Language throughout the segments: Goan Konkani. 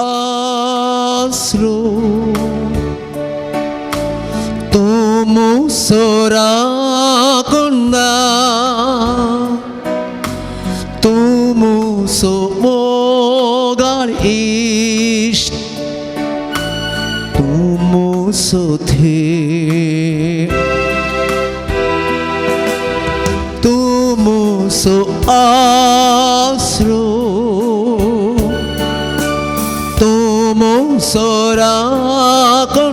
आसरो तूं मुसो राखणदार तूं मुसो मोगाळ इश्ट तूं मुसो थेर तूं मुसो आसरो तूं मुसो राखणदार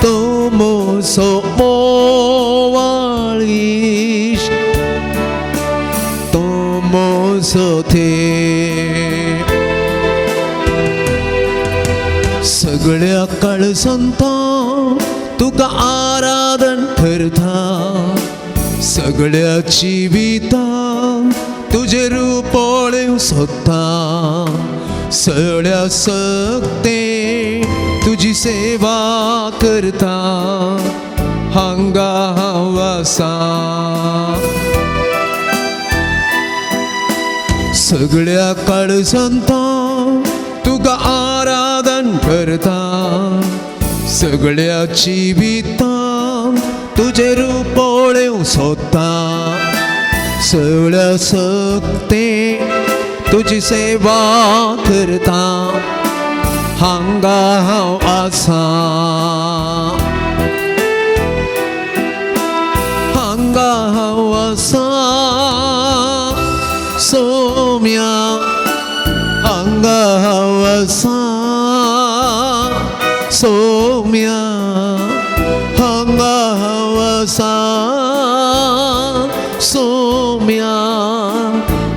तूं मुसो मोगाळ इश्ट तूं मुसो थेर. सगळ्या काळजांत तुका आराधन करता सगळ्या जिवितान तुजें रूप पळोवंक सोदता सगळ्या सक्ते तुजी सेवा करता हांगा हांव आसा. सगळ्या काळजांत तुका आराधन करता सगळ्या जिवितान तुजें रूप पळोवंक सोदता सगळ्या सक्ते तुजी सेवा करता हांगा हांव आसा हांगा हांव आसा सोम्या हांगा हांव आसा सोम्या हांगा हांव आसा सोम्या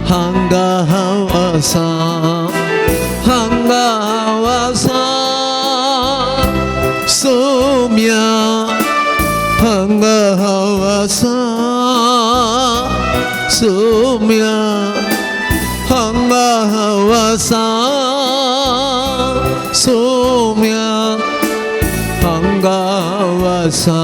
हांगा हांव आसा हांगा हांव आसा सोम्या हांगा हांव आसा सोम्या हांगा हांव आसा सोम्या हांगा हांव आसा.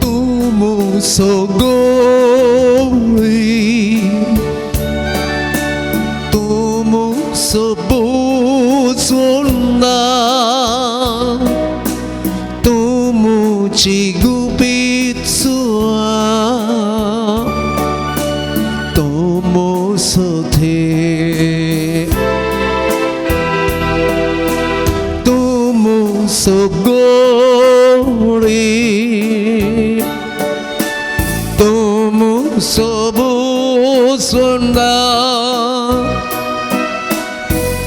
तूं मुसो गोळी तूं मुसो बोचोंदा तूं मुची गुपीत सुआ तूं मुसो थेर तूं मुसो गोळी तूं मुसो बोचोंदा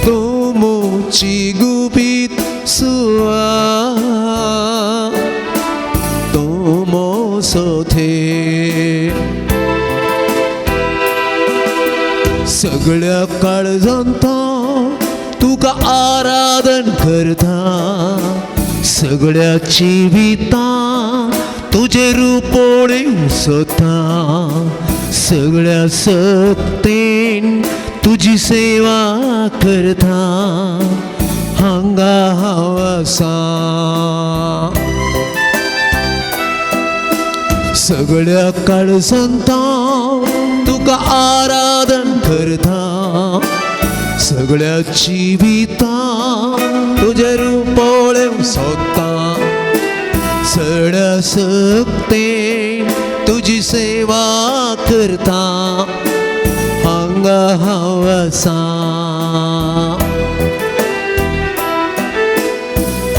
तूं मुची गुपीत सुआ तूं मुसो थेर. सगळ्या काळजांत तुका आराधन करता सगळ्या जिवितान तुजें रूप पळोवंक सोदता सगळ्या सक्तेन तुजी सेवा करता हांगा हांव आसा. सगळ्या काळजांत तुका आराधन करता सगळ्या जिवितान तुजें रूप पळोवंक सोदता सगळ्या सक्तेन तुजी सेवा करता हांगा हांव आसा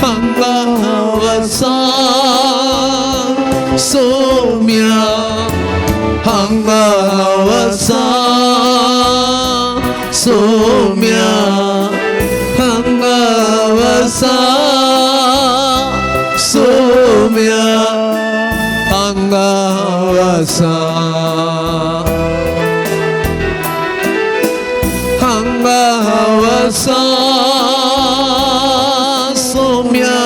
हांगा हांव आसा सोम्या हांगा हांव आसा सोम्या हांगा हांव आसा सोम्या हांगा हांव आसा हांगा हांव आसा सोम्या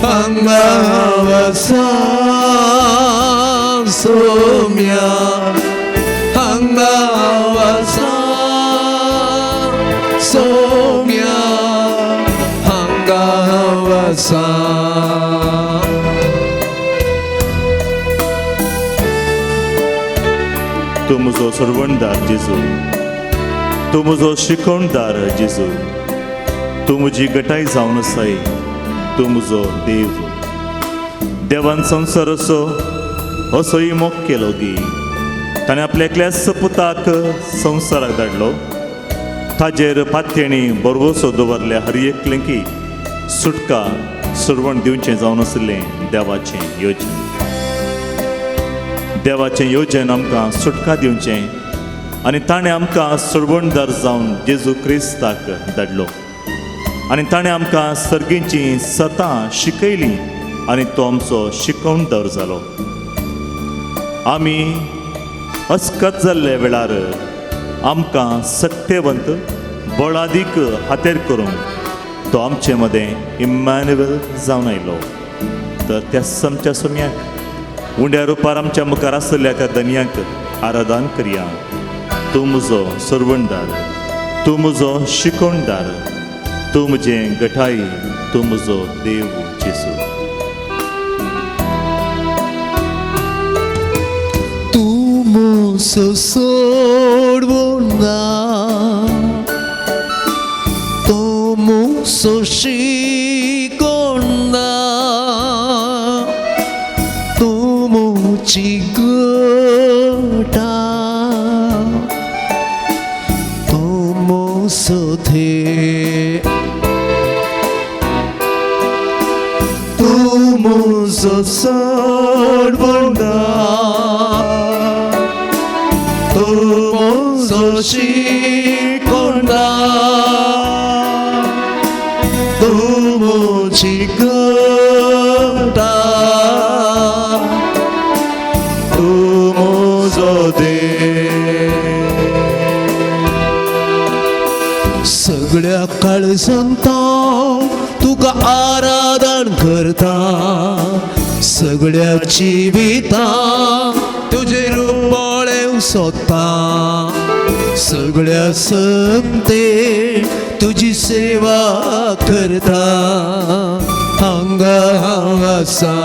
हांगा हांव आसा सोम्या हांगा हांव आसा सोम्या. आसा. तूं म्हजो सर्वणदार जेजू, तूं म्हजो शिकवणदार जेजू, तूं म्हजी गटाय जावन आसाय, तूं म्हजो देव. देवान संवसार असो असोय मोग केलो की ताणें आपल्या एकल्याच पुताक संवसाराक धाडलो, ताजेर पातयेणी बरवसो दवरल्या हर एकलें की सुटका सुरवण दिवचें जावन आशिल्लें देवाचें योजन. देवाचें योजन आमकां सुटका दिवचें आनी ताणें आमकां सुरवणदार जावन जेजू क्रिस्ताक धाडलो आनी ताणें आमकां सर्गींची सतां शिकयली आनी तो आमचो शिकवणदार जालो. आमी अस्कत जाल्ल्या वेळार आमकां सत्यवंत बळादीक हातेर करूंक तो आमचे मदें इम्मॅन्युएल जावन आयलो. तर त्या आमच्या सोम्याक उंड्या रुपार आमच्या मुखार आशिल्ल्या त्या धनयांक आराधन करया. तूं म्हजो सर्वणदार, तूं म्हजो शिकवणदार, तूं म्हजें गठाई, तूं म्हजो देव जेजू. तूं म्हजो सोडवणदार, तूं म्हजो शिकवणदार, तूं म्हजी गटाय, तूं म्हजो देव, तूं म्हजो सोडवणदार, तूं म्हजो शिकवणदार, तूं म्हजी गटाय, तूं म्हजो देव. सगळ्या काळजांत तुका आराधन करता, सगळ्या जिवितां तुजें रूप पळेवंक सोदता, सगळ्या संते तुजी सेवा करता, हांगा हांव आसा.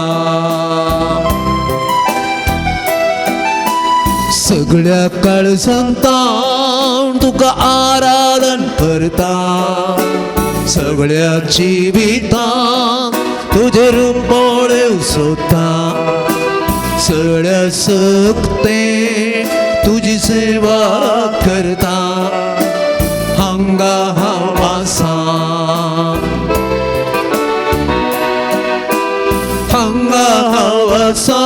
सगळ्या काळजांत तुका आराधन करता, सगळ्या जिवितां तुजें रूप पळेवंक सोदता, सगळ्या सक्ते तुजी सेवा करता, हांगा हांव आसा, हांगा हांव आसा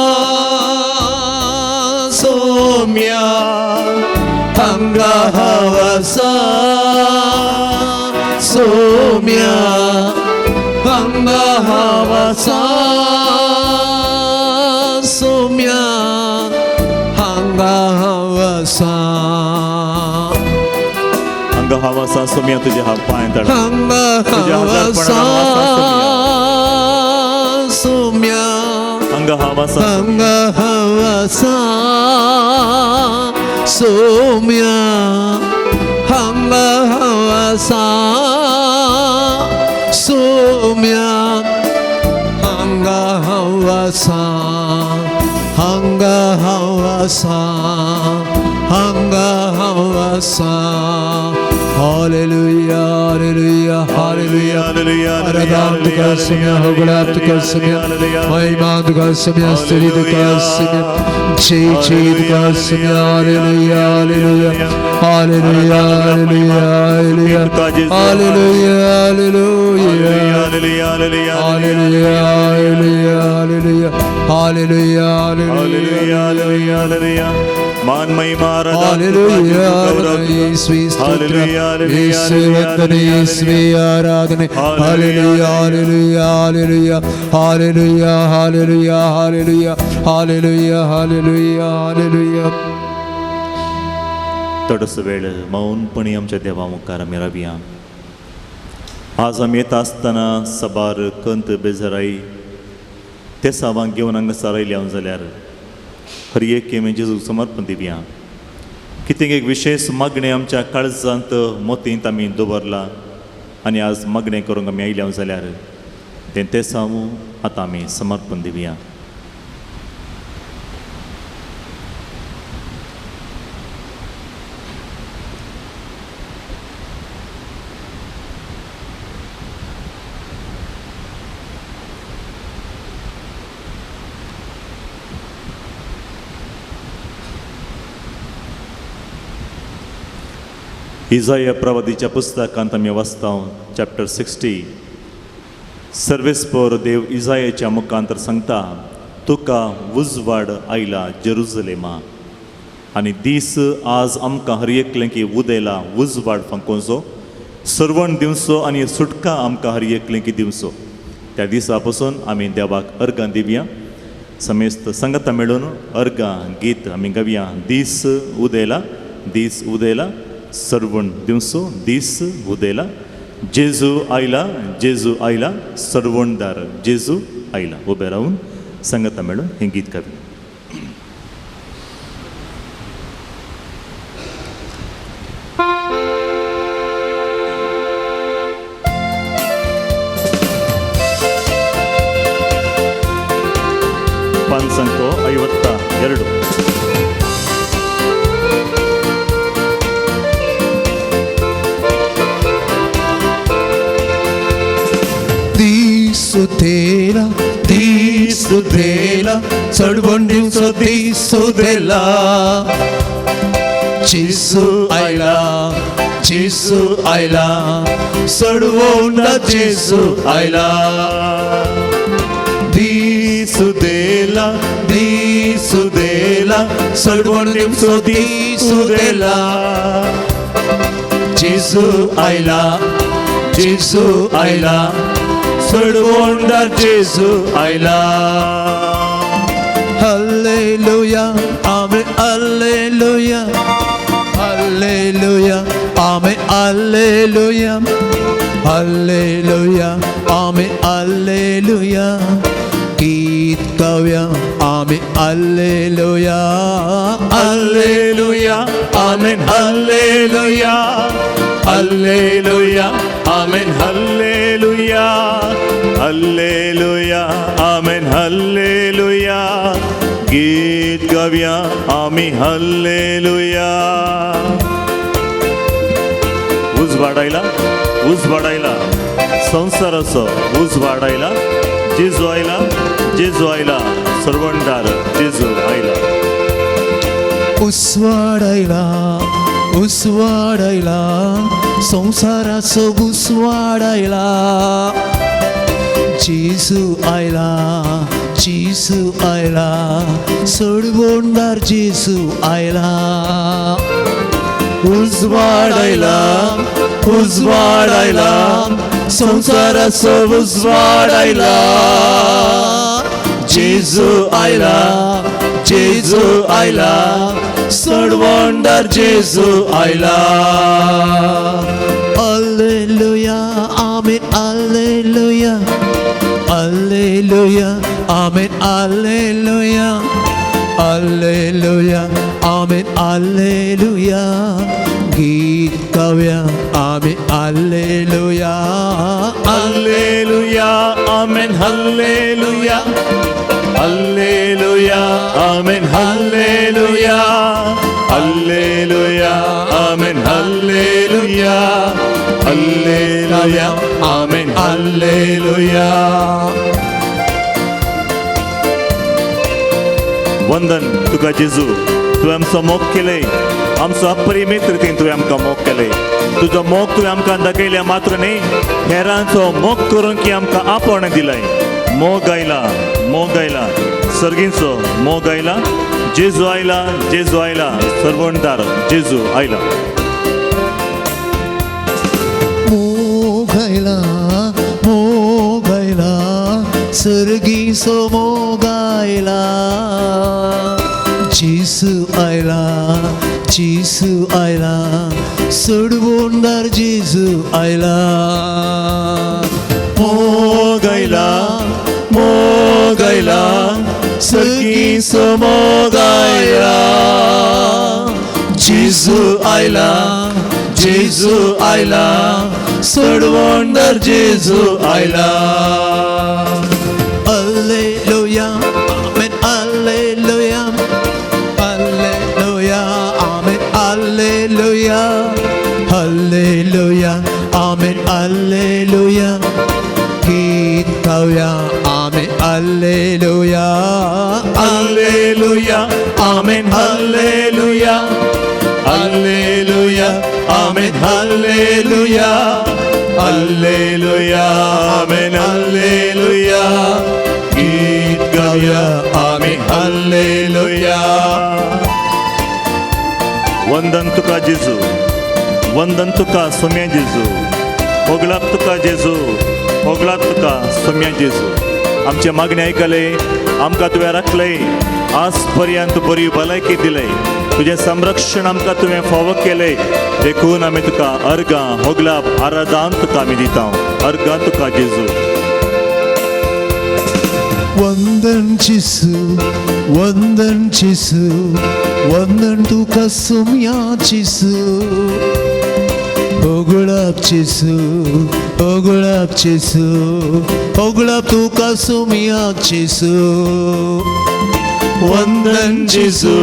सोम्या, हांगा हांव आसा सोम्या, हांगा हांव आसा सोम्या, हांगा हांव आसा, हांगा हांव आसा सोम्या, तुज्या हात पांय तळा हांगा तुज्या हांव हजारपणान आसा हांव आसा सोम्या, हांगा हांव आसा सोम्या. हांगा हांव आसा सोम्या, हांगा हांव आसा सोम्या, हांगा हांव आसा, हांगा हांव आसा, हांगा हांव आसा. Hallelujah, hallelujah, hallelujah. आराधन तुका सोम्या, होगळा तुका सोम्या, महिमा तुका सोम्या, स्तुती तुका सोम्या, जय जय तुका सोम्या. Hallelujah, hallelujah, hallelujah, hallelujah, hallelujah, hallelujah, hallelujah, hallelujah, hallelujah, hallelujah, hallelujah, hallelujah, hallelujah. मान महिमा आराधन तुका, हालेलुया, जेजू, गौरव तुका. येशुवे स्तोत्र, हालेलुया, हालेलुया, येशुवे वंदन, येशुवे आराधने. हालेलुया, hallelujah, hallelujah, hallelujah, hallelujah, hallelujah, hallelujah, hallelujah, हालेलुया. थोडोसो वेळ मौनपणी आमच्या देवा मुखार आमी रावया. आज आमी येता आसतना सबार कंत बेजाराई ते सावांक घेवन हांगासर आयले हांव जाल्यार हर एक आमी जेजूक समर्पण दिवया. कितें एक विशेश मागणें आमच्या काळजांत मोतींत आमी दवरलां आनी आज मागणें करूंक आमी आयले हांव जाल्यार तें तेसांव आतां आमी समर्पण दिवया. इजाया प्रवादीच्या पुस्तकांत आमी वाचता चॅप्टर 60. सर्वेस्पोर देव इजायाच्या मुखांतर सांगता, तुका उजवाड आयला जेरुजलेमा आनी दीस आज आमकां हर एकलें की उदयला उजवाड फांकोवचो, सर्वण दिवचो आनी सुटका आमकां हर एकलें की दिवचो. त्या दिसा पासून आमी देवाक अर्गां दिवया. समेस्त संगता मेळून अर्गां गीत आमी गावया. दीस उदयला, दीस उदयला, सर्वण दिवसो, दीस उदयला, जेजू आयला, जेजू आयला, सर्वणदार जेजू आयला. उबे रावून संगता मेळून हें गीत गावया. ಪಾನ್ಸಂಕೋ 52. दिसुदेला दिसुदेला चडवण दिवसो दिसुदेला, जेजू आयला जेजू आयला, चडवण जेजू आयला. दिसुदेला दिसुदेला, चडवण दिवसो दिसुदेला, जेजू आयला जेजू आयला, चडवणदार जेजू आयला. Hallelujah amen hallelujah hallelujah amen hallelujah hallelujah amen hallelujah. गीत गाऊया आमेन hallelujah hallelujah amen hallelujah hallelujah amen hallelujah hallelujah amen hallelujah. गीत गाऊया आमी हल्लेलुया. उजवाडायला उजवाडायला संसाराचो उजवाडायला, जेजू आयला जेजू आयला, सर्वणदार जेजू आयला. उजवाडायला उजवाडायला संसाराचो उजवाडायला, जेजू आयला जेजू आयला, सोडवणदार जेजू आयला. उजवाडायला उजवाडायला संसाराचो उजवाडायला, जेजू आयला जेजू आयला, सोडवणदार जेजू आयला. Hallelujah amen hallelujah hallelujah amen hallelujah hallelujah amen hallelujah. गीत गाऊया आमेन hallelujah hallelujah amen hallelujah hallelujah amen hallelujah hallelujah amen hallelujah hallelujah amen hallelujah. वंदन तुका जेजू, तुवें आमचो मोग केलंय, आमचो अपरिमीत रितीन तुवें आमकां मोग केलंय. तुजो मोग तुवें आमकां दाखयल्या मात्र न्ही, हेरांचो मोग करूंक की आमकां आपोवणें दिलंय. मोग आयला मोग आयला, सर्गींचो मोग आयला, जेजू आयला जेजू आयला, सर्वणदार जेजू आयला. मोग आयला मोग आयला, सर्गीचो मोग आयला, जेजू आयला जेजू आयला, सोडवणदार जेजू आयला. मोग आयला मोग आयला, सर्गीचो मोग आयला, जेजू आयला जेजू आयला, सोडवणदार जेजू आयला. Alleluia, amen, alleluia, alleluia, amen, alleluia, alleluia, amen, alleluia. गीत गावया आमेन alleluia, hallelujah amen hallelujah hallelujah amen hallelujah hallelujah amen hallelujah. गीत गावया आमेन हल्लेलुया. वंदन तुका जेजू, वंदन तुका सोम्या जेजू, होगलाप तुका जेजू, होगलाप तुका सोम्या जेजू. आमचे मागणे आयकले, आमकां तुवें राखलय, आज पर्यंत बरी भलायकी दिलय, तुजें संरक्षण आमकां तुवें फावो केलें, देखून आमी तुका अर्गां होगलाप आराधान तुका आमी दिता. अर्गां तुका जेजू. वंदन जेजू, वंदन जेजू, वंदन तुका सोम्या जेजू. होगळाप जेजू, होगळाप जेजू, होगळाप तुका सोम्या जेजू. वंदन जेजू,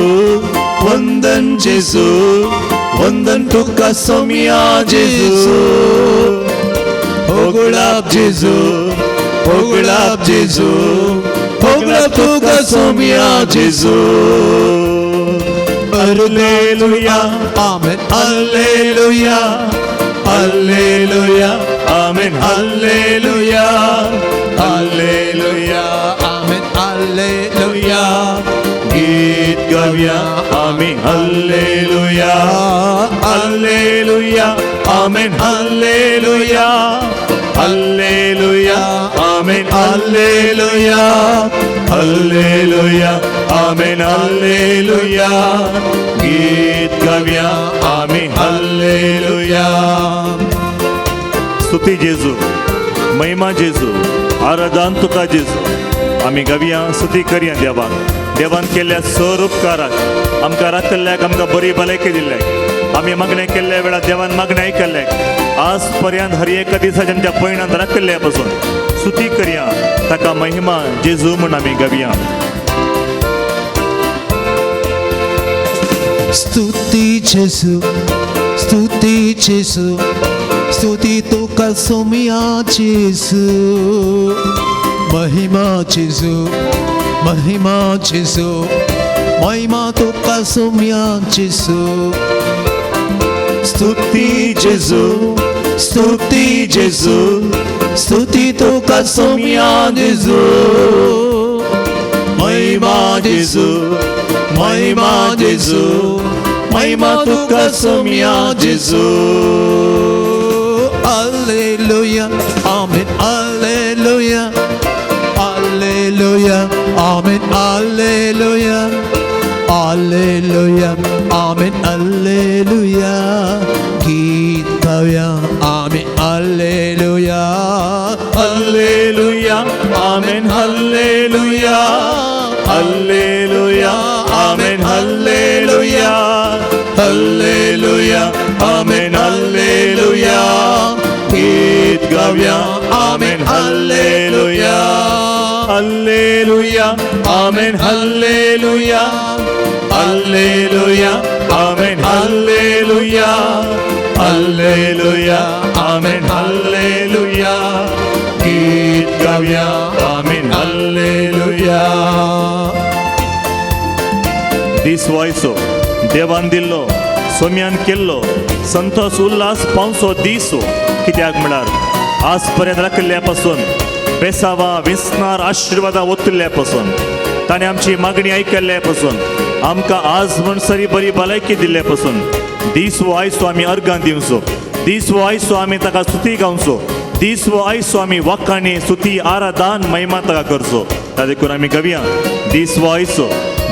वंदन जेजू, वंदन तुका सोम्या जेजू. होगळाप जेजू, होगळाप जेजू, होगळाप तुका सोम्या जेजू. Alleluia amen alleluia alleluia amen hallelujah hallelujah amen alleluia. गीत गावया आमी hallelujah hallelujah amen hallelujah hallelujah amen hallelujah hallelujah amen hallelujah. गीत गावया आमी हल्लेलुया. स्तुती जेजू, महिमा जेजू, आराधन तुका जेजू. आमी गावया, स्तुती करया देवाक. देवान केल्ल्या सर उपकाराक, आमकां राखल्ल्याक, आमकां बरी भलायकी दिल्ल्याक, आमी मागणें केल्ल्या वेळार देवान मागणें आयकल्ल्याक, आज पर्यंत हर एका दिसाच्या आमच्या पयणांत राखल्ल्या पासून स्तुती करया ताका. महिमा जेजू म्हूण आमी गावया. स्तुती जेजू, स्तुती जेजू, स्तुती तुका सोम्या जेजू. महिमा जेजू, महिमा जेजू, महिमा तुका सोम्या जेजू. स्तुती जेजू, स्तुती जेजू, स्तुती तुका सोम्या जेजू. महिमा जेजू, महिमा जेजू, महिमा तुका सोम्या जेजू. Alleluia, amen, alleluia, alleluia, amen, alleluia, alleluia, amen, alleluia. गीत गावया आमेन alleluia, hallelujah amen hallelujah hallelujah amen hallelujah hallelujah amen hallelujah. गीत गावया आमेन hallelujah hallelujah amen hallelujah hallelujah amen hallelujah hallelujah amen hallelujah. गीत गावया आमेन हल्लेलुया. दीस व्हायचो देवान दिल्लो, सोम्यान केल्लो संतोष उल्हास पावसो दीस हो. कित्याक म्हळ्यार आज पर्यंत राखिल्ल्या पासून बेसावा विसनार आशिर्वादां ओतिल्ल्या पासून ताणें आमची मागणी आयकल्ल्या पासून आमकां आज म्हणसरी बरी भलायकी दिल्ल्या पासून दीस वो आयसो आमी अर्गां दिवचो, दीस वो आयसो आमी ताका स्तुती गावचो, दीस वो आयसो आमी वाखाणी स्तुती आराधान महिमा ताका करचो. ता देखून आमी गावया दीस वो आयसो,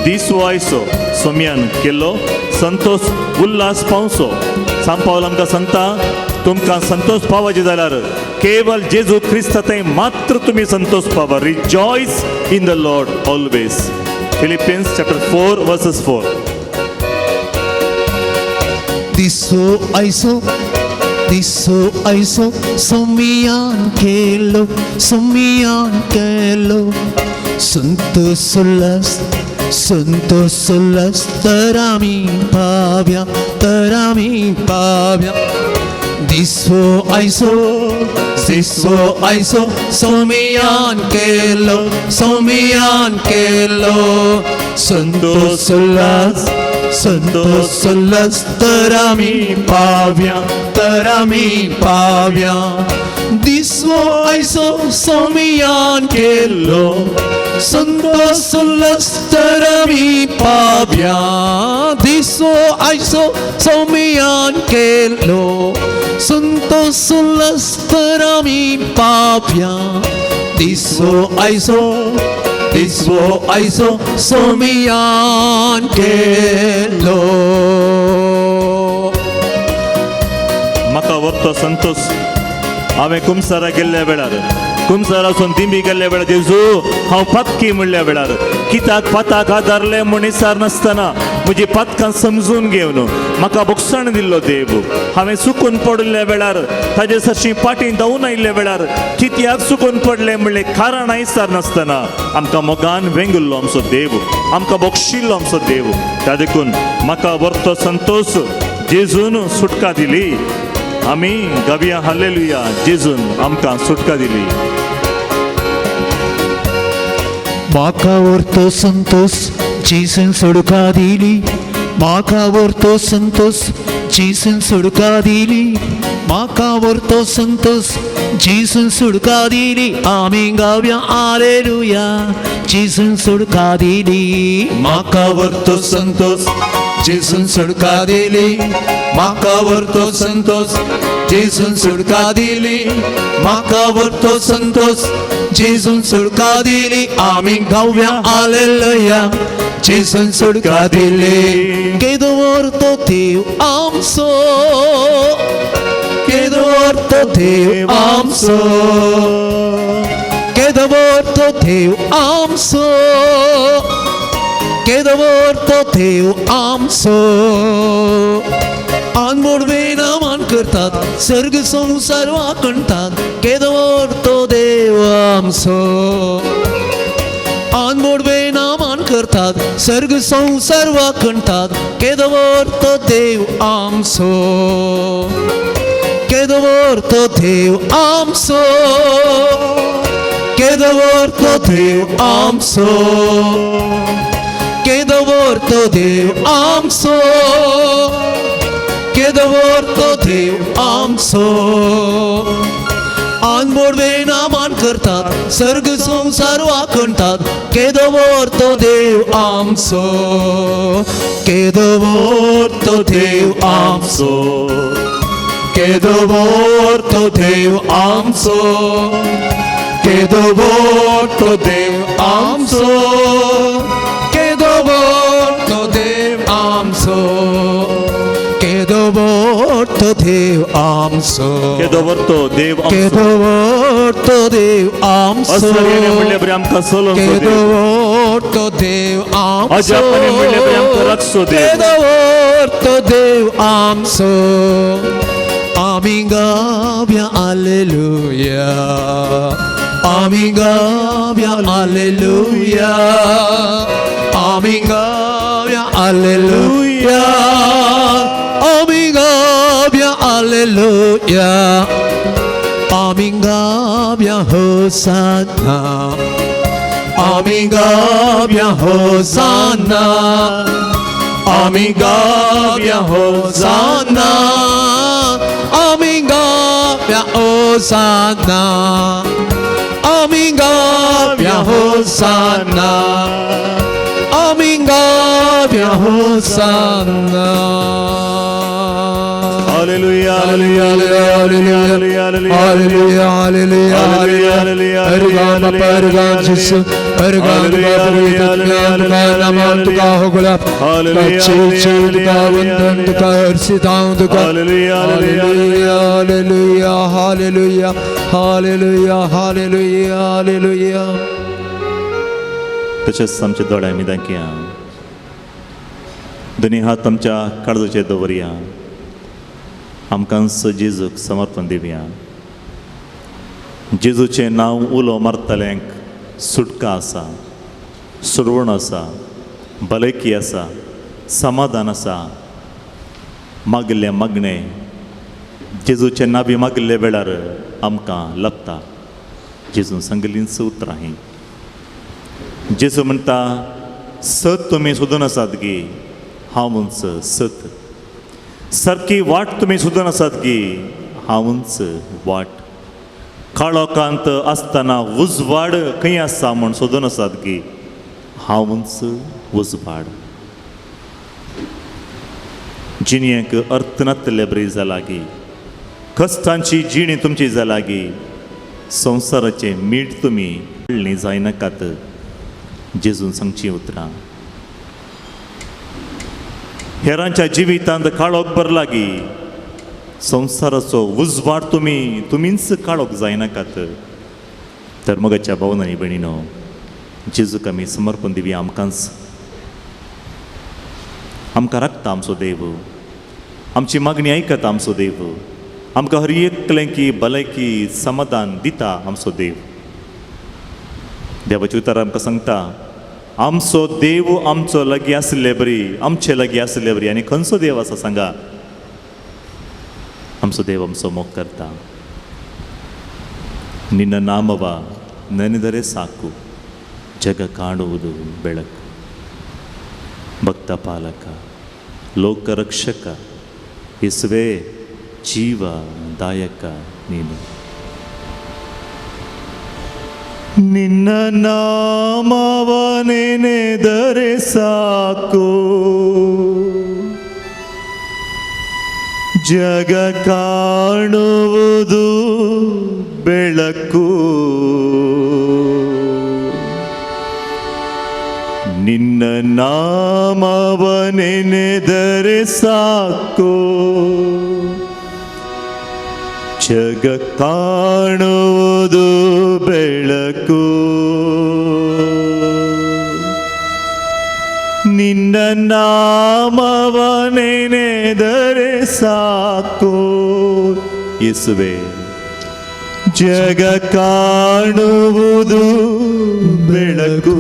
दीस वो आयसो सोम्यान केल्लो संतोष उल्हास पावसो. सांपावल आमकां सांगता, तुमकां संतोष पावाचे जाल्यार केवल जेजू क्रिस्ता थंय मात्र तुमी संतोष पावा. Rejoice in the Lord always. Philippians chapter 4 verses 4. दिसो आयसो, दिसो आयसो सोमियान केलो सोमियान केलो संतोष उल्हास संतोष उल्हास तर आमी पाव्या तर आमी पाव्या दिसो आयसो दिसो आयसो सोमियान केलो सोमियान केलो संतोष उल्हास संतोष उल्हास तर आमी पाव्या तर आमी पाव्या दिसो आयसो सोमियान केलो संतोष उल्हास तर आमी पाव्या दिसो आयसो सोमियान केलो संतोष उल्हास तर आमी पाव्या दिसो आयसो दिसो आयसो सोमियान केलो. म्हाका वरतो संतोष हांवें कुमसारा गेल्ल्या वेळार कुमसारासून दिंबी गेल्ल्या वेळार जेजू हांव पातकी म्हणल्या वेळार कित्याक पाताक आदारलें म्हूण विचार नासतना म्हजी पातकां समजून घेवन म्हाका भोगसण दिल्लो देव. हांवें चुकून पडिल्ल्या वेळार ताजे सरशी पाटी धांवून आयिल्ल्या वेळार कित्याक चुकून पडलें म्हणलें कारण विचार नासतना आमकां मोगान वेंगुल्लो आमचो देव, आमकां बोगशिल्लो आमचो देव. त्या देखून म्हाका वरतो संतोष जेजून सुटका दिली. आमी गावया हालेलुया, जेजून आमकां सुटका दिली. म्हाका वरतो संतोष जेजून सुटका दिली म्हाका वरतो संतोष जेजून सुटका दिली म्हाका वरतो संतोष जेजून सुटका दिली. आमी गावया हालेलुया जेजून सुटका दिली. म्हाका वरतो संतोष जेजून सुटका दिली म्हाका वरतो संतोष जेजून सुटका दिली म्हाका वरतो संतोष जेजून सुटका दिली. आमी गावया हालेलुया जेजून सुटका दिली. केदो वरतो देव आमचो केदो वरतो देव आमचो केदो वरतो देव आमचो केदो वरतो देव आमचो. आनमोडवे नामान करतात सर्ग संवसार वाकणतात केदो वरतो देव आमचो. आनमोडवे नामान करतात सर्ग संवसार वाकणतात केदो वरतो देव आमचो केदो वरतो देव आमचो केदो वरतो देव आमचो केदो वरतो देव आमचो केदो वरतो देव आमचो. आनमोडवे नामान करतात सर्ग संवसार वाकणतात केदो वरतो देव आमचो केदो वरतो देव आमचो केदो वरतो देव आमचो केदो वरतो देव आमचो केदो वरतो देव आमचो केदो वरतो देव आमचो केदो वरतो देव आमचो केदो वरतो देव आमचो असलें म्हणलें बरें आमकां चलोवचो केदो देव वरतो देव आमचो अजापाने म्हणलें बरें आमकां राखचो देव. केदो वरतो देव आमचो. आमी गावया हालेलुया आमी गावया हालेलुया आमी गावया हालेलुया आमी गावया हालेलुया आमी गावया होसाना आमी गावया होसाना आमी गावया होसाना आमी गावया होसाना आमी गावया होसाना आमी गावया होसाना. Hallelujah hallelujah hallelujah hallelujah hallelujah hallelujah hallelujah hallelujah hallelujah hallelujah hallelujah hallelujah hallelujah. तशेंच आमच्या दोळे आमी दाखया, दोनी हात आमच्या काळजाचेर दवरया आमकांच जेजूक समर्पण दिवया. जेजूचें नांव उलो मारतल्यांक सुटका आसा, सोडवण आसा, भलायकी आसा, समाधान आसा. मागिल्लें मागणें जेजूचें नावी मागिल्ले वेळार आमकां लभता. जेजून सांगिल्लींच उतरां हीं. जेजू म्हणटा, सत तुमी सोदून आसात गी, हांवूच सत. सारकी वाट तुमी सोदून आसात गी, हांवूच वाट. काळोखांत आसतना उजवाड खंय आसा म्हूण सोदून आसात गी, हांवूच उजवाड. जिणेक अर्थ नातले बरी जाला गी, कश्टांची जिणी तुमची जाला गी, संवसाराचें मीठ तुमी कळ्ळीं जायनाकात. जेजून सांगचीं उतरां. हेरांच्या जिवितांत काळोख भरला गी, संवसाराचो उजवाड तुमी तुमीच काळोख जायनाकात. तर मगाच्या भावना आनी भयणीनो, जेजूक आमी समर्पण दिवया. आमकांच आमकां राखता आमचो देव, आमची मागणी आयकता आमचो देव, आमकां हर एकलें भलायकी समाधान दिता आमचो देव. देवाची उतर आमकां सांगता, आमचो देव आमचो लागीं आसले बरी, आमचे लागीं आसले बरी. आनी खंयचो देव आसा सांगा? आमचो देव आमचो मोग करता. ನಿನ್ನ ನಾಮವ ನೆನೆದರೆ ಸಾಕು, ಜಗ ಕಾಣುವುದು ಬೆಳಕು. ಭಕ್ತ ಪಾಲಕ, ಲೋಕರಕ್ಷಕ, ಯೇಸುವೇ ಜೀವದಾಯಕ ನೀನು. ನಿನ್ನ ನಾಮವ ನೆನೆದರೆ ಸಾಕು, ಜಗ ಕಾಣುವುದು ಬೆಳಕು. ನಿನ್ನ ನಾಮವ ನೆನೆದರೆ ಸಾಕು, ಜಗ ಕಾಣುವುದು ಬೆಳಕು. ನಿನ್ನ ನಾಮವ ನೆನೆದರೆ ಸಾಕು, ಯೇಸುವೆ ಜಗ ಕಾಣುವುದು ಬೆಳಕು.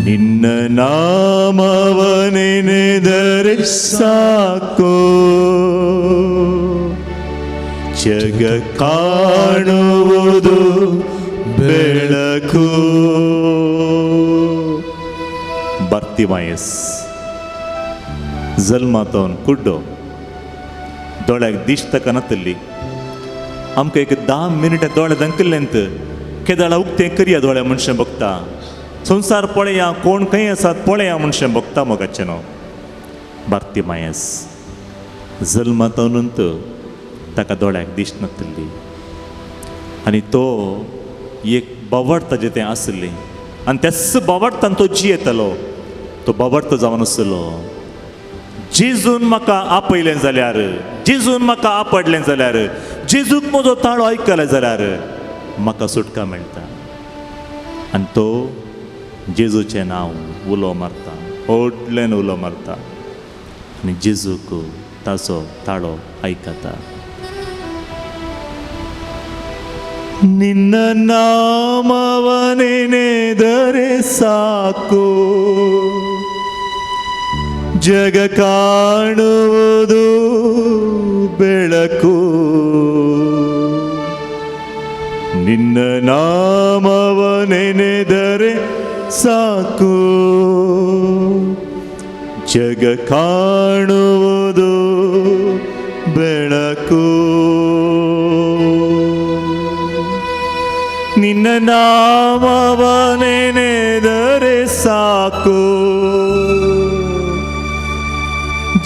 ನಿನ್ನ ನಾಮವ ನೆನೆದರೆ ಸಾಕು, ಜಗ ಕಾಣುವುದು ಬೆಳಕು. बार्तिमायस जल्मातून कुड्डो, दोळ्याक दिश्ट ताका नातली. आमकां एक 10 मिनटां दोळे दंकल्लेंत केदाळा उक्तें करया दोळे मनशां बघता, संवसार पळया, कोण खंय आसात पळया मनशां बघता मोगाचें न्हू. बार्तिमायस जल्मातून ताका दोळ्याक दिश्ट नातली आनी तो एक बावडता जें तें आसलें आनी त्याच बावडतान तो जियेतालो. तो बावडतो जावन आसलो. जेजून म्हाका आपयलें जाल्यार, जेजून म्हाका आपडलें जाल्यार, जेजूक म्हजो ताळो आयकले जाल्यार म्हाका सुटका मेळटा. आनी तो जेजूचें नांव उलो मारता, व्हडल्यान उलो मारता आनी जेजूक ताचो ताळो आयकता. ನಿನ್ನ ನಾಮವ ನೆನೆದರೆ ಸಾಕು, ಜಗ ಕಾಣುವುದು ಬೆಳಕು. ನಿನ್ನ ನಾಮವ ನೆನೆದರೆ ಸಾಕು, ಜಗ ಕಾಣುವುದು ಬೆಳಕು. ನಿನ್ನ ನಾಮವ ನೆನೆದರೆ ಸಾಕು,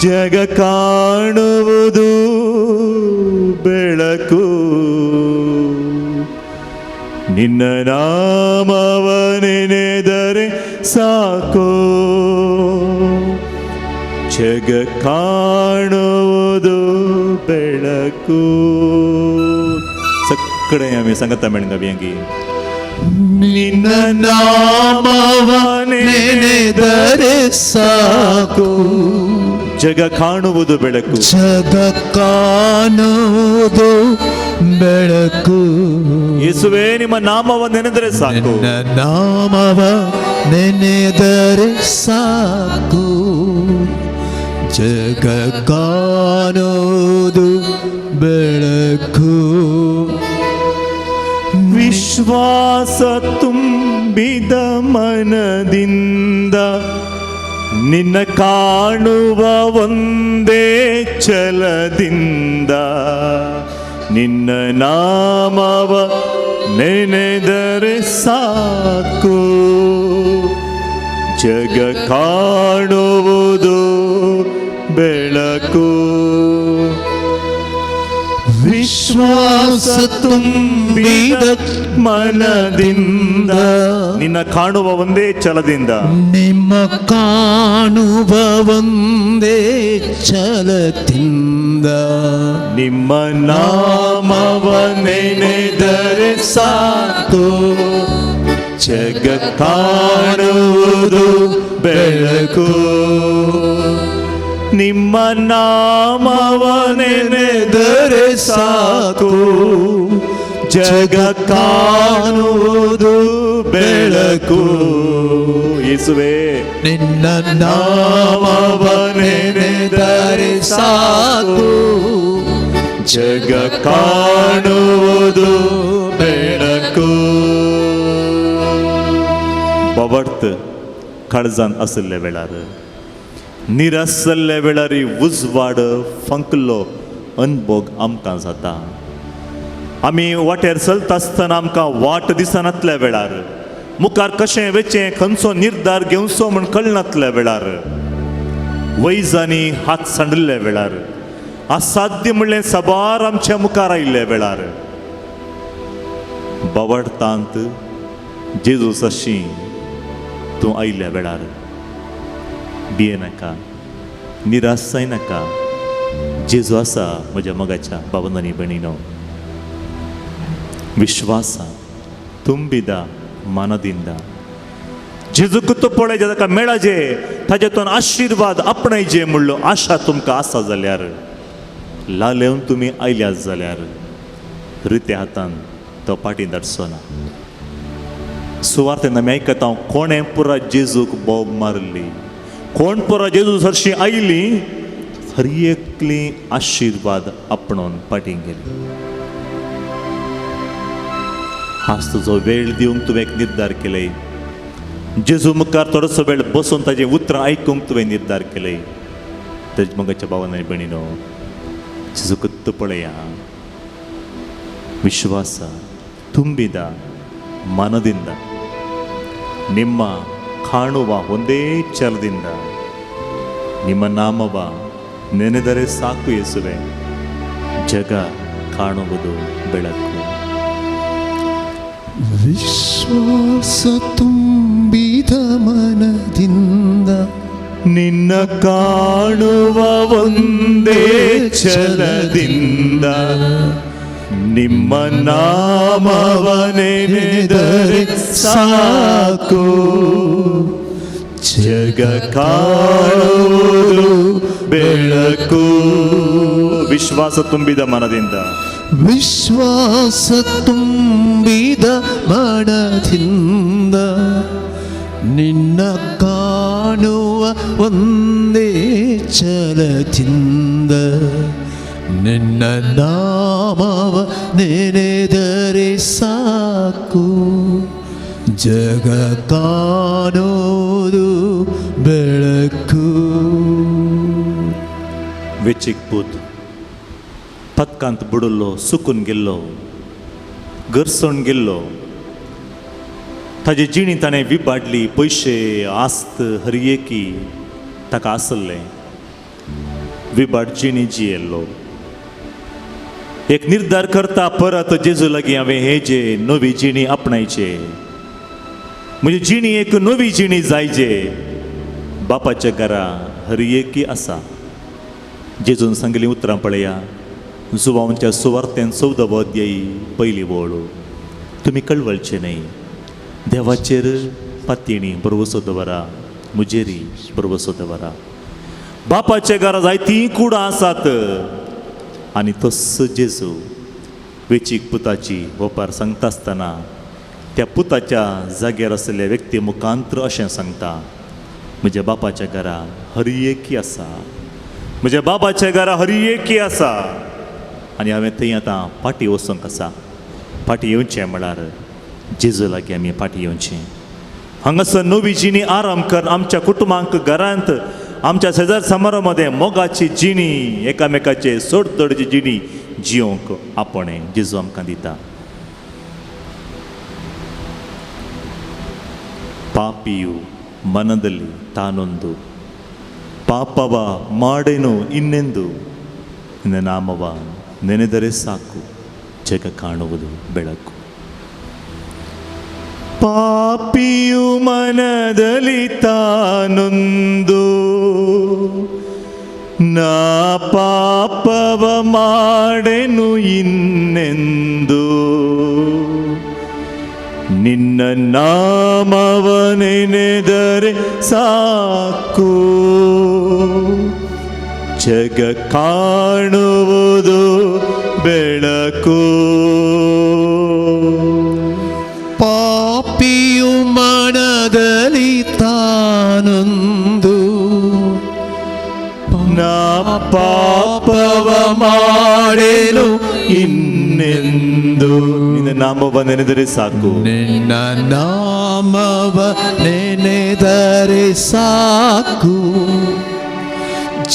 ಜಗ ಕಾಣುವುದು ಬೆಳಕು. ನಿನ್ನ ನಾಮವ ನೆನೆದರೆ ಸಾಕು, ಜಗ ಕಾಣುವುದು ಬೆಳಕು. सगळे आमी सांगता मेळून गावया. ನಿನ್ನ ನಾಮವ ನೆನೆದರೆ ಸಾಕು, ಜಗ ಕಾಣುವುದು ಬೆಳಕು. ಜಗ ಕಾಣುವುದು ಬೆಳಕು. ಯೇಸುವೇ, ನಿಮ್ಮ ನಾಮವ ನೆನೆದರೆ ಸಾಕು. ನಿನ್ನ ನಾಮವ ನೆನೆದರೆ ಸಾಕು, ಜಗ ಕಾಣುವುದು ಬೆಳಕು. ವಿಶ್ವಾಸ ತುಂಬಿದ ಮನದಿಂದ ನಿನ್ನ ಕಾಣುವ ಒಂದೇ ಛಲದಿಂದ, ನಿನ್ನ ನಾಮವ ನೆನೆದರೆ ಸಾಕು, ಜಗ ಕಾಣುವುದು ಬೆಳಕು. ವಿಶ್ವಾಸ ತುಂಬಿದ ಮನದಿಂದ ನಿನ್ನ ಕಾಣುವ ಒಂದೇ ಛಲದಿಂದ, ನಿಮ್ಮ ಕಾಣುವ ಒಂದೇ ಛಲದಿಂದ, ನಿಮ್ಮ ನಾಮವ ನೆನೆದರೆ ಸಾಕು, ಜಗ ಕಾಣುವುದು ಬೆಳಕು. ನಿಮ್ಮ ನಾಮವ ನೆನೆದರೆ ಸಾಕು, ಜಗ ಕಾಣುವುದು ಬೆಳಕು. ಯೇಸುವೇ, ನಿನ್ನ ನಾಮವ ನೆನೆದರೆ ಸಾಕು, ಜಗ ಕಾಣುವುದು ಬೆಳಕು. बाबर्त काळजान आशिल्ल्या वेळार, निराश जाल्ल्या वेळार उजवाड फांकल्लो अनभोग आमकां जाता. आमी वाटेर चलता आसतना आमकां वाट दिसनातल्या वेळार, मुखार कशें वचें, खंयचो निर्धार घेवचो म्हूण कळनातल्या वेळार, वैजांनी हात सांडिल्ल्या वेळार, असाध्य म्हणलें साबार आमच्या मुखार आयिल्ल्या वेळार, बावडतांत जेजू साशी तूं आयिल्ल्या वेळार भियेनाका, निराश जायनाका. जेजू आसा म्हज्या मोगाच्या बाबांनी भयणीनो. ವಿಶ್ವಾಸ ತುಂಬಿದ ಮನದಿಂದ जेजूक पळय, ताका मेळाजे, ताजेतून आशिर्वाद आपणायचे म्हणलो आशा तुमकां आसा जाल्यार, लालेवन तुमी आयल्यात जाल्यार रित्या हातान तो पाटी धाडचो ना. सुवार्थेन आमी आयकता, कोणें पुरा जेजूक बोब मारली, कोण पुरा जेजू सरशी आयली, हर एकली आशिर्वाद आपणोवन पाटी गेली. आज तुजो वेळ दिवंक तुवें एक निर्धार केलय, जेजू मुखार थोडोसो वेळ बसून ताजें उतरां आयकूंक तुवें निर्धार केलय. तेज मोगाच्या भावान आनी भयणीनो, जेजूकूच पळया, ವಿಶ್ವಾಸ ತುಂಬಿದ ಮನದಿಂದ ನಿಮ್ಮ ಕಾಣುವ ಒಂದೇ ಛಲದಿಂದ ನಿಮ್ಮ ನಾಮವ ನೆನೆದರೆ ಸಾಕು ಯೇಸುವೆ, ಜಗ ಕಾಣುವುದು ಬೆಳಕು. ವಿಶ್ವಾಸ ತುಂಬಿದ ಮನದಿಂದ ನಿನ್ನ ಕಾಣುವ ಒಂದೇ ಛಲದಿಂದ ನಿಮ್ಮ ನಾಮವ ನೆನೆದರೆ ಸಾಕು, ಜಗ ಕಾಣುವುದು ಬೆಳಕು. ವಿಶ್ವಾಸ ತುಂಬಿದ ಮನದಿಂದ, ವಿಶ್ವಾಸ ತುಂಬಿದ ಮನದಿಂದ ನಿನ್ನ ಕಾಣುವ ಒಂದೇ ಛಲದಿಂದ ನಿನ್ನ ನಾಮವ ನೆನೆದರೆ ಸಾಕು, ಜಗ ಕಾಣೋದು ಬೆಳಕು. वेचीक पूत पदकांत बुडलो, सुकून गेल्लो, गरसण गेल्लो. ताजी जिणी ताणें विबाडली. पयशे, आस्त, हरयेकी ताका आसलें. विबाड जिणी जियेल्लो. एक निर्धार करता, परत जेजू लागीं हांवें हे जे नवी जिणी आपणायचे, म्हजी जिणी एक नवी जिणी जायजे. बापाच्या घरा हरयेकी आसा. जेजून सांगली उतरां पळया, जुवांच्या सुवार्तेन 14वो अध्यायी पयली वळ. तुमी कळवळचे न्हय, देवाचेर पातयेणी भरवसो दवरा, मुजेरी भरवसो दवरा. बापाच्या घरा जायतीं कुडां आसात. आनी तस्सो जेजू वेचीक पुताची वपार सांगता आसतना त्या पुताच्या जाग्यार आशिल्ल्या व्यक्ती मुखांत्र अशें सांगता, म्हज्या बापाच्या घरा हरएकी आसा, म्हज्या बाबाच्या घरा हरएकी आसा. आनी हांवें थंय आतां फाटीं वचूंक आसा. फाटीं येवचें म्हळ्यार जेजू लागीं आमी फाटीं येवचें. हांगासर नवी जिणी आराम कर आमच्या कुटुंबांक, घरांत, आमच्या शेजार समारो मदें मोगाची जिणी, एकामेकाचे सोडतडची जिणी जियोंक आपणें जेजू आमकां दिता. ಪಾಪಿಯು ಮನದಲ್ಲಿ ತಾನೊಂದು ಪಾಪವ ಮಾಡೆನು ಇನ್ನೆಂದು, ನಿನ್ನ ನಾಮವ ನೆನೆದರೆ ಸಾಕು ಜಗ ಕಾಣುವುದು ಬೆಳಕು. ಪಾಪಿಯು ಮನದಲ್ಲಿ ತಾನೊಂದು ನಾ ಪಾಪವ ಮಾಡೆನು ಇನ್ನೆಂದು, ನಿನ್ನ ನಾಮವ ನೆನೆದರೆ ಸಾಕು ಜಗ ಕಾಣುವುದು ಬೆಳಕು. ಪಾಪಿಯು ಮನದಲ್ಲಿ ತಾನೊಂದು ನಾ ಪಾಪವ ಮಾಡೆನು ಇನ್ನೆಂದು, ನಿನ್ನ ನಾಮವ ನೆನೆದರೆ ಸಾಕು, ನಿನ್ನ ನಾಮವ ನೆನೆದರೆ ಸಾಕು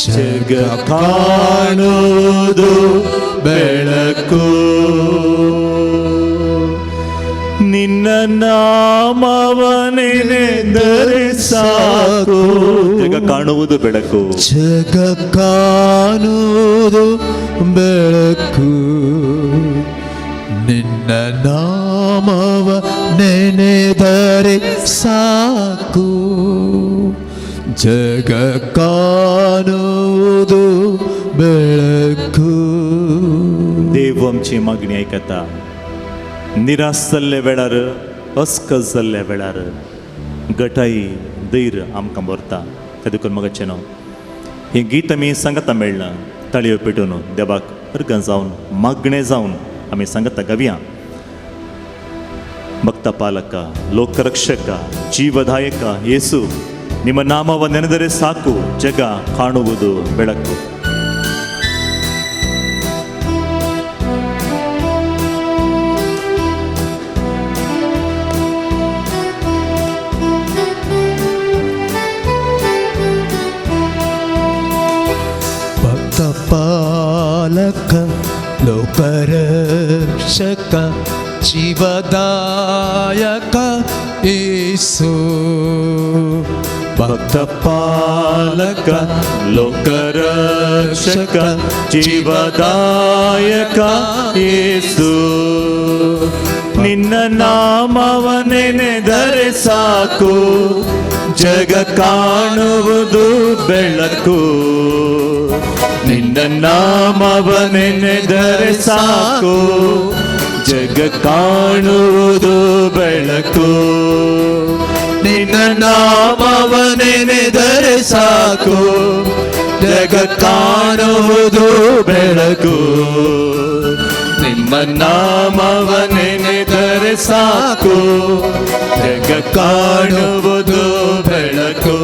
ಜಗ ಕಾಣುವುದು ಬೆಳಕು. ನಿನ್ನ ನಾಮವ ನೆನೆದರೆ ಸಾಕು ಜಗ ಕಾಣುವುದು ಬೆಳಕು, ಜಗ ಕಾಣುವುದು ಬೆಳಕು. ನಿನ್ನ ನಾಮವ ನೆನೆದರೆ ಸಾಕು ಜಗ ಕಾಣುವುದು ಬೆಳಕು. देव आमची मागणी आयकता. निराश जाल्ल्या वेळार, अस्कस जाल्ल्या वेळार गटाई धैर्य आमकां भरता. ते देखून म्हाका न्हू हें गीत आमी सांगता मेळना ताळयो पेटून देवाक अर्गां जावन मागणें जावन आमी सांगता गावया. ಭಕ್ತ ಪಾಲಕ, ಲೋಕರಕ್ಷಕ, ಜೀವದಾಯಕ ಯೇಸು, ನಿಮ್ಮ ನಾಮವ ನೆನೆದರೆ ಸಾಕು ಜಗ ಕಾಣುವುದು ಬೆಳಕು. ಭಕ್ತ ಪಾಲಕ, ಲೋಕರಕ್ಷಕ, ಜೀವದಾಯಕ ಯೇಸು. ಭಕ್ತ ಪಾಲಕ, ಲೋಕರಕ್ಷಕ, ಜೀವದಾಯಕ ಯೇಸು, ನಿನ್ನ ನಾಮವ ನೆನೆದರೆ ಸಾಕು ಜಗ ಕಾಣುವುದು ಬೆಳಕು. ನಿನ್ನ ನಾಮವ ನೆನೆದರೆ ಸಾಕು ಜಗ ಕಾಣುವುದು ಬೆಳಕು. ನಿನ್ನ ನಾಮವ ನೆನೆದರೆ ಸಾಕು ಜಗ ಕಾಣುವುದು ಬೆಳಕು. ನಿಮ್ಮ ನಾಮವ ನೆನೆದರೆ ಸಾಕು ಜಗ ಕಾಣುವುದು ಬೆಳಕು.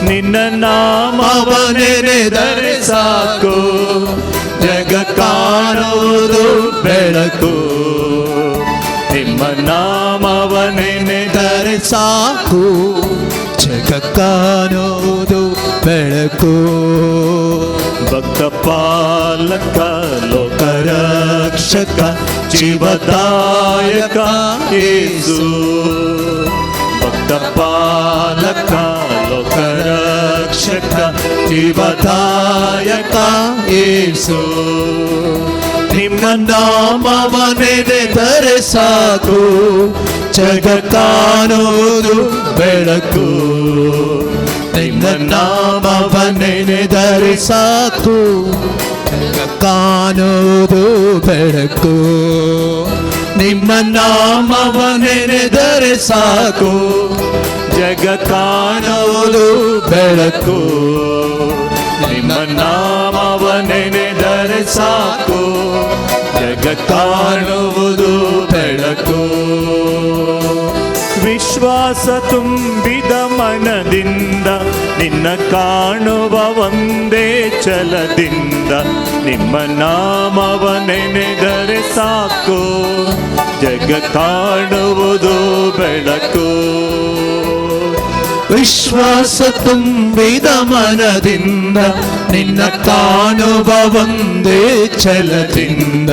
ನಿನ್ನ ನಾಮವ ನೆನೆದರೆ ಸಾಕು ಜಗ ಕಾಣುವುದು ಬೆಳಕು. ನಿಮ್ಮ ನಾಮವ ನೆನೆದರೆ ಸಾಕು ಜಗ ಕಾಣುವುದು ಬೆಳಕು. ಭಕ್ತ ಪಾಲಕ, ಲೋಕರಕ್ಷಕ, ಜೀವದಾಯಕ ಯೇಸು. ಭಕ್ತ ಪಾಲಕ, ಲೋಕರಕ್ಷಕ, ಜೀವದಾಯಕ ಯೇಸು, ನಿಮ್ಮ ನಾಮವ ನೆನೆದರೆ ಸಾಕು ಜಗ ಕಾಣುವುದು ಬೆಳಕು. ನಿಮ್ಮ ನಾಮವ ನೆನೆದರೆ ಸಾಕು ಜಗ ಕಾಣುವುದು ಬೆಳಕು. ನಿಮ್ಮ ನಾಮವ ನೆನೆದರೆ ಸಾಕು ಜಗ ಕಾಣುವುದು ಬೆಳಕು. ನಿಮ್ಮ ನಾಮವ ನೆನೆದರೆ ಸಾಕು, ಜಗ ಕಾಣುವುದು ಬೆಳಕು. ವಿಶ್ವಾಸ ತುಂಬಿದ ಮನದಿಂದ ನಿನ್ನ ಕಾಣುವ ಒಂದೇ ಛಲದಿಂದ, ನಿಮ್ಮ ನಾಮವ ನೆನೆದರೆ ಸಾಕು, ಜಗ ಕಾಣುವುದು ಬೆಳಕು. ವಿಶ್ವಾಸ ತುಂಬಿದ ಮನದಿಂದ ನಿನ್ನ ಕಾಣುವ ಒಂದೇ ಛಲದಿಂದ,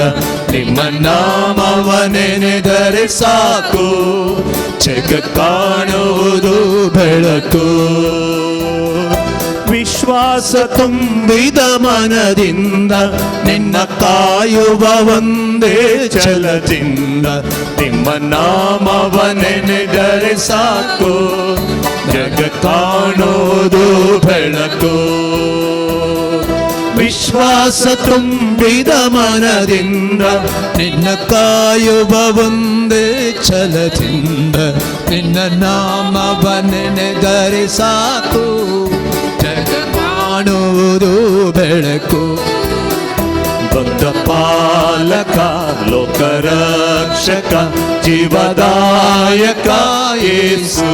ನಿಮ್ಮ ನಾಮವ ನೆನೆದರೆ ಸಾಕು, ಜಗ ಕಾಣುವುದು ಬೆಳಕು. ವಿಶ್ವಾಸ ತುಂಬಿದ ಮನದಿಂದ ನಿನ್ನ ಕಾಯುವ ಒಂದೇ ಛಲದಿಂದ, ನಿಮ್ಮ ನಾಮವ ನೆನೆದರೆ ಸಾಕು, ಜಗ ಕಾಣುವುದು ಬೆಳಕು. ವಿಶ್ವಾಸ ತುಂಬಿದ ಮನದಿಂದ ನಿನ್ನ ಕಾಯುವ ಒಂದೇ ಛಲದಿಂದ, ನಿನ್ನ ನಾಮವ ನೆನೆದರೆ ಸಾಕು, ಜಗ ಕಾಣುವುದು ಬೆಳಕು. ಭಕ್ತ ಪಾಲಕ ಲೋಕರಕ್ಷಕ ಜೀವದಾಯಕ ಯೇಸು,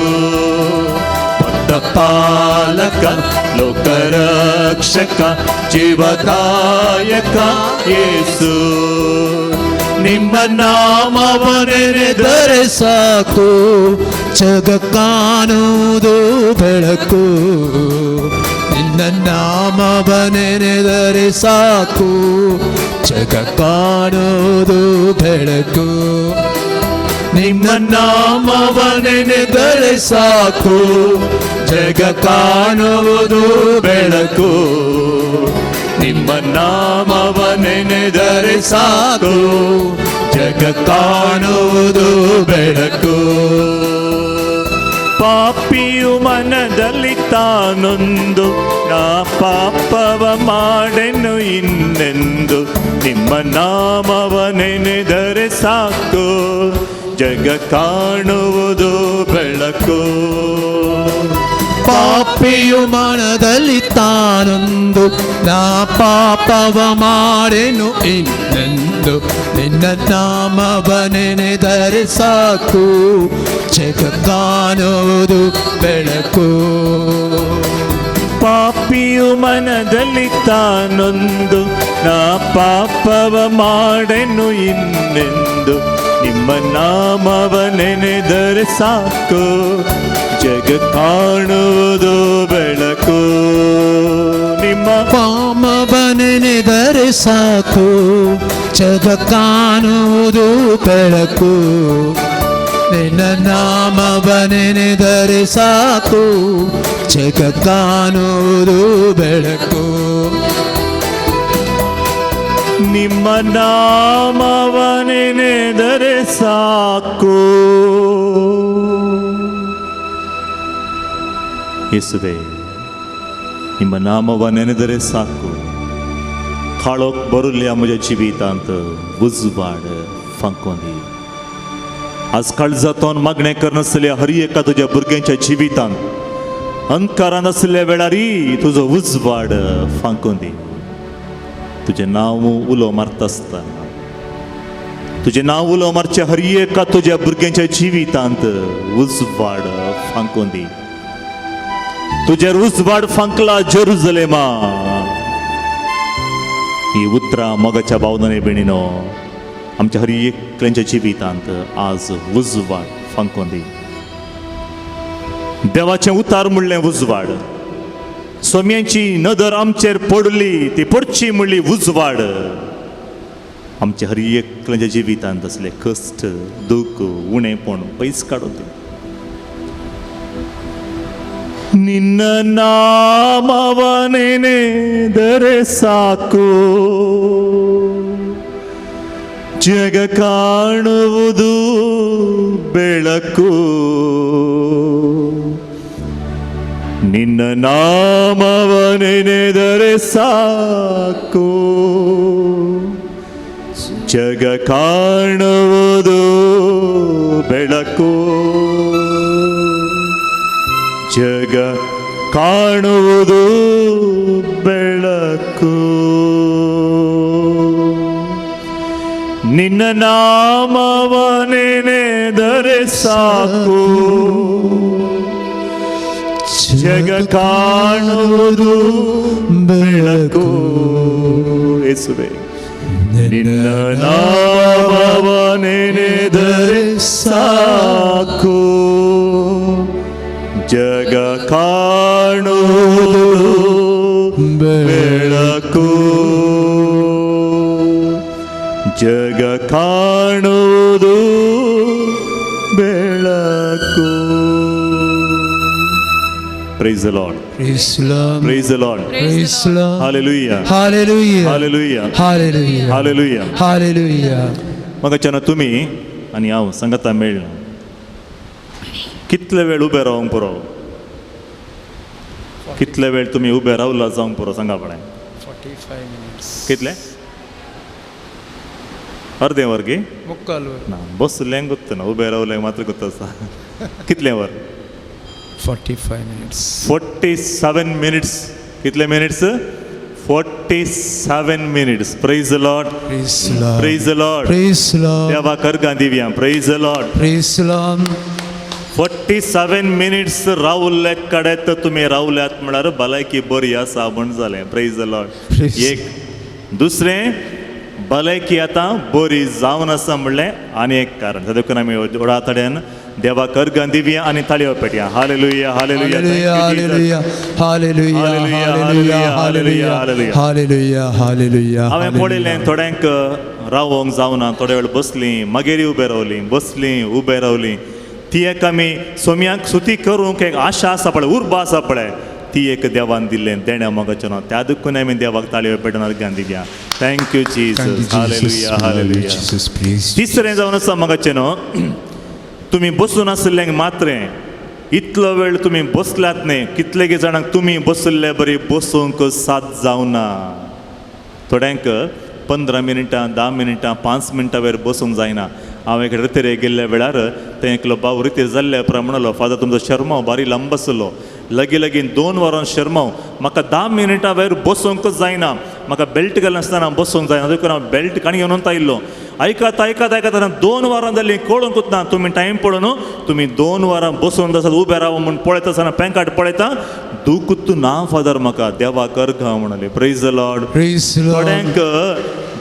ಭಕ್ತ ಪಾಲಕ ಲೋಕರಕ್ಷಕ ಜೀವದಾಯಕ ಯೇಸು, ನಿಮ್ಮ ನಾಮವ ನೆನೆದರೆ ಸಾಕು, ಜಗ ಕಾಣುವುದು ಬೆಳಕು. ನಿನ್ನ ನಾಮವ ನೆನೆದರೆ ಸಾಕು, ಜಗ ಕಾಣುವುದು ಬೆಳಕು. ನಿನ್ನ ನಾಮವ ನೆನೆದರೆ ಸಾಕು, ಜಗ ಕಾಣುವುದು ಬೆಳಕು. ನಿಮ್ಮ ನಾಮವ ನೆನೆದರೆ ಸಾಕು, ಜಗ ಕಾಣುವುದು ಬೆಳಕು. ಪಾಪಿಯು ಮನದಲ್ಲಿ ತಾನೊಂದು, ನಾ ಪಾಪವ ಮಾಡೆನು ಇನ್ನೆಂದು, ನಿಮ್ಮ ನಾಮವ ನೆನೆದರೆ ಸಾಕು, ಜಗ ಕಾಣುವುದು ಬೆಳಕು. ಪಾಪಿಯು ಮನದಲ್ಲಿ ತಾನೊಂದು, ನಾ ಪಾಪವ ಮಾಡೆನು ಇನ್ನೆಂದು, ನಿನ್ನ ನಾಮವ ನೆನೆದರೆ ಸಾಕು, ಜಗ ಕಾಣುವುದು ಬೆಳಕು. ಪಾಪಿಯು ಮನದಲ್ಲಿ ತಾನೊಂದು, ನಾ ಪಾಪವ ಮಾಡೆನು ಇನ್ನೆಂದು, ನಿಮ್ಮ ನಾಮವ ನೆನೆದರೆ ಸಾಕು, ಜಗ ಕಾಣುವುದು ಬೆಳಕು. ನಿಮ್ಮ ಪಾಪವ ನೆನೆದರೆ ಸಾಕು, ಜಗ ಕಾಣುವುದು ಬೆಳಕು. ನಿನ್ನ ನಾಮವ ನೆನೆದರೆ ಸಾಕು, ಜಗ ಕಾಣುವುದು ಬೆಳಕು. ನಿಮ್ಮ ನಾಮವ ನೆನೆದರೆ ಸಾಕು. ಯೇಸುವೇ, ನಿಮ್ಮ ನಾಮವ ನೆನೆದರೆ ಸಾಕು, ಕಾಳೋಕ್ ಬರುल्या म्हज्या जिवितांत उजवाड फांकोनी. आज काळजातून मागणें करनासल्या हर एका तुज्या भुरग्यांच्या जिवितांत अंधकारान आसल्या वेळारय तुजो उजवाड फांकोन दी. तुजें नांव उलो मारता आसतना, तुजें नांव उलो मारचें हर एका तुज्या भुरग्यांच्या जिवितांत उजवाड फांकोन दी. तुजेर उजवाड फांकला जेरुजलेमा. ही उतरां मोगाच्या भावनांनी भयणीनो आमच्या हर एकल्यांच्या जिवितांत आज उजवाड फांकोन दी. देवाचें उतार म्हणलें उजवाड, सोम्यांची नदर आमचेर पडली ती पडची म्हणली उजवाड. आमच्या हर एकल्यांच्या जिवितांत आसले कश्ट, दुःख, उणेपण पयस काडून दी. ನಿನ್ನ ನಾಮವ ನೆನೆದರೆ ಸಾಕು, ಜಗ ಕಾಣುವುದು ಬೆಳಕು. ನಿನ್ನ ನಾಮವ ನೆನೆದರೆ ಸಾಕು, ಜಗ ಕಾಣುವುದು ಬೆಳಕು. ಜಗ ಕಾಣುವುದು ಬೆಳಕು. ನಿನ್ನ ನಾಮವ ನೆನೆದರೆ ಸಾಕು, ಜಗ ಕಾಣುವುದು ಬೆಳಕು. ಯೇಸುವೆ, ನಿನ್ನ ನಾಮವ ನೆನೆದರೆ ಸಾಕು, ಜಗ ಕಾಣುವುದು ಬೆಳಕು, ಜಗ ಕಾಣುವುದು ಬೆಳಕು. Praise the Lord. Praise the Lord. Praise the Lord. Praise the Lord. Hallelujah. Hallelujah. Hallelujah. Hallelujah. Hallelujah. Hallelujah. म्हाका तुमी आनी हांव सांगता मेळ्ळें कितले वेळ उबे रावंक पुरो, कितले वेळ तुमी उबे रावला जावंक पुरो सांगा पळय. 45 minutes. कितले? अर्दें वर गे मुक्काल वर. ना, बसलें गोत्त ना, उबे रावलें मात्र गोत्त आसा. कितलें वर? 45 minutes. 47 minutes. कितले minutes? 47 minutes. Praise the Lord. Praise the Lord. Praise the Lord. Praise the Lord. देवा करगां दिवया. Praise the Lord. Praise the Lord. 47 minutes रावल्ले कडेन तर तुमी रावल्यात म्हळ्यार भलायकी बरी आसा म्हण जालें. Praise the Lord. Praise. एक दुसरें भलायकी आतां बरी जावन आसा म्हणलें आनी एक कारण. देखून आमी व्हडा ताड्यान देवा करगां दिवया आनी ताळयो पेटया. Hallelujah, hallelujah. Hallelujah. Hallelujah. Hallelujah. Hallelujah. Hallelujah. Hallelujah. हांवें पळयलें थोड्यांक रावोंक जावना, थोडे वेळ बसलीं, मागीर उबे रावलीं, बसलीं उबे रावलीं. ती एक आमी सोम्याक सुती करूंक एक आशा आसा पळय, उर्बा आसा पळय, ती एक देवान दिल्लें देणें मोगाचें न्हू. त्या दुखून आमी देवाक ताळयो पेटून अर्घान दिवया. Thank you Jesus. Hallelujah, hallelujah. तिसरें जावन आसा मोगाचें न्हू, तुमी बसून आशिल्ल्यांक मात्रें इतलो वेळ तुमी बसल्यात न्ही, कितले जाणांक तुमी बसल्ले बरी बसूंक साथ जावना. थोड्यांक 15 मिनटां, 10 मिनटां, 5 मिनटां वयर बसूंक जायना. हांव एक रितेर गेल्ल्या वेळार थंय एकलो भाव रितेर जाल्ल्या उपरांत म्हणलो, फादर तुमचो शर्माव बारी लांब आसलो, लगीं लगीं 2 वरां शर्माव, म्हाका 10 मिनटां वयर बसूंकच जायना, म्हाका बेल्ट घालनासतना बसूंक जायना, देखून हांव बेल्ट काणी घेवन आयिल्लो. आयकत आयकत आयकत 2 वरां जालीं, कळूंकच ना. तुमी टायम पळोवन तुमी 2 वरां बसून आसात, उबे राव म्हूण पळयता आसतना पॅन कार्ड पळयता, दुखूच ना फादर म्हाका, देवा करगा म्हणाले. Praise the Lord. थोड्यांक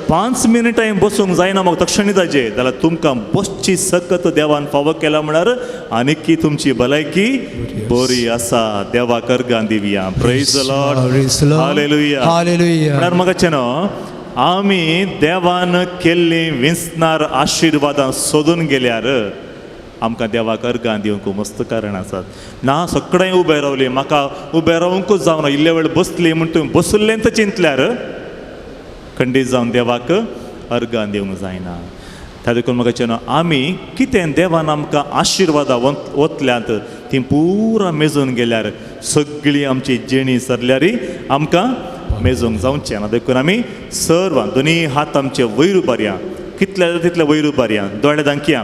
5 मिनटां बसूंक जायना म्हाका तक्षणी जाजे, जाल्यार तुमकां बसची सकत देवान फावो केला म्हळ्यार आनीकी तुमची भलायकी बरी आसा. देवा करगां दिवया. Praise the Lord. Hallelujah. Hallelujah. म्हळ्यार म्हाका न्हू आमी देवान केल्लीं विंचणार आशिर्वादां सोदून गेल्यार आमकां देवाक अर्गां दिवंक मस्त कारण आसात. ना सगळें उबें रावलीं, म्हाका उबें रावंकूच जावना, इल्ले वेळ बसली म्हूण तुमी बसल्लें तर चिंतल्यार खंडीत जावन देवाक अर्गां दिवंक जायना. त्या देखून म्हाका न्हू आमी कितें देवान आमकां आशिर्वादां वतल्यांत तीं पुरा मेजून गेल्यार सगळीं आमची जिणी सरल्यार आमकां मेजूंक जावचें ना. देखून आमी सर्व दोनी हात आमचे वयर उबारया, कितले जाता तितले वयर उबारया, दोळे दांकया.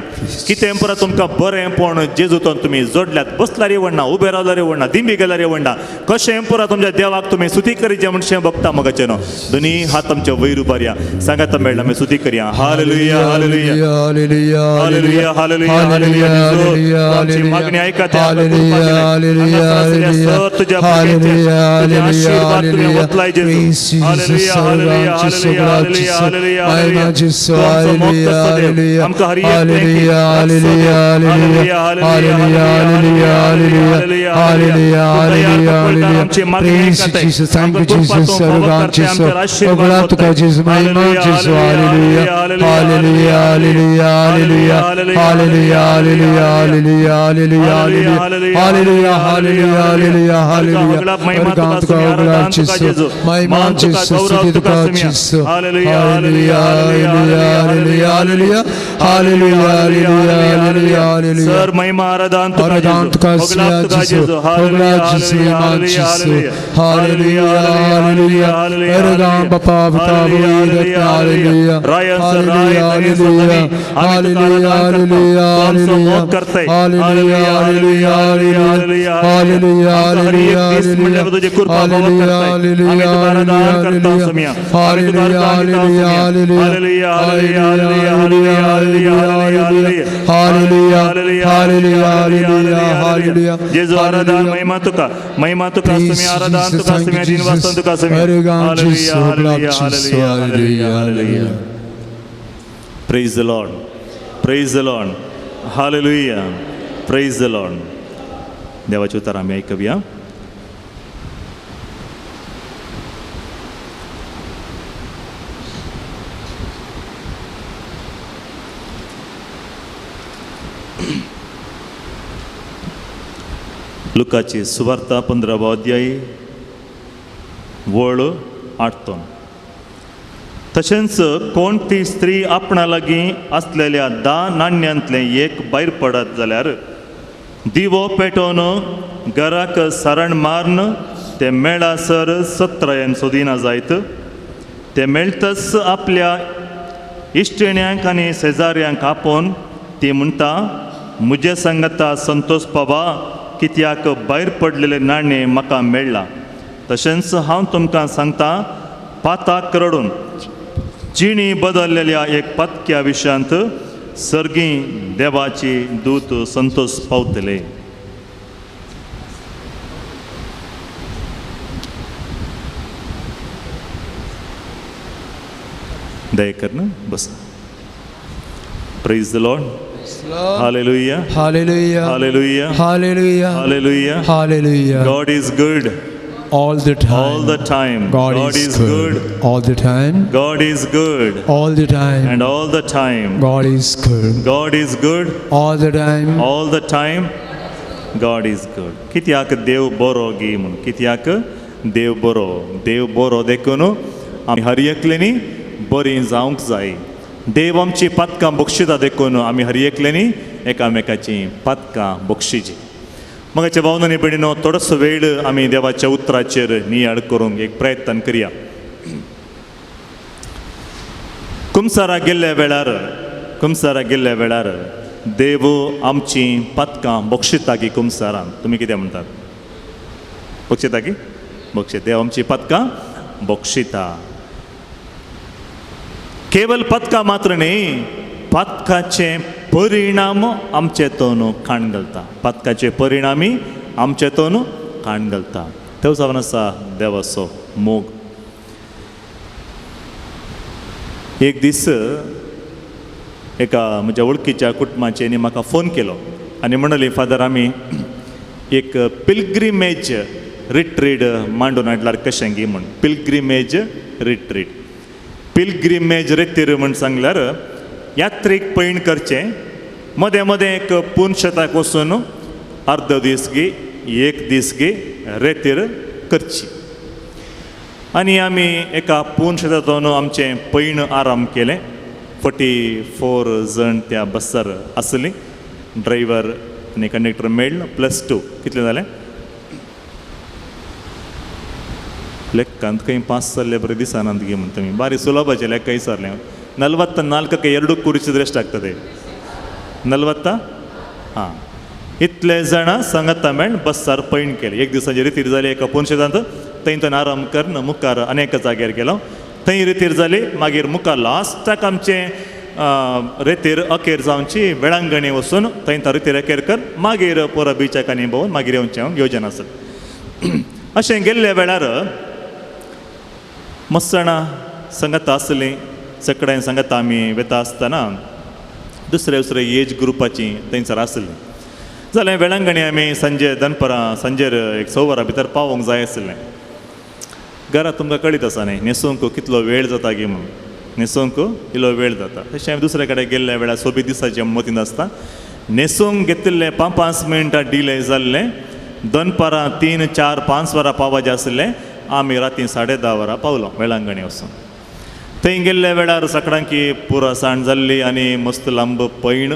कितें परत तुमकां बरें पण जेजूतोन तुमी जोडल्यात, बसल्यार वडना, उबे रावल्यार वडना, दिंबी गेल्यार वडना, कशें परत तुमच्या देवाक तुमी स्तुती करीचे म्हणशें बघता मोगाचें न्हू. दोनी हात आमचे वयर उबारया, सांगात मेळ्ळा आमी स्तुती करया. Hallelujah, hallelujah, hallelujah, hallelujah, hallelujah. आमची मागणी आयकता, तुज्या तुज्या आशीर्वाद तुमी वतलाय जेजू. Hallelujah, hallelujah, hallelujah, hallelujah, hallelujah. Hallelujah, hallelujah, hallelujah, hallelujah, hallelujah, hallelujah, hallelujah. Praise Jesus, thank you Jesus, Jesus, oh तुका Jesus, महिमा Jesus, hallelujah, hallelujah, hallelujah, hallelujah, hallelujah, hallelujah, hallelujah, hallelujah, hallelujah, hallelujah, hallelujah, hallelujah. महिमा तुका उगडा Jesus, महिमा Jesus, स्तुति तुका Jesus, hallelujah, hallelujah, hallelujah, hallelujah, Hallelujah, hallelujah, hallelujah, hallelujah. Sir महिमा आराधन तुका आराधन तुका होगलाप तुका जेजू, जेजू होगलाप जेजू, महिमा जेजू. Hallelujah, hallelujah. आराधन बापा, पिता, पवित्र, hallelujah. Hallelujah, hallelujah. Hallelujah, hallelujah, hallelujah. Hallelujah, hallelujah, hallelujah. Hallelujah, hallelujah, hallelujah. Hallelujah, hallelujah, hallelujah. Hallelujah, hallelujah, hallelujah. Hallelujah, hallelujah, hallelujah. Hallelujah, hallelujah, hallelujah, hallelujah. जेजू आराधन महिमा तुका, महिमा तुका Praise समी, आराधन Jesus, तुका thank समी, you, दिनवासन Jesus. तुका समी. आराधन Hallelujah, Jesus, hallelujah, hallelujah, hallelujah, hallelujah. Praise the Lord. Praise the Lord. Hallelujah. Praise the Lord. देवाचे उतर आमी आयकूया. लुकाची सुवार्ता 15 अध्याय वळ 8. तशेंच कोण ती स्त्री आपणा लागीं आसलेल्या 10 नाण्यांतलें एक भायर पडत जाल्यार दिवो पेटोवन घराक सारण मारून ते मेळासर सत्रायन सोदिना जायत. ते मेळटच आपल्या इश्टिण्यांक आनी शेजाऱ्यांक आपोवन ती म्हणटा, म्हजे सांगता संतोष पावा, कित्याक भायर पडलेलें नाणें म्हाका मेळ्ळां. तशेंच हांव तुमकां सांगता, पाताक रडून जिणी बदललेल्या एक पातक्या विशयांत सर्गी देवाची दूत संतोष पावतले. दया कर बस. Praise the Lord. Hallelujah. Hallelujah. Hallelujah. Hallelujah. Hallelujah. Hallelujah. God is good All the time. all the time. God is good. All the time. God is good All the time. and all the time. God is good. God is good All the time. all the time. God is good. कित्याक देव बरो गी म्हूण, कित्याक देव बरो, देव बरो देखून आमी हर एकल्यांनी बरीं जावंक जाय. देव आमची पातकां बक्षिता देखून आमी हर एकल्यांनी एकामेकाचीं पातकां बक्षिची. मगाच्या भावनांनी भयणीनो, थोडोसो वेळ आमी देवाच्या उतराचेर नियाळ करूंक एक प्रयत्न करया. कुमसारा गेल्ल्या वेळार, कुमसारा गेल्ल्या वेळार देव आमची पातकां बक्षिता की कुमसारान? तुमी कितें म्हणटात? बक्षिता की? बक्षिता. देव आमची पातकां बक्षिता. केवल पातकां मात्र न्ही, पातकाचे परिणाम आमचे तोन खाण घालता. पातकाचे परिणामी आमचे तोन खाण घालता. तो जावन आसा देवाचो मोग. एक दीस एका म्हज्या वळखीच्या कुटुंबाचें म्हाका फोन केलो आनी म्हणली, फादर आमी एक पिलग्रिमेज रिट्रीट मांडून हाडल्यार कशें गी म्हूण. पिलग्रिमेज रिट्रीट, पिलग्रिमेज रेतीर म्हूण सांगल्यार यात्रेक पयण करचें, मदें मदें एक पुनशेताक वचून अर्द दीस गी एक दीस गी रेतीर करची. आनी आमी एका पुनशेतांतून आमचें पयण आराम केलें. 44 जण त्या बसार आसली, ड्रायव्हर आनी कंडक्टर मेळ्ळ +2 कितलें जालें ಲೆಕ್ಕ ಅಂತ ಕೈ ಪಾಸ್ ಅಲ್ಲೇ ಬರೀ ದಿವಸ ನಂದಿಗೆ ಮುಂತಮಿ ಭಾರಿ ಸುಲಭ ಲೆಕ್ಕ ಐಸರ್ಲೆ 44ಕ್ಕೆ 2 ಕೂರಿಸಿದ್ರೆ ಎಷ್ಟಾಗ್ತದೆ? 40. हां, इतले जाणां संगता मेळ बस्सार पैण केले. एक दिसाची रितीर जाली एका पुनशेतांत, थंय थंय आराम करून मुखार अनेक जाग्यार गेलो, थंय रितीर जाली. मागीर मुखार लास्टाक आमचें रेतीर अखेर जावची वेळांगणी वचून थंय तो रितीर अखेर कर, मागीर पोरा बिचाक आनी भोंवन मागीर येवचें योजना आसत. अशें गेल्ल्या वेळार मस्सणां संगता आसलीं, सगळ्यां संगता आमी वेता आसतना दुसरे दुसरे एज ग्रुपाची थंयसर आसली. जालें वेळांगणी आमी सांजे दनपरां सांजेर एक 6 वरां भितर पावोंक जाय आसलें. घरा तुमकां कळीत आसा न्ही न्हेसूंक कितलो वेळ जाता गी म्हणून, न्हेसूंक इल्लो वेळ जाता. तशें आमी दुसरे कडेन गेल्ल्या वेळार सोबीत दिसाचें मतींत आसता न्हेसूंक घेतिल्लें 5-5 मिनटां डिले जाल्लें. दनपारां 3, 4, 5 वरां पावपाचें आसलें, आमी राती 10:30 वरां पावलो वेळांगणी वचून. थंय गेल्ल्या वेळार सकाळकी पुरा सांड जाल्ली आनी मस्त लांब पैण.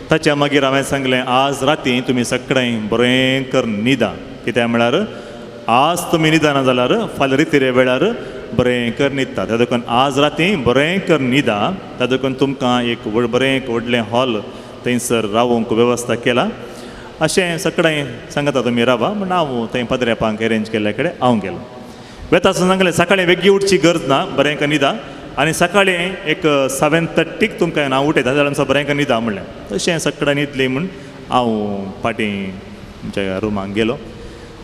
ताच्या मागीर हांवें सांगलें आज राती तुमी सगळें बरें कर न्हिदा, कित्याक म्हळ्यार आज तुमी न्हिदना जाल्यार फाल्यां रितिरे वेळार बरें कर न्हिदता. त्या देखून आज राती बरें कर न्हिदा. त्या देखून तुमकां एक बरें एक व्हडलें हॉल थंयसर रावोंक वेवस्था केला अशें सगळें सांगता तुमी रावा म्हण हांव थंय पदरेपांक अरेंज केल्ल्या कडेन हांव गेलो. वेता आसतना सांगलें सकाळीं वेगळी उठची गरज ना, बरें कर न्हिदा आनी सकाळीं एक 7:30 तुमकां हांव उठयता जाल्यार आमचो बरें कर न्हिदा म्हणलें. तशें सकाळीं न्हिदली म्हूण हांव फाटीं आमच्या रुमाक गेलो.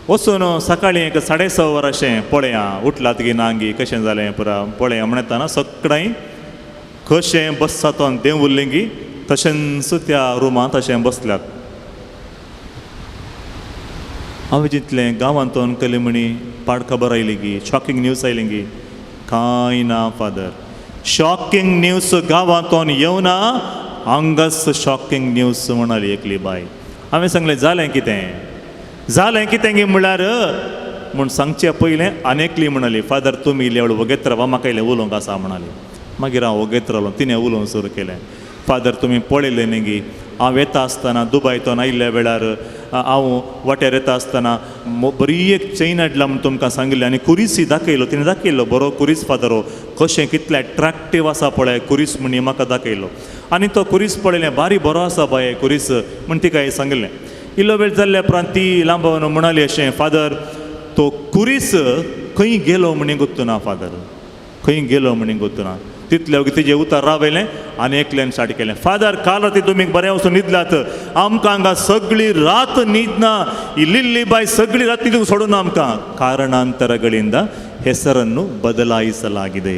वचून सकाळीं एक 6:30 वरां अशें पळया उठलात की ना गी कशें जालें पुरा पळया म्हणटाना सगळें कशें बसता तो देंवुल्लें गी तशेंच त्या रुमांत अशें बसल्यात. हांवें जितलें गांवांतून कली म्हणी पाड खबर आयली गी, शॉकिंग न्यूज आयली गी, कांय ना फादर, शॉकिंग न्यूज गांवांतून येवना, हांगाच शॉकिंग न्यूज म्हणाली एकली बाय. हांवें सांगलें जालें कितें, जालें कितें गी म्हणल्यार म्हूण सांगचें पयलें आनी एकली म्हणाली फादर तुमी इल्ले वेळ वगेत रावा म्हाका इल्लें उलोवंक आसा म्हणाली. मागीर हांव वगेत रावलो. तिणें उलोवंक सुरू केलें, फादर तुमी पळयलें न्ही गी हांव येता आसतना दुबयतून आयिल्ल्या वेळार हांव वाटेर येता आसतना बरी एक चेन हाडला म्हूण तुमकां सांगिल्लें आनी कुरीसय दाखयलो. तिणें दाखयलो बरो कुरीस फादर हो कशें कितलें एट्राक्टीव आसा पळय कुरीस म्हण म्हाका दाखयलो आनी तो कुरीस पळयलें बारी बरो आसा बाये कुरीस म्हण तिका हांवें सांगिल्लें. इल्लो वेळ जाल्ल्या उपरांत ती लांबोवन म्हणाली अशें फादर तो कुरीस खंय गेलो म्हण गोत्तू ना फादर, खंय गेलो म्हण गोत्तू ना. तितले वगीर तिजें उतर रावयलें आनी एकल्यान स्टार्ट केलें फादर काल राती तुमी बरें वचून न्हिदलात, आमकां हांगा सगळी रात न्हीद ना, ही लिल्ली बाय सगळी रात न्हिदूंक सोडून आमकां. ಕಾರಣಾಂತರಗಳಿಂದ ಹೆಸರನ್ನು ಬದಲಾಯಿಸಲಾಗಿದೆ.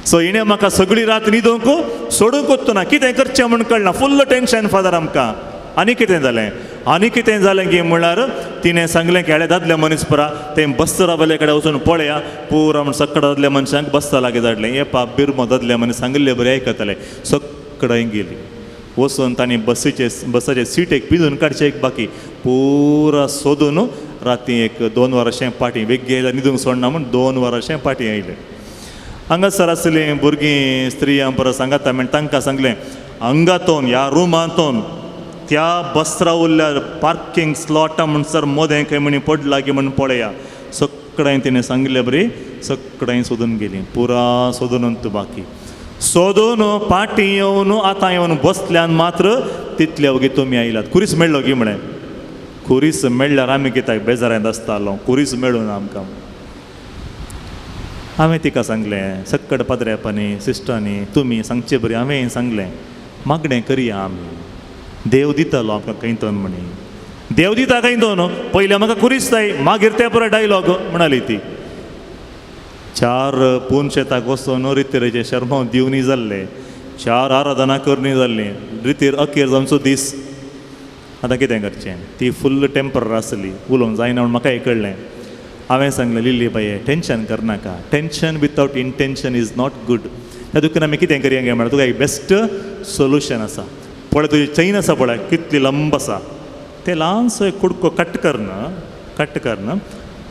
सो हिणें म्हाका सगळी रात न्हिदूंक सोडूंक वचना ना, कितें करचें म्हूण कळना, फुल्ल टेंशन फादर आमकां. आनी कितें जालें, आनी कितें जालें की म्हणल्यार तिणें सांगलें की दादले मनीस परा तें बस रावले कडेन वचून पळया पुरा म्हण सगळ्या दादल्या मनशांक बसता लागीं धाडलें. हे पा बिरमो दादले मनीस सांगिल्ले बरें आयकतले. सगळें गेली वचून तांणी बसाचे सीट एक पिजून काडचें एक बाकी पुरा सोदून राती एक 2 वरां पाटी वेगळी आयल्यार न्हिदूंक सोडना म्हूण 2 वरां पाटी आयले. हांगासर आसलीं भुरगीं स्त्रियां परत सांगाता म्हण तांकां सांगलें हांगातोन ह्या रुमांतोन त्या बसरा उरल्यार पार्किंग स्लॉटा म्हणसर मोदें खंय म्हणी पडला की म्हण पळया. सगळें तिणें सांगिल्लें बरी सगळें सोदून गेलीं पुरा सोदून बाकी सोदून पाटी येवन आतां येवन बसल्यान मात्र तितले वगी तुमी आयलात. कुरीस मेळ्ळो की म्हळें कुरीस मेळ्ळ्यार आमी कित्याक बेजारांत आसतालो, कुरीस मेळूं ना आमकां. हांवें तिका सांगलें सक्कड पाद्र्यापांनी सिस्टरांनी तुमी सांगचे बरी हांवें सांगलें मागणें करया आमी, देव दितलो आमकां खंय तो म्हणी, देव दिता खंय तो न्हू, पयलें म्हाका कुरीस जाय मागीर ते पुरो डायलॉग म्हणाली ती. 4 पून शेताक वचून रितीरेचें शर्मांव दिवनी जाल्लें, 4 आराधना करणी जाल्ली, रितीर अखेर जावचो दीस. आतां कितें करचें, ती फुल्ल टेंपर आसली, उलोवंक जायना म्हूण म्हाका कळ्ळें. हांवें सांगलें लिल्ली बाये टेंशन करनाका, tension without intention is not good. त्या दुखून आमी कितें करया गे म्हळ्यार तुका एक बेस्ट सोल्युशन आसा. पळय तुजी चैन आसा पळय कितली लंब आसा, तें ल्हानसो एक कुडको कट करन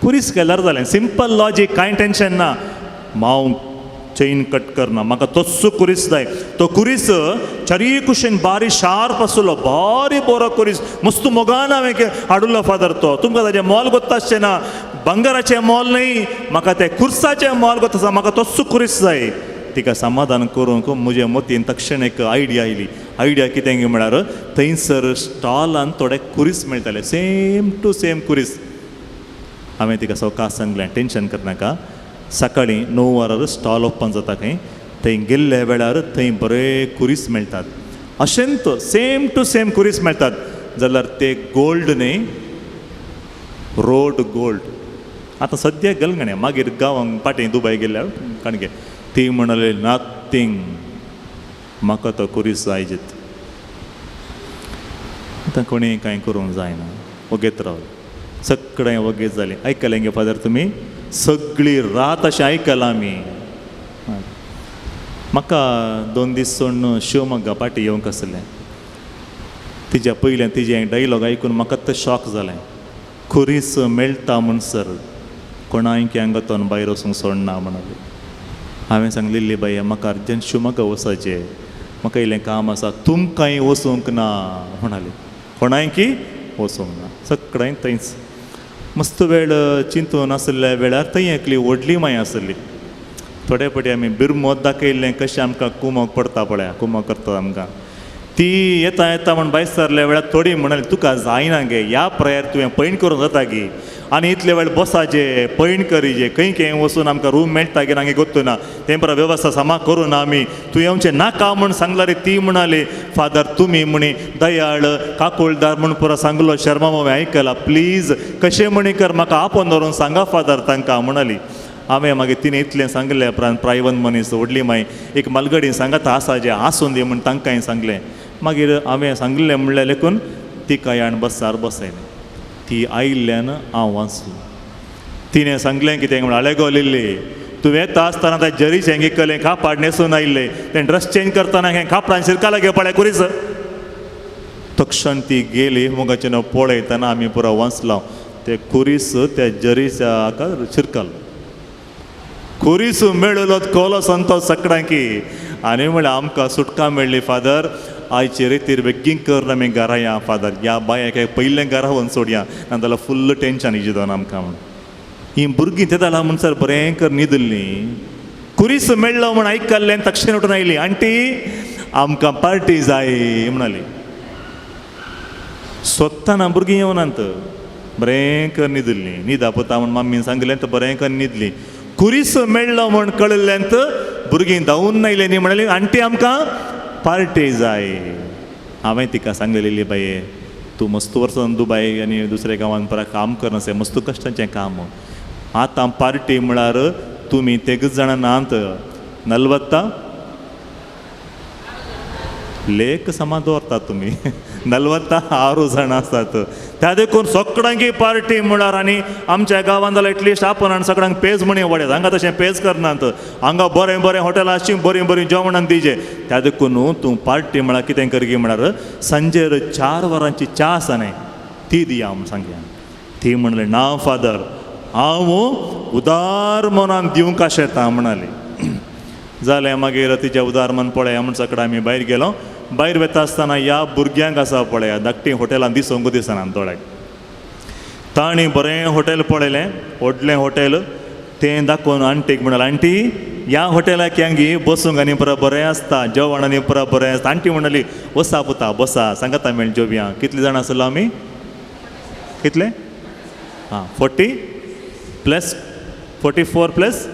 कुरीस केल्यार जालें. सिंपल लॉजीक, कांय टेंशन ना. माव चैन कट करना म्हाका तस्सो कुरीस जाय. तो कुरीस चारीय कुशीन बारी शार्प आसलो, बारी बरो कुरीस, मस्त मोगान हांवें हाडुल्लो फादर तो. तुमकां ताजें मोल गोत्ता आसचें ना, भांगराचें मोल न्हय, म्हाका तें कुर्साचें मोल गोत्ता आसा, म्हाका तस्सो कुरीस जाय. तिका समाधान करूंक म्हजे मतीन तक्षण एक आयडिया आयली. आयडिया कितें म्हळ्यार थंयसर स्टॉलान थोडे कुरीस मेळटाले, सेम टू सेम कुरीस. हांवें तिका सवकास सांगलें टेंशन करनाका, सकाळीं 9 वरार स्टॉल ओपन जाता खंय, थंय गेल्ल्या वेळार थंय बरे कुरीस मेळटात, अशेंत सेम टू सेम कुरीस मेळटात जाल्यार ते गोल्ड न्हय, रोड गोल्ड. आतां सद्या गलगणे मागीर गांवांक पाटी दुबय गेल्यार काणगे. ती म्हणाली नथींग, म्हाका तो कुरीस जायजीत. आतां कोणी कांय करूंक जायना, वगेत रावलें, सगळें वगेत जालें. आयकलें गे फादर तुमी सगळी रात अशें आयकलां आमी. म्हाका 2 दीस सोडून शिवमोग्गा पाटी येवंक आसलें. तिज्या पयलें तिजें डायलॉग आयकून म्हाका तो शॉक जालें. खुरीस मेळटा म्हणसर कोणायकी हांगा भायर वचूंक सोडना म्हणाली. हांवें सांगलेली बाई म्हाका अर्जंट शिवमोग्गा वचपाचें, म्हाका इल्लें काम आसा, तुमकांय वचूंक ना म्हणाली. कोणाय की वचूंक ना, सगळ्यांक थंयच. मस्त वेळ चिंतून आशिल्ल्या वेळार थंय एकली व्हडली माय आसली. थोडे फावटी आमी बिरमोत दाखयल्लें कशें आमकां कुमोक पडटा पळया, कुमोक करता आमकां. ती येता येता म्हण भायर सरल्या वेळार थोडी म्हणाली तुका जायना गे ह्या प्रयार तुवें पैण करूंक जाता गी, आनी इतले वेळ बसाचे पैण करीजे, खंय खंय वचून आमकां रूम मेळटा गे नागे गोत्तू ना, तें परा वेवस्था सामा करूं ना आमी, तूं येवचें नाका म्हूण सांगला रे. ती म्हणाली फादर तुमी म्हणी दयाळ काकुळदार म्हूण पुरो सांगलो शर्मा हांवें आयकला, प्लीज कशें म्हणी कर म्हाका आपोवन दवरून सांगा फादर तांकां म्हणाली. हांवें मागीर तिणें इतलें सांगलें उपरांत प्रायवन मनीस व्हडली माय एक मालगडी सांगाता आसा जें आसून दी म्हूण तांकां हांवें सांगलें. मागीर हांवें सांगलें म्हणल्यार लेखून तिका याण बसार बसयलें. ती आयिल्ल्यान हांव वाचलो. तिणें सांगलें कितें म्हण आले गो लिल्ली तूं येता आसतना त्या जरीचें गिकलें कापाड न्हेसून आयिल्लें, तें ड्रेस चेंज करतना हें कापडान शिरकाला गे पळय कुरीस. तक्षण ती गेली मुगाचें नांव पळयतना आमी पुरो वाचलो ते कुरीस त्या जरीच्या हाका शिरकालो. कुरीस मेळलो कोलो संतोष सगळ्यांकी आनी म्हणल्यार आमकां सुटका मेळ्ळी फादर. आयचे रेतीर बेगीन कर आमी घरा या फादर, ह्या बायक पयलें घरा वचून सोडया, नाजाल्यार फुल्ल टेंशन इजी दोन आमकां म्हूण. ही भुरगीं ते जाल्यार म्हणसर बरें कर न्हिदिल्लीं. कुरीस मेळ्ळो म्हूण आयकल्लें तक्षण उठून आयली, आंटी आमकां पार्टी जाय म्हणाली. सोदतना भुरगीं येवनात, बरें कर न्हिदिल्लीं. न्हिदा पुता म्हूण मम्मीन सांगलें तर बरें कर न्हिदलीं. कुरीस मेळ्ळो म्हूण कळिल्लें भुरगीं धांवून आयलें न्ही म्हणाली आंटी आमकां पार्टी जाय. हांवें तिका सांगलेली बाये तूं मस्त वर्सान दुबाय आनी दुसऱ्या गांवान परत काम करनासलें, मस्त कश्टांचें काम. आतां पार्टी म्हळ्यार तुमी तेगच जाणां नात नलवत्ता लेख समा दवरतात तुमी 46 जाणां आसात. त्या देखून सगळ्यांकी पार्टी म्हळ्यार आनी आमच्या गांवांत जाल्यार एटलिस्ट आपण आनी सगळ्यांक पेज म्हणी वाडयत, हांगा तशें पेज करनात, हांगा बरें बरें हॉटेलां आसची बरीं बरीं जेवणां दिजे. त्या देखून न्हू तूं पार्टी म्हळ्यार कितें करगी म्हळ्यार सांजेर 4 वरांची च्या आसा न्ही ती दिया म्हूण सांगया. ती म्हणलें ना फादर हांव उदार मनान दिवंक आशेता म्हणाली. जालें मागीर तिचें उदार मन पळया म्हण सगळें आमी भायर गेलो. भायर वता आसतना ह्या भुरग्यांक आसा पळया धाकटीं हॉटेलां दिसूंक दिसना दोळ्याक. तांणी बरें हॉटेल पळयलें, व्हडलें हॉटेल, तें दाखोवन आंटीक म्हणाले आंटी ह्या हॉटेलाक यांगी बसूंक आनी पुरो बरें आसता, जेवण आनी पुरो बरें आसता. आंटी म्हणाली वसा पुता बसा सांगता मेळ जेवया. कितले जाणां आसलो आमी, कितले? आं 40 प्लस 44 प्लस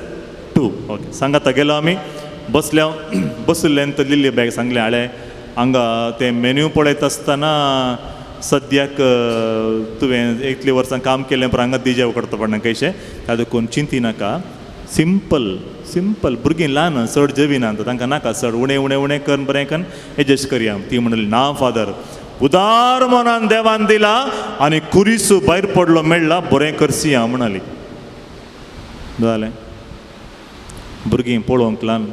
2 ओके सांगाता गेलो आमी. बसल्या बशिल्ल्यान तर लिल्ली बॅग सांगलें हाडे हांगा तें मेन्यू पळयत आसतना सद्याक तुवें इतलीं वर्सां काम केलें पर हांगा दिजेव करता पडना कशें, त्या देखून चिंती नाका, सिंपल सिंपल भुरगीं ल्हान चड जेविना तांकां नाका चड, उणें उणें उणें करून बरें करून एडजस्ट करया. ती म्हणली ना फादर उदार मनान देवान दिला आनी कुरीस भायर पडलो मेळ्ळा बरें करसिया म्हणाली. जालें भुरगीं पळोवंक ल्हान,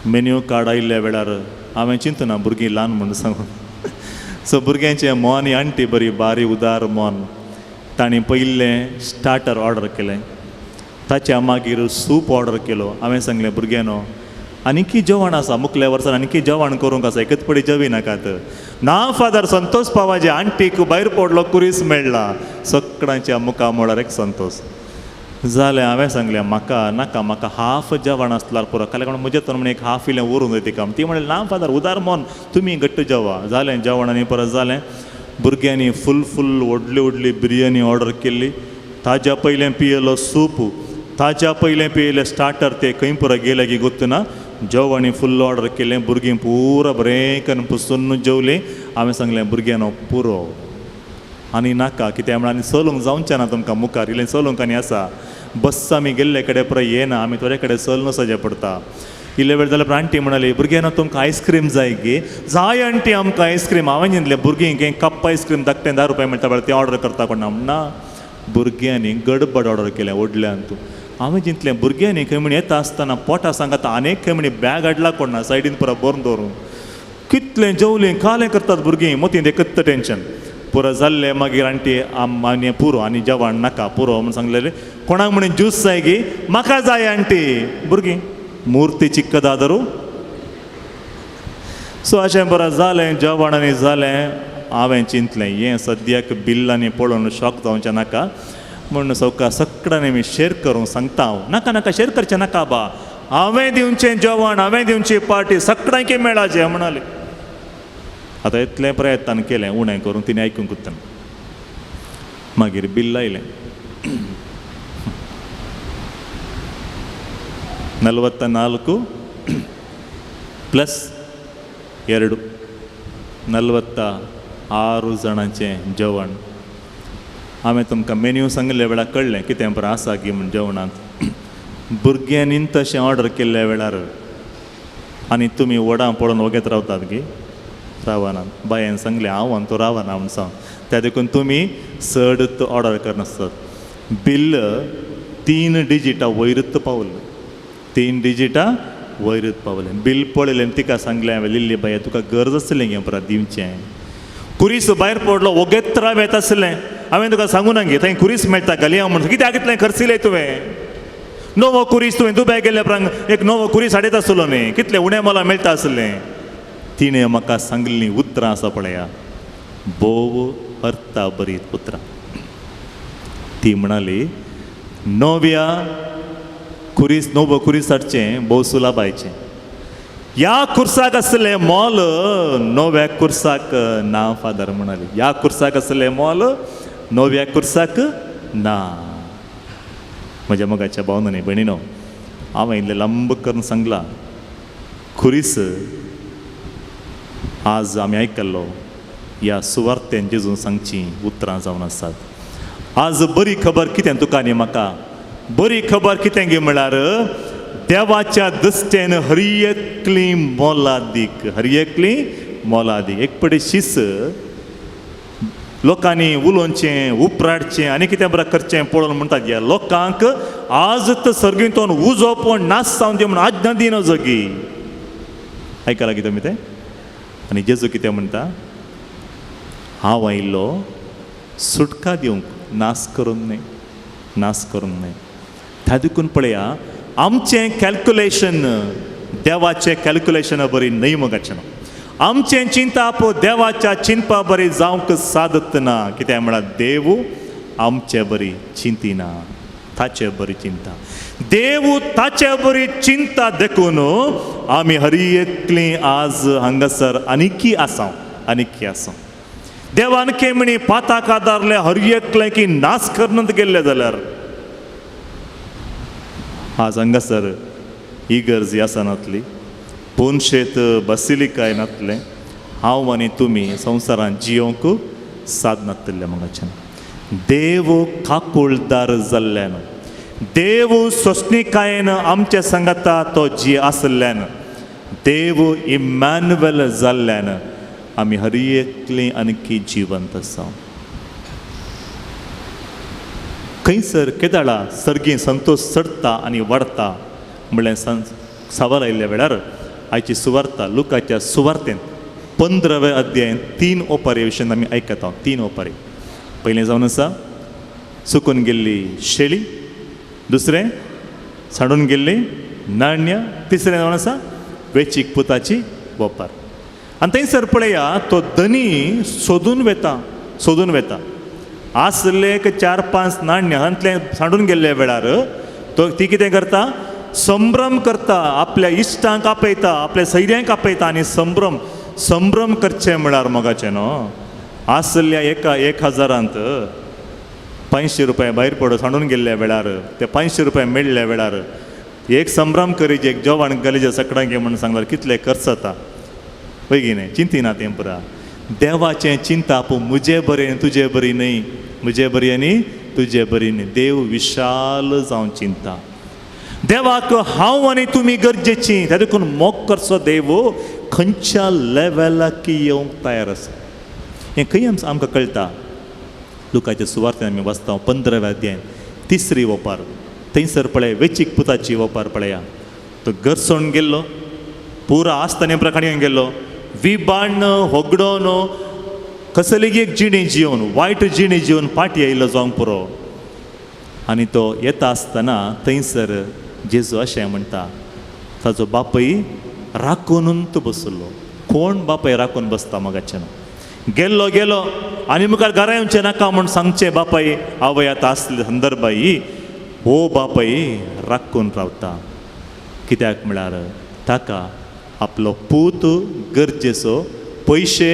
मेन्यू कार्ड आयिल्ल्या वेळार हांवें चिंतना भुरगीं ल्हान म्हूण सांगून. सो भुरग्यांचें मन आंटी बरी बारी उदार मन. तांणी पयलें स्टार्टर ऑर्डर केलें, ताच्या मागीर सूप ऑर्डर केलो. हांवें सांगलें भुरग्यांनो आनीकी जेवण आसा मुखल्या वर्सान आनीकी जेवण करूंक आसा, एकच पडी जेवी नाकात. ना फादर संतोष पावाजे आंटीक भायर पडलो कुरीस मेळ्ळा. सगळ्यांच्या मुखा म्हळ्यार एक संतोष जालें. हांवें सांगलें म्हाका नाका, म्हाका हाफ जेवण आसल्यार पुरो, काल्यार कोण म्हजें तर म्हण एक हाफ इल्लें उरूंक जाय तिका. ती म्हणलें ना फादर उदार मन तुमी घट्ट जेवा. जालें जेवण आनी परत जालें. भुरग्यांनी फूल फूल व्हडली व्हडली बिरयानी ऑर्डर केल्ली. ताज्या पयलें पियेलो सूप, ताज्या पयलें पियेलें स्टार्टर, ते खंय पुरो गेले की गोत्तना. जेवण फुल्ल ऑर्डर केलें, भुरगीं पुरो बरें करून पुसून जेवलीं. हांवें सांगलें भुरग्यांनो पुरो आनी नाका, कित्याक म्हळ्यार आनी चलूंक जावचें ना तुमकां मुखार, इल्लें चलूंक आनी आसा, बस आमी गेल्ले कडेन पुरो येना, आमी थोडे कडेन चलून वचचें पडटा. इल्ले वेळ जाल्यार आंटी म्हणाली भुरग्यांनो तुमकां आयस्क्रीम जाय गे? जाय आंटी आमकां आयस्क्रीम. हांवें चिंतलें भुरगीं हें कप आयस्क्रीम धाकटें 10 रुपया मेळटा पळय तें ऑर्डर करता कोण ना. भुरग्यांनी गडबड ऑर्डर केलें व्हडल्यान. तूं हांवें चिंतलें भुरग्यांनी खंय म्हण येता आसतना पोटा सांगाता आनी खंय म्हणी बॅग हाडला कोण ना सायडीन पुरो भरून दवरून. कितलें जेवलें खालें करतात भुरगीं, मोतींत एकच टेंशन पुरो जाल्लें. मागीर आंटी आम आनी पुरो आनी जेवण नाका पुरो म्हूण सांगलेलें. कोणाक म्हणून ज्यूस जाय गी, म्हाका जाय आण्टी. भुरगीं मूर्ती चिक्कदादरू. सो अशें बरें जालें जेवण आनी जालें. हांवें चिंतलें हें सद्याक बिल आनी पळोवन शॉक जावचें नाका म्हूण सवका सगळ्यांनी मी शेर करूंक सांगता हांव. नाका नाका शेर करचें नाका बा, हांवें दिवचें जेवण, हांवें दिवची पार्टी सगळ्यांकी मेळाचें म्हणाले. आतां इतलें प्रयत्न केलें उणें करून तिणें आयकूंक उरतना. मागीर बिल आयलें 44 + 2 46 जाणांचें जेवण. हांवें तुमकां मेन्यू सांगिल्ल्या वेळार कळ्ळें कितें बरें आसा गी म्हूण जेवणांत. भुरग्यांनी तशें ऑर्डर केल्ल्या वेळार आनी तुमी व्हडां पळोवन वगेत रावतात गी, रावना. बायन सांगलें हांव आनी तूं रावना म्हूण सांग, त्या देखून तुमी चड ऑर्डर करनासतात. बिल 3 डिजिटां वयरूच पावलें, 3 डिजिटां वयरूच पावलें. बिल पळयलें आनी तिका सांगलें हांवें, लिल्ली बाये तुका गरज आसलें गे परत दिवचें. कुरीस भायर पडलो वगेत राव येता आसलें. हांवें तुका सांगू ना गे थंय कुरीस मेळटा घालया म्हूण, कित्याक इतलें खर्चिलें तुवें? नवो कुरीस तुवें दुबय गेल्ल्या उपरांत एक नवो कुरीस हाडयत आसलो न्ही, कितलें उणें मोला मेळटा आसलें. तिणें म्हाका सांगिल्लीं उतरां आसा पळया, भोव अर्था बरीत उतरां. ती म्हणाली नव्या कुरीस, नवो कुरीस हाडचें भोव सुलाबायचें. ह्या कुर्साक आसलें मोल नव्या कुर्साक ना फादर म्हणाली. ह्या कुर्साक आसलें मोल नव्या कुर्साक ना. म्हज्या मोगाच्या भावनांनी भयणीनो, हांवें इल्लें लांब करून सांगलां. खुरीस आज आमी आयकल्लो ह्या सुवार्तेन जेजून सांगचीं उतरां जावन आसात. आज बरी खबर कितें तुका आनी म्हाका? बरी खबर कितें गे म्हळ्यार देवाच्या दृश्टेन हर एकली मोलादीक, हर एकली मोलादीक. एक पडे शीस लोकांनी उलोवचें, उपराटचें आनी कितें बरें करचें पळोवन म्हणटात ह्या लोकांक आज तर सर्गींतून उजो पण नाश जावन दी म्हूण आज्ञा दिना जगी. आयकलां कितें तुमी तें? आनी जेजू कितें म्हणटा, हांव आयिल्लो सुटका दिवंक, नाश करूंक न्हय, नाश करूंक न्हय. त्या देखून पळया आमचें कॅल्कुलेशन देवाचें कॅल्कुलेशना बरी न्हय मगाचें. आमचें चिंताप देवाच्या चिंतपा बरी जावंक सादत ना. कित्याक म्हळ्यार देव आमचे बरी चिंतिना, ताचे बरी चिंता. देव ताचे बरी चिंता देखून आमी हर एकली आज हांगासर आनिकी आसा, आनिकी आसा. देवान केमणी पाताक आदारले हर एकलें की नाश करनत गेल्ले जाल्यार आज हांगासर ही गरज आसा नातली, पोनशेत बसिलिकाय नातलें. हांव आनी तुमी संवसारांत जियोंक साद नातलें म्हाकाच्यान. देव काकुळदार जाल्ल्यान, देव सोंसणीकायेन आमच्या सांगाता तो जी आसल्यान, देव इमॅन्युएल जाल्ल्यान आमी हर एकली आणखी जिवंत आसा. खंयसर केदाळा सर्गी संतोश चडता आनी वाडता म्हणल्यार सवाल आयिल्ल्या वेळार आयची सुवार्ता लुकाच्या सुवार्तेन 15व्या अध्यायान 3 ओपारी विशयान आमी आयकता. 3 ओपारी. पयलें जावन आसा चुकून गेल्ली शेळी, दुसरें सांडून गेल्ली नाण्य, तिसरें जावन आसा वेचीक पुताची ओपार. आनी थंयसर पळया तो धनी सोदून वेता, सोदून वेता. आसले एक 4-5 नाण्य हांतलें सांडून गेल्ल्या वेळार तो ती कितें करता, संभ्रम करता, आपल्या इश्टांक आपयता, आपल्या सैऱ्यांक आपयता. आनी संभ्रम संभ्रम करचें म्हळ्यार मोगाचें न्हू, आसल्या एका 1000 500 रुपया भायर पडो सांडून गेल्ल्या वेळार ते 500 रुपया मेळ्ळ्या वेळार एक संभ्रम करीजे, एक जेवण गलीजे सगळ्यांक म्हूण सांगल्यार कितले खर्च जाता पळय न्हय. चिंतिना तें पुरा. देवाचें चिंताप म्हजे बरें आनी तुजे बरी न्हय, म्हजे बरी आनी तुजे बरी न्हय. देव विशाल जावन चिंता. देवाक हांव आनी तुमी गरजेची, त्या देखून मोग करचो देव खंयच्या लेवलाक येवंक तयार आसा हें खंय आमकां कळटा. लुकाच्या सुवार्तेन आमी वाचता 15व्या अध्यायान 3री ओपार. थंयसर पळय वेचीक पुताची ओपार पळया. तो घर सोडून गेल्लो, पुरा आसतना प्रकाणी गेल्लो, विबाण होगडोन कसलेगी एक जिणी जिवन, वायट जिणी जिवन पाटी आयिल्लो जावंक पुरो. आनी तो येता आसतना थंयसर जेजू अशें म्हणटा, ताजो बापूय राखून तो बसलो. कोण बापूय राखून बसता मगाचें? गेल्लो गेलो आनी मुखार घरा येवचें नाका म्हूण सांगचें बापाय आवय आतां आसले संदर्भाई हो बापाय राखून रावता. कित्याक म्हळ्यार ताका आपलो पूत गरजेचो, पयशे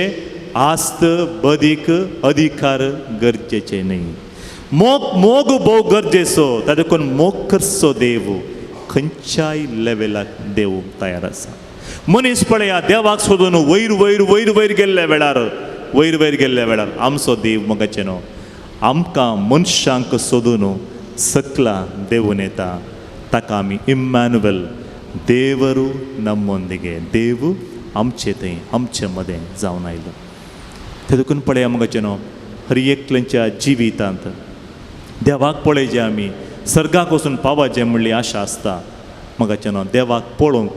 आस्त बदीक अधिकार गरजेचे न्हय. मोग मोग भोव गरजेचो, ताका देखून मोग करचो देव खंयच्याय लेवलाक देव तयार आसा. मनीस पळया देवाक सोदून वयर वयर वयर वयर गेल्ल्या वेळार, वयर वयर गेल्ल्या वेळार आमचो देव मगाचें न्हू आमकां मनशांक सोदून सकला देवून येता. ताका आमी इम्मॅन्युएल देवरू नम्मोंदिगे, देव आमचे थंय आमचे मदें जावन आयलो. ते देखून पळया मगाचें न्हू हर एकल्याच्या जिवितांत देवाक पळयचें आमी सर्गाक वचून पावाचें म्हणली आशा आसता. मगाचें न्हू देवाक पळोवंक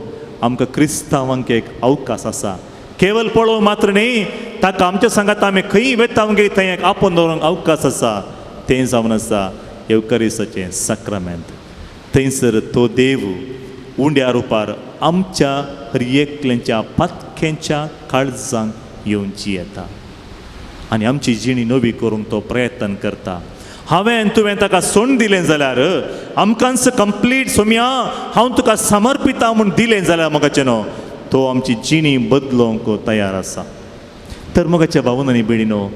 आमकां क्रिस्तांवांक एक अवकाश आसा. केवल पळोवंक मात्र न्ही, ताका आमच्या सांगात आमी खंय वेता आमगे थंय एक आपोवन दवरूंक अवकाश आसा. तें जावन आसा येवकारिसाचें साक्रामेंत. थंयसर तो देव उंड्या रुपार आमच्या हर एकल्याच्या पातक्यांच्या काळजांक येवची येता आनी आमची जिणी नवी करूंक तो प्रयत्न करता. हांवें तुवें ताका सोण दिलें जाल्यार आमकांच कंप्लीट सोम्या हांव तुका समर्पिता म्हूण दिलें जाल्यार मगाचें न्हू तो आमची जिणी बदलोवंक तयार आसा. तर मगाच्या भावन आनी भयणीनो,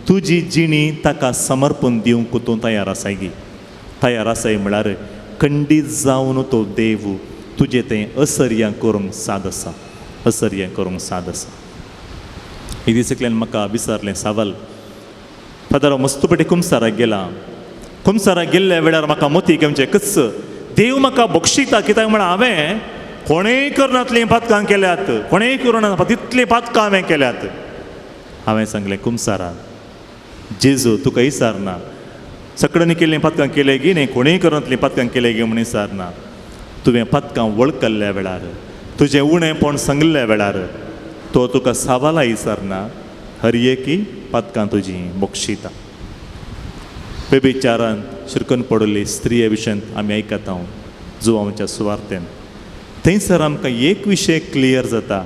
तुजी जिणी ताका समर्पण दिवंक तूं तयार आसाय गी? तयार आसाय म्हळ्यार खंडीत जावन तो देव तुजें तें असर्यां करूंक साद आसा, असर्यां करूंक साद आसा. एक दीस एकल्यान म्हाका विचारलें सावल, फादर हांव मस्तपटी कुमसाराक गेला, कुमसाराक गेल्ल्या वेळार म्हाका मोती घेवचें कस देव म्हाका बक्षिता, कित्याक म्हळ्यार हांवें कोणेय करनातलीं पातकां केल्यात, कोणेय करूं तितलीं पातकां हांवें केल्यात. हांवें सांगलें कुमसारा, जेजू तुका विचारना सगळ्यांनी केल्लीं पातकां केले गी न्ही, कोणेय करनातलीं पातकां केले गी म्हूण विचारना. तुवें पातकां वळखल्ल्या वेळार, तुजें उणेंपण सांगल्ल्या वेळार तो तुका सावाला विचारना, हर एकी पातकां तुजी बक्षिता. बेबिचारान शिरकून पडिल्ली स्त्रिये विशयांत आमी आयकता जुवांच्या सुवार्तेन. थंयसर आमकां एक विशय क्लियर जाता,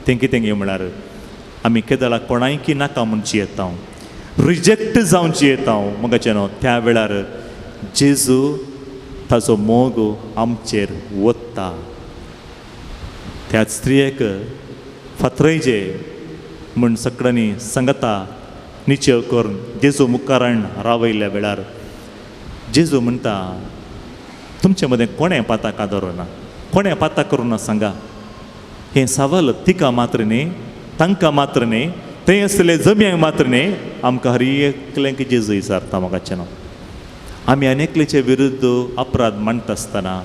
तें कितें गे म्हळ्यार आमी केदळा कोणायकी नाका म्हूण जियेता, रिजेक्ट जावन जियेता मगाचें न्हू. त्या वेळार जेजू ताचो मोग आमचेर वता. त्या स्त्रियेक फातरयचे म्हूण सगळ्यांनी सांगता निचेव करून जेजू मुखारान रावयल्ल्या वेळार जेजू म्हणटा, तुमचे मदें कोणें पाताक आदरना, कोणें पाताक करूं ना सांगा. हें सवाल तिका मात्र न्ही, तांकां मात्र न्ही, थंय आसले जम्यांक मात्र न्ही, आमकां हर एकल्यांक जेजू विचारता मगाचें न्हू. आमी आनी एकल्याचे विरुद्ध अपराध मांडटा आसतना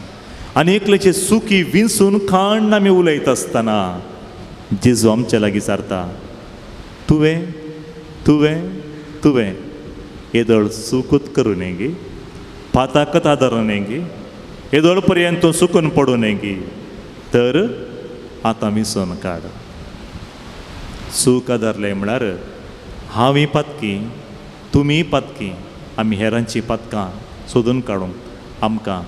आनी एकल्याचे चुकी विंचून काण्ण आमी उलयता आसतना जेजू आमच्या लागीं विचारता, तुवें तुवें तुवें येदोळ चुकूत करूं न्ही गी, पाताकत आदार न्ही गी, येदोळ पर्यंत तूं चुकून पडूं न्ही गी, तर आतां विंचून काड. चूक आदारलें म्हळ्यार हांवूय पातकी, तुमीय पातकी, आमी हेरांची पातकां सोदून काडूंक आमकां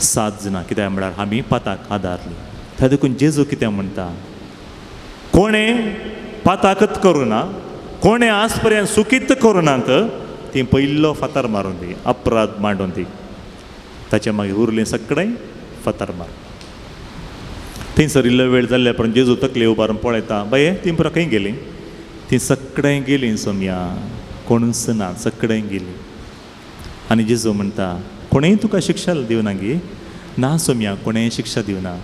साथ ना. कित्याक म्हळ्यार आमी पाताक आदारली. त्या देखून जेजू कितें म्हणटा, कोणें पाताकत करूं ना, कोणें आज पर्यंत चुकीत करूं नात, ती पयलो फातर मारून दी, अपराध मांडून दी, ताचे मागीर उरलें सगळें फातर मार. थंयसर इल्लो वेळ जाल्ल्या उपरांत जेजू तकली उबारून पळयता, बाये तीं पुरा खंय गेलीं? तीं सगळें गेलीं सोमया, कोणूच ना, सगळें गेलीं. आनी जेजू म्हणटा, कोणेय तुका शिक्षा दिवना गी? ना सोमया, कोणेय शिक्षा दिवना.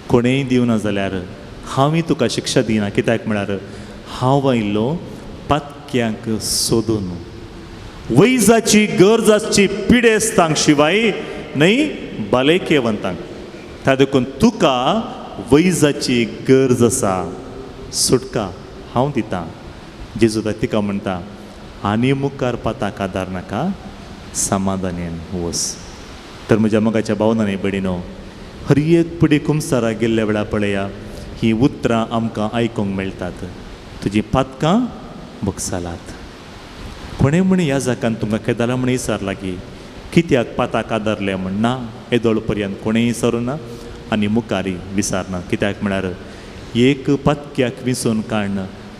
कोणेय दिवना जाल्यार हांवूय तुका शिक्षा दिना, कित्याक म्हळ्यार हांव आयिल्लो पातक्यांक सोदून. वैजाची गरज आसची पिडेस्तांक शिवाय न्हय भलायकेवंतांक. त्या देखून तुका वैजाची गरज आसा, सुटका हांव दितां. जेजू तिका म्हणटा, आनी मुखार पाताक आदार नाका, समाधानेन वस. तर म्हज्या मोगाच्या भावनांनी भयणीनो, हर एक पिडी कुमसाराक गेल्ल्या वेळार पळया ही उतरां आमकां आयकूंक मेळटात, तुजी पातकां भोगसालात. कोणें म्हण ह्या जाकान तुमकां केदाला म्हण विचारला की कित्याक पाताक आदारलें म्हण ना येदोळ पर्यंत कोणेंय विचारूना आनी मुखारी विचारना. कित्याक म्हळ्यार एक पातक्याक विंचून काडन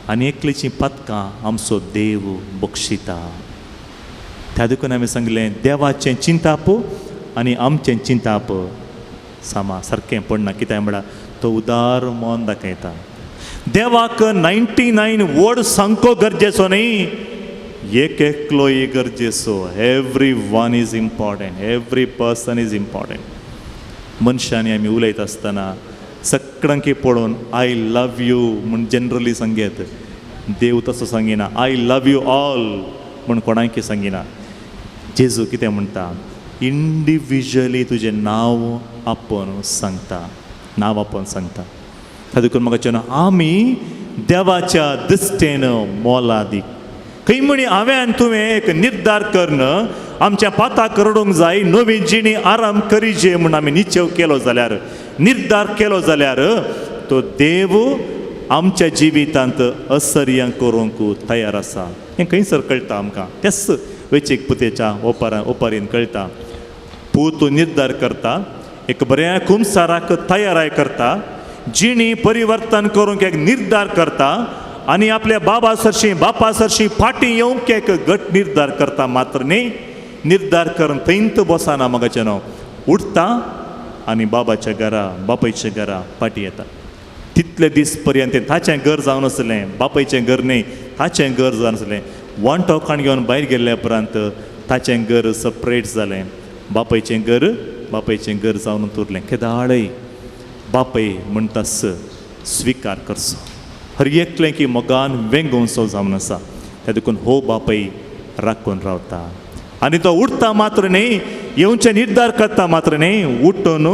आनी एकलेचीं पातकां आमचो देव बक्षिता. त्या देखून आमी सांगलें देवाचें चिंताप आनी आमचें चिंताप सामा सारकें पडना. कित्याक म्हळ्यार तो उदार मन दाखयता. देवाक 99 वर्ड सामको गरजेचो न्ही, एक एकलोय गरजेचो. Every one is important, every person is important. मनशांनी आमी उलयता आसतना सगळ्यांकी पळोवन I love you म्हूण जनरली सांगयत. देव तसो सांगिना I love you all म्हूण कोणाकी सांगिना. जेजू कितें म्हणटा, इंडिविज्युअली तुजें नांव आपोवन सांगता, नांव आपोवन सांगता. त्या देखून म्हाका चेडूं आमी देवाच्या दृश्टेन मोलादीक. खंय म्हणी हांवें आनी तुवें एक निर्धार करून आमच्या पाताक रडूंक जाय, नवी जिणी आराम करिजे म्हूण आमी निश्चेव केलो जाल्यार, निर्धार केलो जाल्यार तो देव आमच्या जिवितांत असर्यां करूंक तयार आसा. हें खंयसर कळटा आमकां, तेच वेचीक पुतेच्या ओपारीन कळटा. पूत निर्धार करता, एक बऱ्या कुमसाराक तयाराय करता, जिणी परिवर्तन करूंक एक निर्धार करता आनी आपल्या बाबा सरशी बापा सरशी फाटीं येवंक एक घट निर्धार करता. मात्र न्ही निर्धार करून थंयत बसना म्हाका न्हू, उठता आनी बाबाच्या घरा बापायच्या घरा फाटीं येता. तितले दीस पर्यंत ताचें घर जावन आसलें, बापायचें घर न्ही, ताचें घर जावन आसलें. वांटो खाण घेवन भायर गेल्ल्या उपरांत ताचें घर सपरेट जालें, बापायचें घर बापायचें घर जावन उरलें. केदाळय बापय म्हणटास स्विकार करचो, हर एकलें की मोगान वेंगोवचो जावन आसा. त्या देखून हो बापय राखून रावता आनी तो उठता मात्र न्ही, येवचें निर्धार करता मात्र न्ही, उठून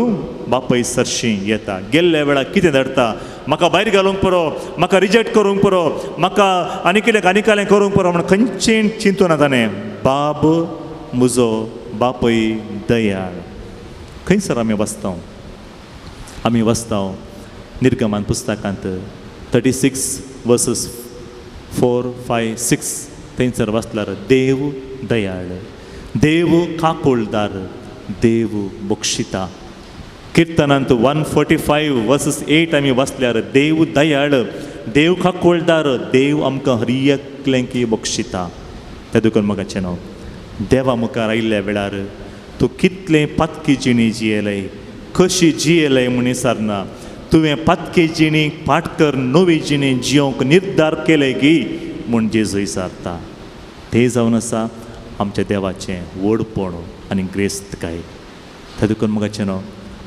बापय सरशी येता. गेल्ल्या वेळार कितें धाडटा, म्हाका भायर घालूंक पुरो, म्हाका रिजेक्ट करूंक पुरो, म्हाका आनी कितें आनी कालें करूंक पुरो म्हण खंयचें चिंतूना ताणें. बाब म्हजो बापय दयाळ. खंयसर आमी वाचता, आमी वाचता निर्गमन पुस्तकांत 36 verses 4, 5, 6 थंयसर वाचल्यार देव दयाळ, देव काकुळदार, देव बक्षिता. किर्तनांत 145 verses 8 आमी वाचल्यार देव दयाळ, देव काकुळदार, देव आमकां हर एकल्यांकी बक्षिता. त्या देखून म्हाका चेनो देवा मुखार आयिल्ल्या वेळार तूं कितलें पातकी जिणी जियेलय, कशी जियेलय म्हूण विचारना. तुवें पातकी जिणी पाठ कर नवी जिणी जियोंक निर्धार केले गी म्हूण जेजू विचारता. तें जावन आसा आमच्या देवाचें व्हडपण आनी ग्रेस्तकाय. त्या देखून म्हाका चेनो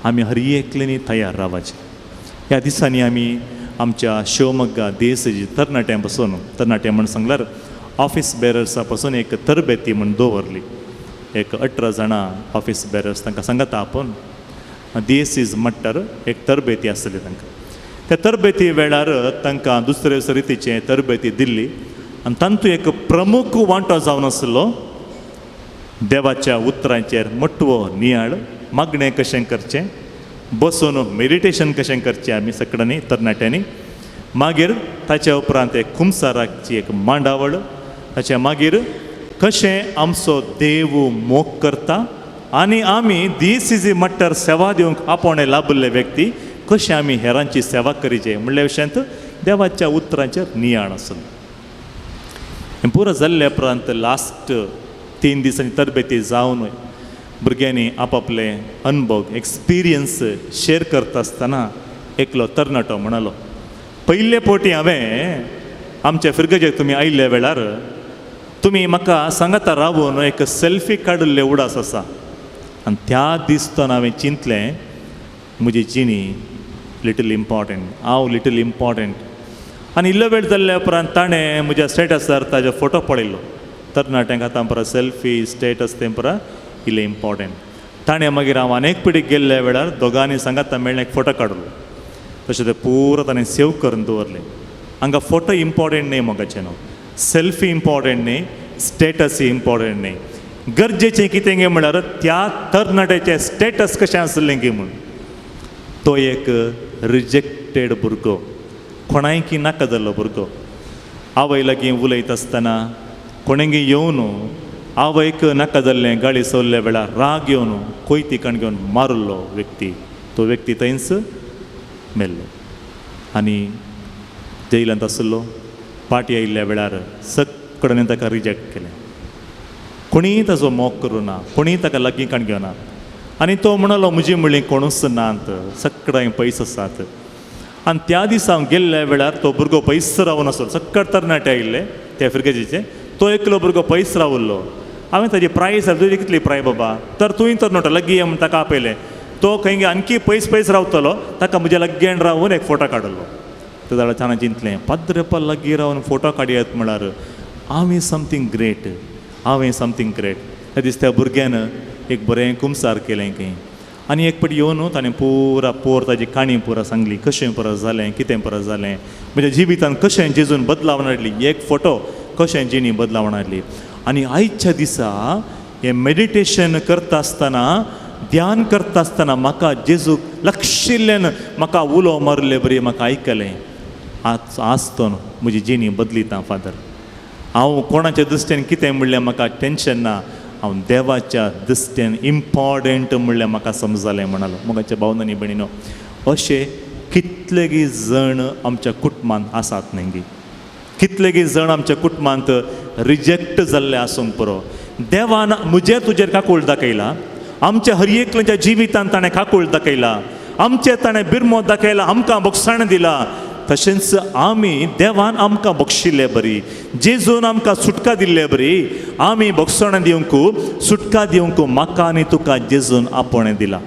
आमी हर एकल्यांनी तयार रावपाचें. ह्या दिसांनी आमी आमच्या शिवमोग्गा देश तरणाट्यां पासून, तरणाटे म्हूण सांगल्यार ऑफिस बेरर्सा पासून एक तरबेती म्हूण दवरली. एक 18 जाणां ऑफिस बेरर्स तांकां सांगता आपूण डीएसीज मट्टर एक तरबेती आसली तांकां. त्या तरबेती वेळार तांकां दुसरे दुसरे रितीचे तरबेती दिल्ली आनी तांतूं एक प्रमुख वांटो जावन आसलो देवाच्या उतरांचेर मटवो नियाळ, मागणें कशें करचें, बसून मेडिटेशन कशें करचें आमी सगळ्यांनी तरणाट्यांनी. मागीर ताच्या उपरांत एक कुमसाराची एक मांडावळ, ताच्या मागीर कशें आमचो देव मोग करता आनी आमी डीएसीजी मट्टर सेवा दिवंक आपोवणें लाभिल्ले व्यक्ती कशें आमी हेरांची सेवा करीचे म्हणल्या विशयांत देवाच्या उतरांचेर नियाळ आसलो. हें पुरो जाल्ल्या उपरांत लास्ट 3 दिसांनी तरबेती जावन भुरग्यांनी आपापले अनुभव एक्सपिरियन्स शेर करता आसतना एकलो तरणाटो म्हणालो, पयले फावटी हांवें आमच्या फिरगजेक तुमी आयिल्ल्या वेळार तुमी म्हाका सांगाता रावून एक सेल्फी काडिल्ले उडास आसा आनी त्या दिसतना हांवें चिंतलें म्हजी जिणी लिटल इम्पॉर्टंट, हांव लिटल इम्पॉर्टंट. आनी इल्लो वेळ जाल्ल्या उपरांत ताणें म्हज्या स्टेटसार ताजो फोटो पळयलो. तरणाट्यांक आतां परत सेल्फी स्टेटस तें परत इल्लें इम्पॉर्टंट. ताणें मागीर हांव अनेक पिडीक गेल्ल्या वेळार दोगांनी सांगाता मेळ्ळें एक फोटो काडलो, तशें तें पुरो ताणें सेव करून दवरलें. हांगा फोटो इम्पॉर्टंट न्ही मोगाचें न्हू, सेल्फी इम्पॉर्टंट न्ही, स्टेटस इम्पॉर्टंट न्ही. गरजेचें कितें गे म्हळ्यार त्या तरणाट्याचें स्टेटस कशें आसलें गी म्हूण. तो एक रिजेक्टेड भुरगो, कोणायकी नाका जाल्लो भुरगो. आवय लागीं उलयता आसतना कोणेंगी येवन आवयक नाका जाल्लें गाळी सोल्ल्या वेळार राग येवन कोयती कण घेवन मारिल्लो व्यक्ती, तो व्यक्ती थंयच मेल्लो आनी जैलांत आशिल्लो. पाटी आयिल्ल्या वेळार सगळ्यांनी ताका रिजेक्ट केलें, कोणीय ताजो मोग करूं ना, कोणीय ताका लागीं काण घेवना. आनी तो म्हणलो म्हजी म्हणली कोणूच नात, सगळ्यांक पयस आसात. आनी त्या दिसा हांव गेल्ल्या वेळार तो भुरगो पयस रावन आसलो, सगळे तरणाटे आयिल्ले त्या फिरगेजीचे, तो एकलो भुरगो पयस रावल्लो. हांवें ताजी प्राय सर, तुजी कितली प्राय बाबा, तर तूंय तरणाटो लागीं म्हूण ताका आपयलें. तो खंय आणखी पयस पयस रावतलो, ताका म्हज्या लागीं रावून एक फोटो काडलो. ते जाल्यार ताणें चिंतलें पाद्रेपा लागीं रावन फोटो काडयात म्हळ्यार हांवें समथींग ग्रेट, हांवें समथींग ग्रेट. त्या दीस त्या भुरग्यान एक बरें कुमसार केलें खंय आनी एक पटी येवन ताणें पुरा पोर ताजी काणी पुरा सांगली, कशें परत जालें, कितें परत जालें, म्हज्या जिवितान कशें जेजून बदलावण हाडली, एक फोटो कशें जिणी बदलावण हाडली. आनी आयच्या दिसा हें मेडिटेशन करता आसतना, ध्यान करता आसतना म्हाका जेजूक लक्षिल्ल्यान म्हाका उलो मारिल्ले बरी म्हाका आयकलें. आज आज तो म्हजी जिणी बदलिता फादर. हांव कोणाच्या दृश्टीन कितें म्हणलें म्हाका टेंशन ना, हांव देवाच्या दृश्टीन इम्पॉर्टंट म्हणलें म्हाका समजलें म्हणालो. मोगाच्या भावनांनी भयणीनो, अशे कितलेगी जण आमच्या कुटुंबांत आसात न्ही, कितलेगी जण आमच्या कुटुंबांत रिजेक्ट जाल्ले आसूंक पुरो. देवान म्हजेर तुजेर काकूळ दाखयला, आमच्या हर एकल्याच्या जिवितांत ताणें काकूळ दाखयला, आमचे ताणें बिरमो दाखयला, आमकां बक्षाण दिला. तशेंच आमी देवान आमकां बक्षिल्ले बरी, जेजून आमकां सुटका दिल्ले बरी, आमी बक्षाणां दिवंक, सुटका दिवंक म्हाका आनी तुका जेजून आपोवणें दिला.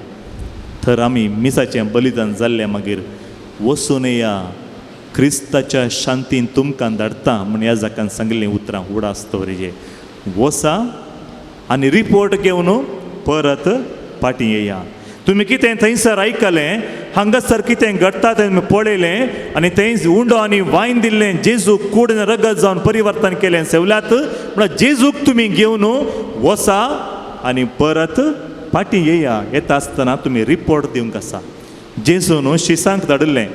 तर आमी मिसाचें बलिदान जाल्लें मागीर वचून या क्रिस्ताच्या शांतीन तुमकां धाडटा म्हूण ह्या जाकान सांगिल्लीं उतरां उडास दवरिजे. वसा आनी रिपोर्ट घेवन परत फाटीं येया. तुमी कितें थंयसर आयकलें, हांगासर कितें घडटा तें तुमी पळयलें आनी थंय उंडो आनी वायन दिल्लें, जेजूक कूड रगत जावन परिवर्तन केलें सेवल्यात, म्हळ्यार जेजूक तुमी घेवन वसा आनी परत फाटीं येया. येता आसतना तुमी रिपोर्ट दिवंक आसा. जेजून शिसांक धाडिल्लें,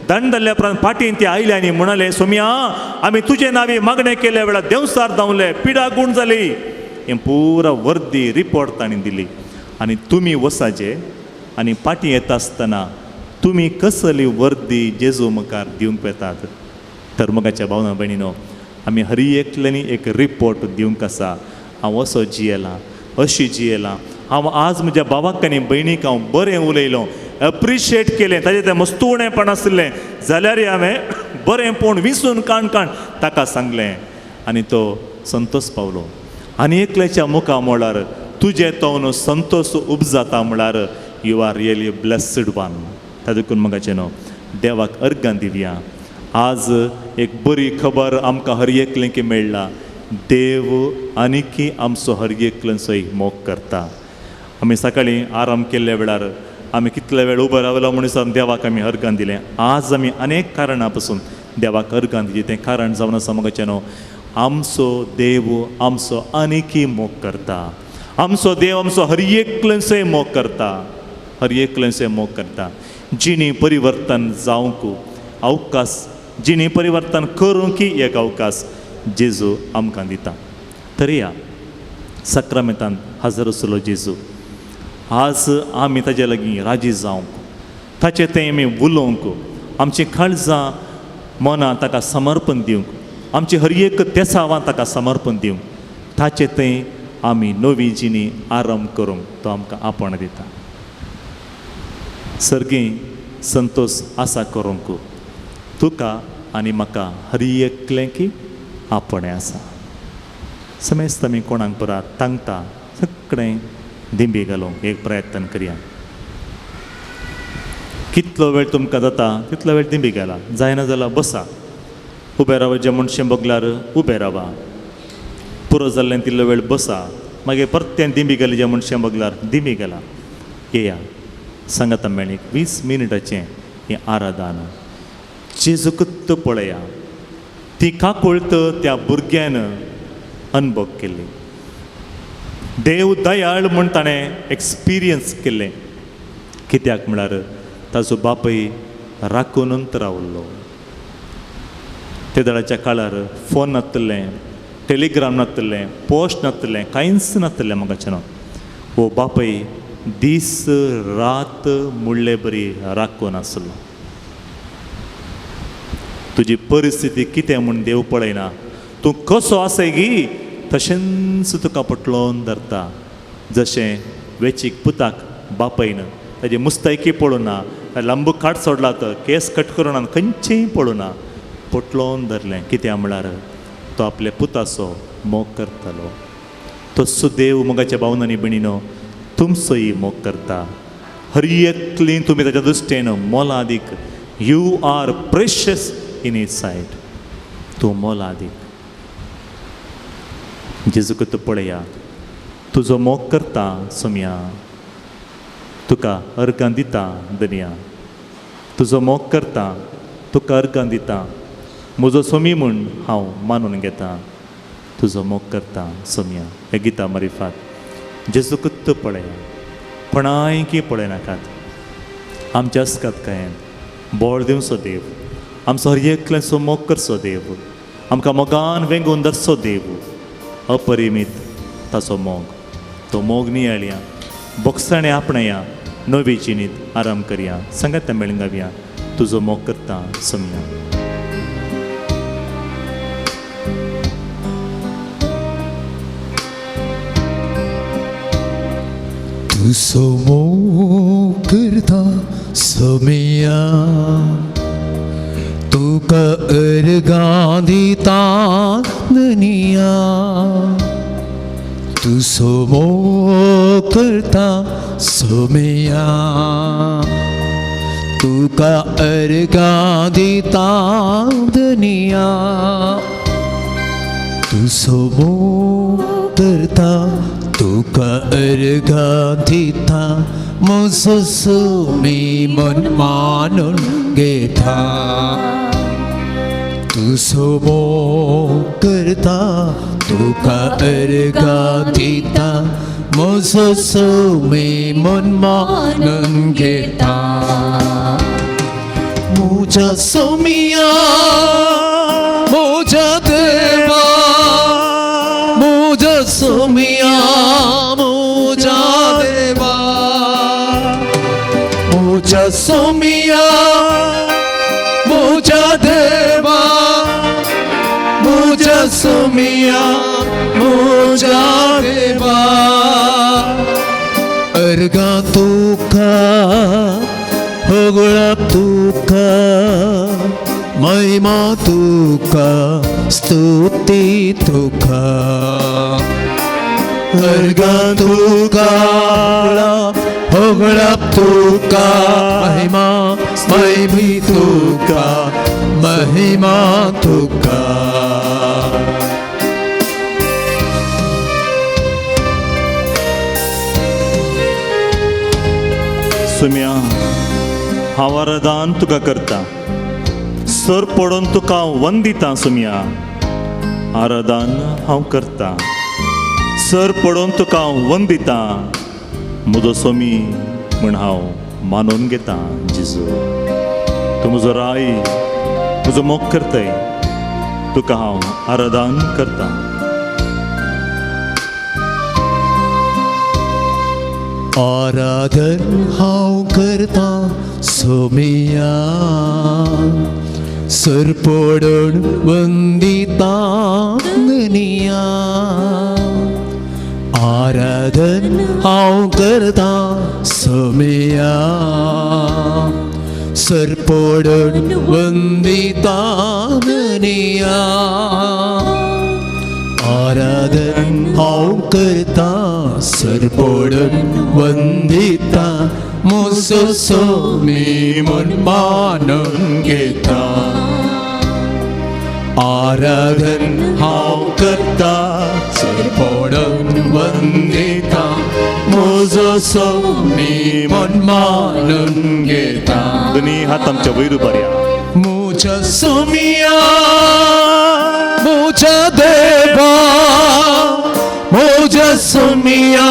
दंड जाल्ल्या उपरांत फाटीं ते आयले आनी म्हणाले, सोम्या आमी तुजे नांवी मागणें केल्या वेळार देंवसार धांवले, पिडा गूण जाली. हें पुरा वर्दी रिपोर्ट तांणी दिली. आनी तुमी वसाचे आनी फाटीं येता आसतना तुमी कसली वर्दी जेजू मुखार दिवंक येतात. तर मोगाच्या भावना भयणीनो, आमी हर एकल्यांनी एक रिपोर्ट दिवंक आसा. हांव असो जियेलां, अशी जियेलां, हांव आज म्हज्या भावाक आनी भयणीक हांव बरें उलयलो, एप्रिशिएट केलें, ताजें तें मस्त उणेपण आसलें जाल्यार हांवें बरें पूण विसून काण काण ताका सांगलें आनी तो संतोष पावलो. आनी एकल्याच्या मुखा म्हळ्यार तुजें तोवन संतोष उपजाता म्हळ्यार you are really blessed one. त्या देखून मोगाचें न्हू देवाक अर्गां दिवया. आज एक बरी खबर आमकां हर एकल्यांक मेळ्ळा, देव आनीकी आमचो हर एकल्यांचो मोग करता. आमी सकाळीं आराम केल्ल्या वेळार आमी कितले वेळ उबो रावलो म्हणून देवाक आमी अर्गां दिलें. आज आमी अनेक कारणां पसून देवाक अर्गां दिली. तें कारण जावन आसा मोगाचें न्हू, आमचो देव आमचो आनीकी मोग करता. आमचो देव आमचो हर एकल्यांचोय मोग करता, हर एकल्यांचोय मोग करता. जिणी परिवर्तन जावंक अवकाश, जिणी परिवर्तन करूंक एक अवकाश जेजू आमकां दिता. तर या सक्रामेंतान हजर आसलो जेजू. आज आमी ताजे लागीं राजी जावंक, ताचे तें आमी उलोवंक, आमची काळजां मनां ताका समर्पण दिवंक, आमची हर एक तेसावां ताका समर्पण दिवंक, ताचे तें आमी नवी जिणी आरंभ करूंक तो आमकां आपोवणें दिता. सर्गीं संतोष आसा करूंक तुका आनी म्हाका हर एकलें आपोवणें आसा. समेस्त आमी कोणाक पुरा तांगता सगळें दिंबी घालूंक एक प्रयत्न करया. कितलो वेळ तुमकां जाता तितलो वेळ दिंबी घाला, जायना जाल्यार बसा, उबें रावा, जे मनशें बगल्यार उबें रावा, पुरो जाल्लें तितलो वेळ बसा, मागीर परतें दिंबी घाली जे मनशें बगल्यार दिंबी घाला. येया सांगाता मेळ्ळी 20 मिनटाचें हें आराधन. जेजूकूच पळया, ती काकुळट त्या भुरग्यान अनुभव केल्ली. देव दयाळ म्हूण ताणें एक्सपिरियन्स केल्लें. कित्याक म्हळ्यार ताजो बापूय राखूनच रावल्लो. ते दळाच्या काळार फोन नासलें, टेलिग्राम नासतलें, पोस्ट नासतलें, कांयच नासतलें म्हाका न्हू. हो बापय दीस रात मुडले बरी राखून आसलो. तुजी परिस्थिती कितें म्हूण देव पळयना, तूं कसो आसाय गी तशेंच तुका पटलोवन धरता. जशें वेचीक पुताक बापयन ताजी मुस्तायकी पळोवना, लांबू काट सोडला तर केस कट करूं ना, खंयचेंय पळोवना, पोटलोवन धरलें. कित्याक म्हळ्यार तो आपल्या पुताचो मोग करतालो. तसो देव मोगाच्या भावनांनी भयणीनो तुमचोय मोग करता. हर एकली तुमी ताच्या दृश्टेन मोलादीक. You are precious in his sight. तूं मोलादीक. जेजूक तूं पळया, तुजो मोग करता सोम्या, तुका अर्गां दिता दनया. तुजो मोग करता, तुका अर्गां दिता, म्हजो सोमी म्हूण हांव मानून घेता. तुजो मोग करता सोम्या. हे गिता मारिफात जेजूक तूं पळया, कोणायकी पळयनाकात. आमच्या आसकात कांय बोळ दिवचो देव, आमचो हर एकल्याचो मोग करचो देव, आमकां मोगान वेंगून धरचो देव. अपरिमीत ताचो मोग, तो मोग नियाळया, बोगसाणे आपणाया, नवी जिणेंत आराम करया. सांगात मेळून गावया, तुजो मोग करता सोम्या. तुजो मोग करता सोम्या, तुका अर्गां दिता दनया. तुजो मोग करता सोम्या, तुका अर्गां दिता दनया. तुजो मोग करता, तुका अर्गां दिता, म्हजो सोमी म्हूण मानून घेता. तुजो मोग करता, तुका अर्गां दिता, म्हजो सोमी म्हूण मानून घेता. म्हज्या सोमिया, म्हज्या देवा, म्हज्या सोमिया, म्हज्या देवा, म्हज्या सोमिया, म्हज्या देवा, म्हज्या सोमिया, म्हज्या देवा. अर्गां तुका, होगळप तुका, महिमा तुका, स्तुती तुका. अर्गां तुका, होगळप तुका, महिमा महिमी तुका, महिमा तुका. सुम्या, हांव आराधन तुका करता, सर पडून तुका वंदिता. सुम्या, आराधन हांव करता, सर पडून तुका वंदिता. म्हजो सोमी म्हूण हांव मानून घेता. जेजू, तूं म्हजो राय, म्हजो मोग करताय, तुका हांव आराधन करता. आराधन हांव करता सोमिया, सर पडून वंदिता दनया. आराधन हांव करता सोमिया, सर पडून वंदिता दनया. आराधन हांव करता, सर पडून वंदिता, म्हजो सोमी म्हूण मानून घेता. आराधन हांव करता, सर पडून वंदिता, म्हजो सोमी म्हूण मानून घेता. दोनी हात आमच्या वयर उबारया. म्हज्या सोमिया, म्हज्या देवा, म्हज्या सोमिया,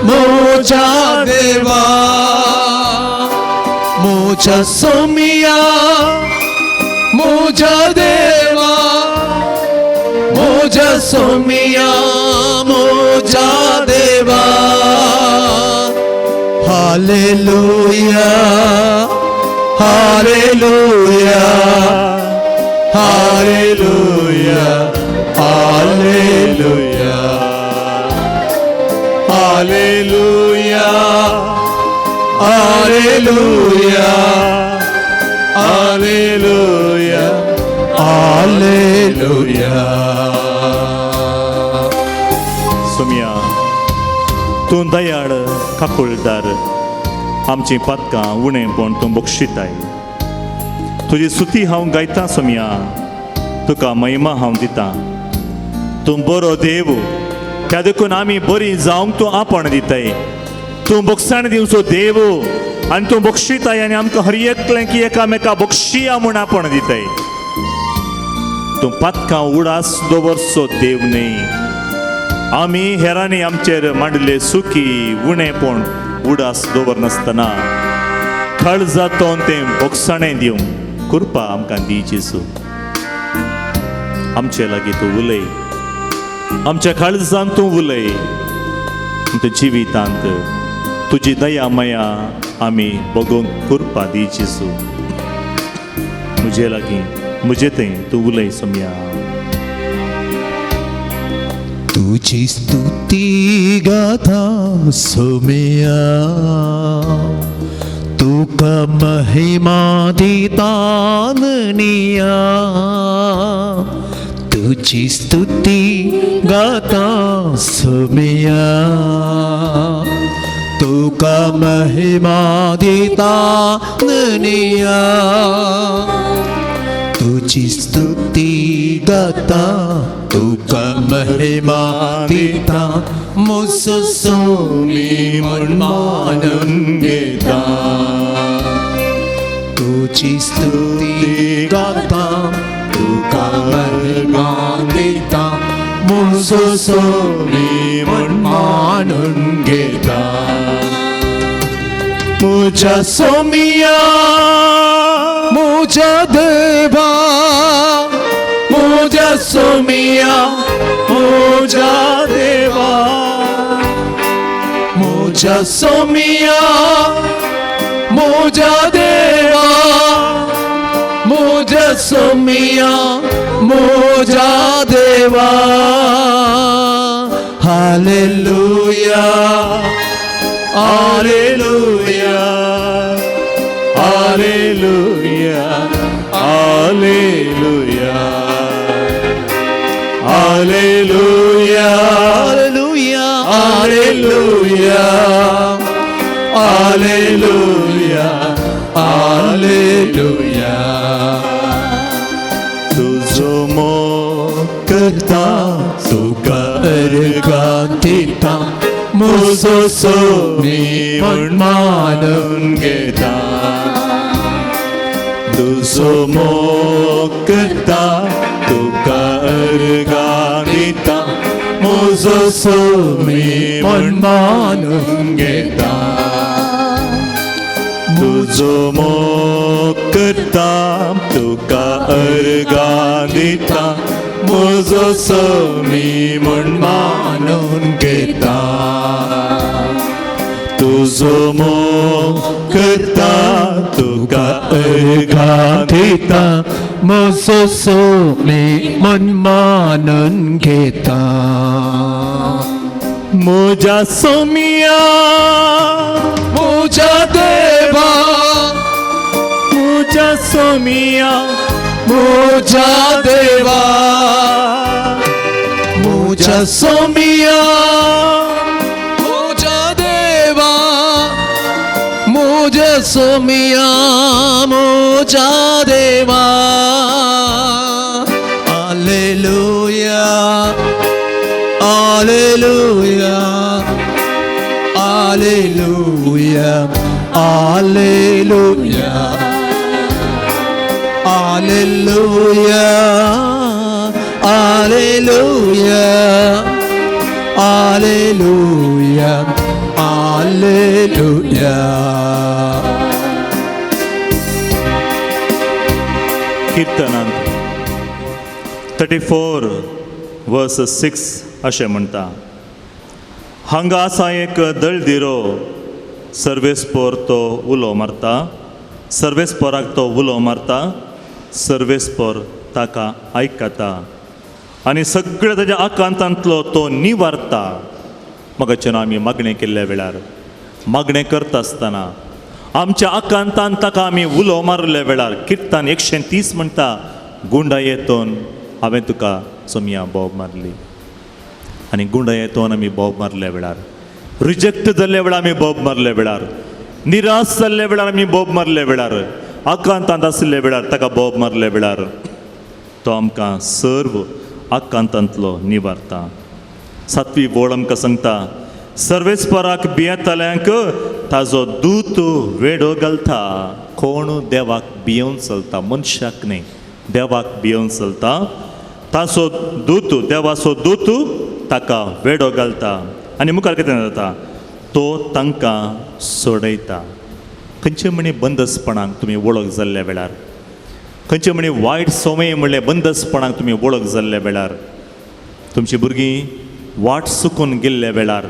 म्हज्या देवा, म्हज्या सोमिया, म्हज्या देवा, म्हज्या सोमिया म्हज्या देवा. Hallelujah, hallelujah, hallelujah, hallelujah, hallelujah, hallelujah, hallelujah, hallelujah. Somiya, तूं दयाळ काकुळदार, आमची पातकां उणेंपण तूं बक्षिताय. तुजी स्तुती हांव गायतां सोमिया, तुका महिमा हांव दितां. तूं बरो देव, त्या देखून आमी बरी जावंक तूं आपण दिताय. तूं बक्षाण दिवचो देव आनी तूं बक्षिताय आनी आमकां हर एकलें की एकामेका बक्षिया म्हूण आपण दिताय. तूं पातकां उडास दवरचो देव न्हय. आमी हेरांनी आमचेर मांडले सुखी उणेपण उडास दवरनासतना काळजांतून तें बोगसाणें दिवंक कृपा आमकां दी जेजू. आमचे लागीं तूं उलय, आमच्या काळजांत तूं उलय. आमच्या जिवितांत तुजी दया माया आमी बगोवंक कृपा दी जेजू. म्हजे लागीं म्हजे थंय तूं उलय सोमया. तुझी स्तुती गाथा सोमिया, तुका महिमा दिता म्हणिया. तुझी स्तुती गाता सोमिया, तुका महिमा दिता म्हणिया. तुझी स्तुती गाता तुका महिमा दिता, मुसो सोमी म्हूण मानून घेता. तुझी स्तुती गाता तुका महिमा दिता, मुसो सोमी म्हूण मानून घेता. म्हज्या सोमिया, म्हज्या देवा, म्हज्या सोमिया, म्हज्या देवा, म्हज्या सोमिया, म्हज्या देवा, म्हज्या सोमिया, म्हज्या देवा. Hallelujah, hallelujah, hallelujah, hallelujah, hallelujah, hallelujah, hallelujah, hallelujah, hallelujah. तुजो मोग करता तुका अर्गां दिता, मुजो सोमी म्हूण मानून घेता. तुजो मोग करता तुका अर्गां दिता, मुजो सोमी म्हूण मानून घेता. तुजो मोग करता तुका अर्गां दिता, मुजो सोमी म्हूण मानून घेता. तुजो मोग करता तुका अर्गां दिता, मुजो सोमी म्हूण मानून घेता. म्हज्या सोमिया, म्हज्या देवा, म्हज्या सोमिया, म्हज्या देवा, म्हज्या सोमिया, म्हज्या देवा, म्हज्या सोमिया, म्हज्या देवा. Hallelujah, hallelujah, hallelujah, hallelujah, hallelujah, hallelujah, hallelujah, hallelujah. किर्तनांत 34 वर्स 6 अशें म्हणटा, हांगा आसा एक दळदिरो, सर्वेस्पोर तो उलो मारता, सर्वेस्पोराक तो उलो मारता, सर्वेस्पोर ताका आयकता आनी सगळ्या ताज्या आकांतांतलो तो निवारता. मगाच्यान आमी मागणें केल्ल्या वेळार, मागणें करता आसतना आमच्या आकांतान ताका आमी उलो मारल्या वेळार किर्तन 130 म्हणटा, गुंडा येतोन हांवें तुका सोमया बोब मारली. आनी गुंडा येतोन आमी बोब मारल्या वेळार, रिजेक्ट जाल्ल्या वेळार आमी बोब मारल्या वेळार, निराश जाल्ल्या वेळार आमी बोब मारल्या वेळार, आकांतांत आशिल्ल्या वेळार ताका बोब मारल्या वेळार तो आमकां सर्व आकांतांतलो निवारता. 7वी वळ आमकां सांगता, सर्वेस्पराक भियेतल्यांक ताजो दूत वेडो घालता. कोण देवाक भियोवन चलता, मनशाक न्हय, देवाक भियोवन चलता. ताचो दूत, देवाचो दूत ताका वेडो घालता. आनी मुखार कितें जाता, तो तांकां सोडयता. खंयचे म्हणी बंदसपणाक तुमी वळख जाल्ल्या वेळार, खंयचे म्हणी वायट संवय म्हणल्यार बंदसपणाक तुमी वळख जाल्ल्या वेळार, तुमची भुरगीं वाट चुकून गेल्ल्या वेळार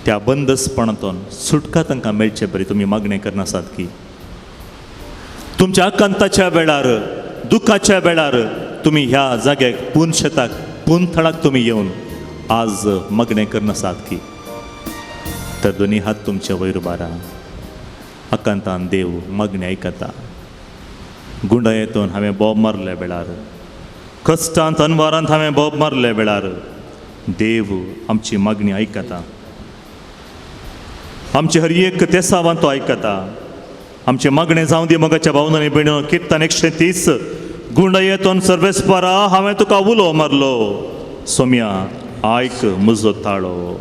त्या बंदसपणांतून सुटका तांकां मेळचे बरी तुमी मागणें करनासात की तुमच्या आकांताच्या वेळार, दुखाच्या वेळार तुमी ह्या जाग्याक पून शेताक, पून थळाक तुमी येवन आज मागणें करनासात की तर दोनी हात तुमचे वयर उबारा. आकांतान देव मागणें आयकता. गुंडा येतून हांवें बोब मारल्या वेळार, कश्टांत अनवारांत हांवें बोब मारल्या वेळार देव आमची मागणी आयकता. आमचे हर एक तेसावान तो आयकता. आमचे मागणें जावं दी मगाच्या भावनांनी भयणो. किर्तन 130, गुंडा येतोन सर्वेस्परा हांवें तुका उलो मारलो, सोम्या आयक म्हजो ताळो,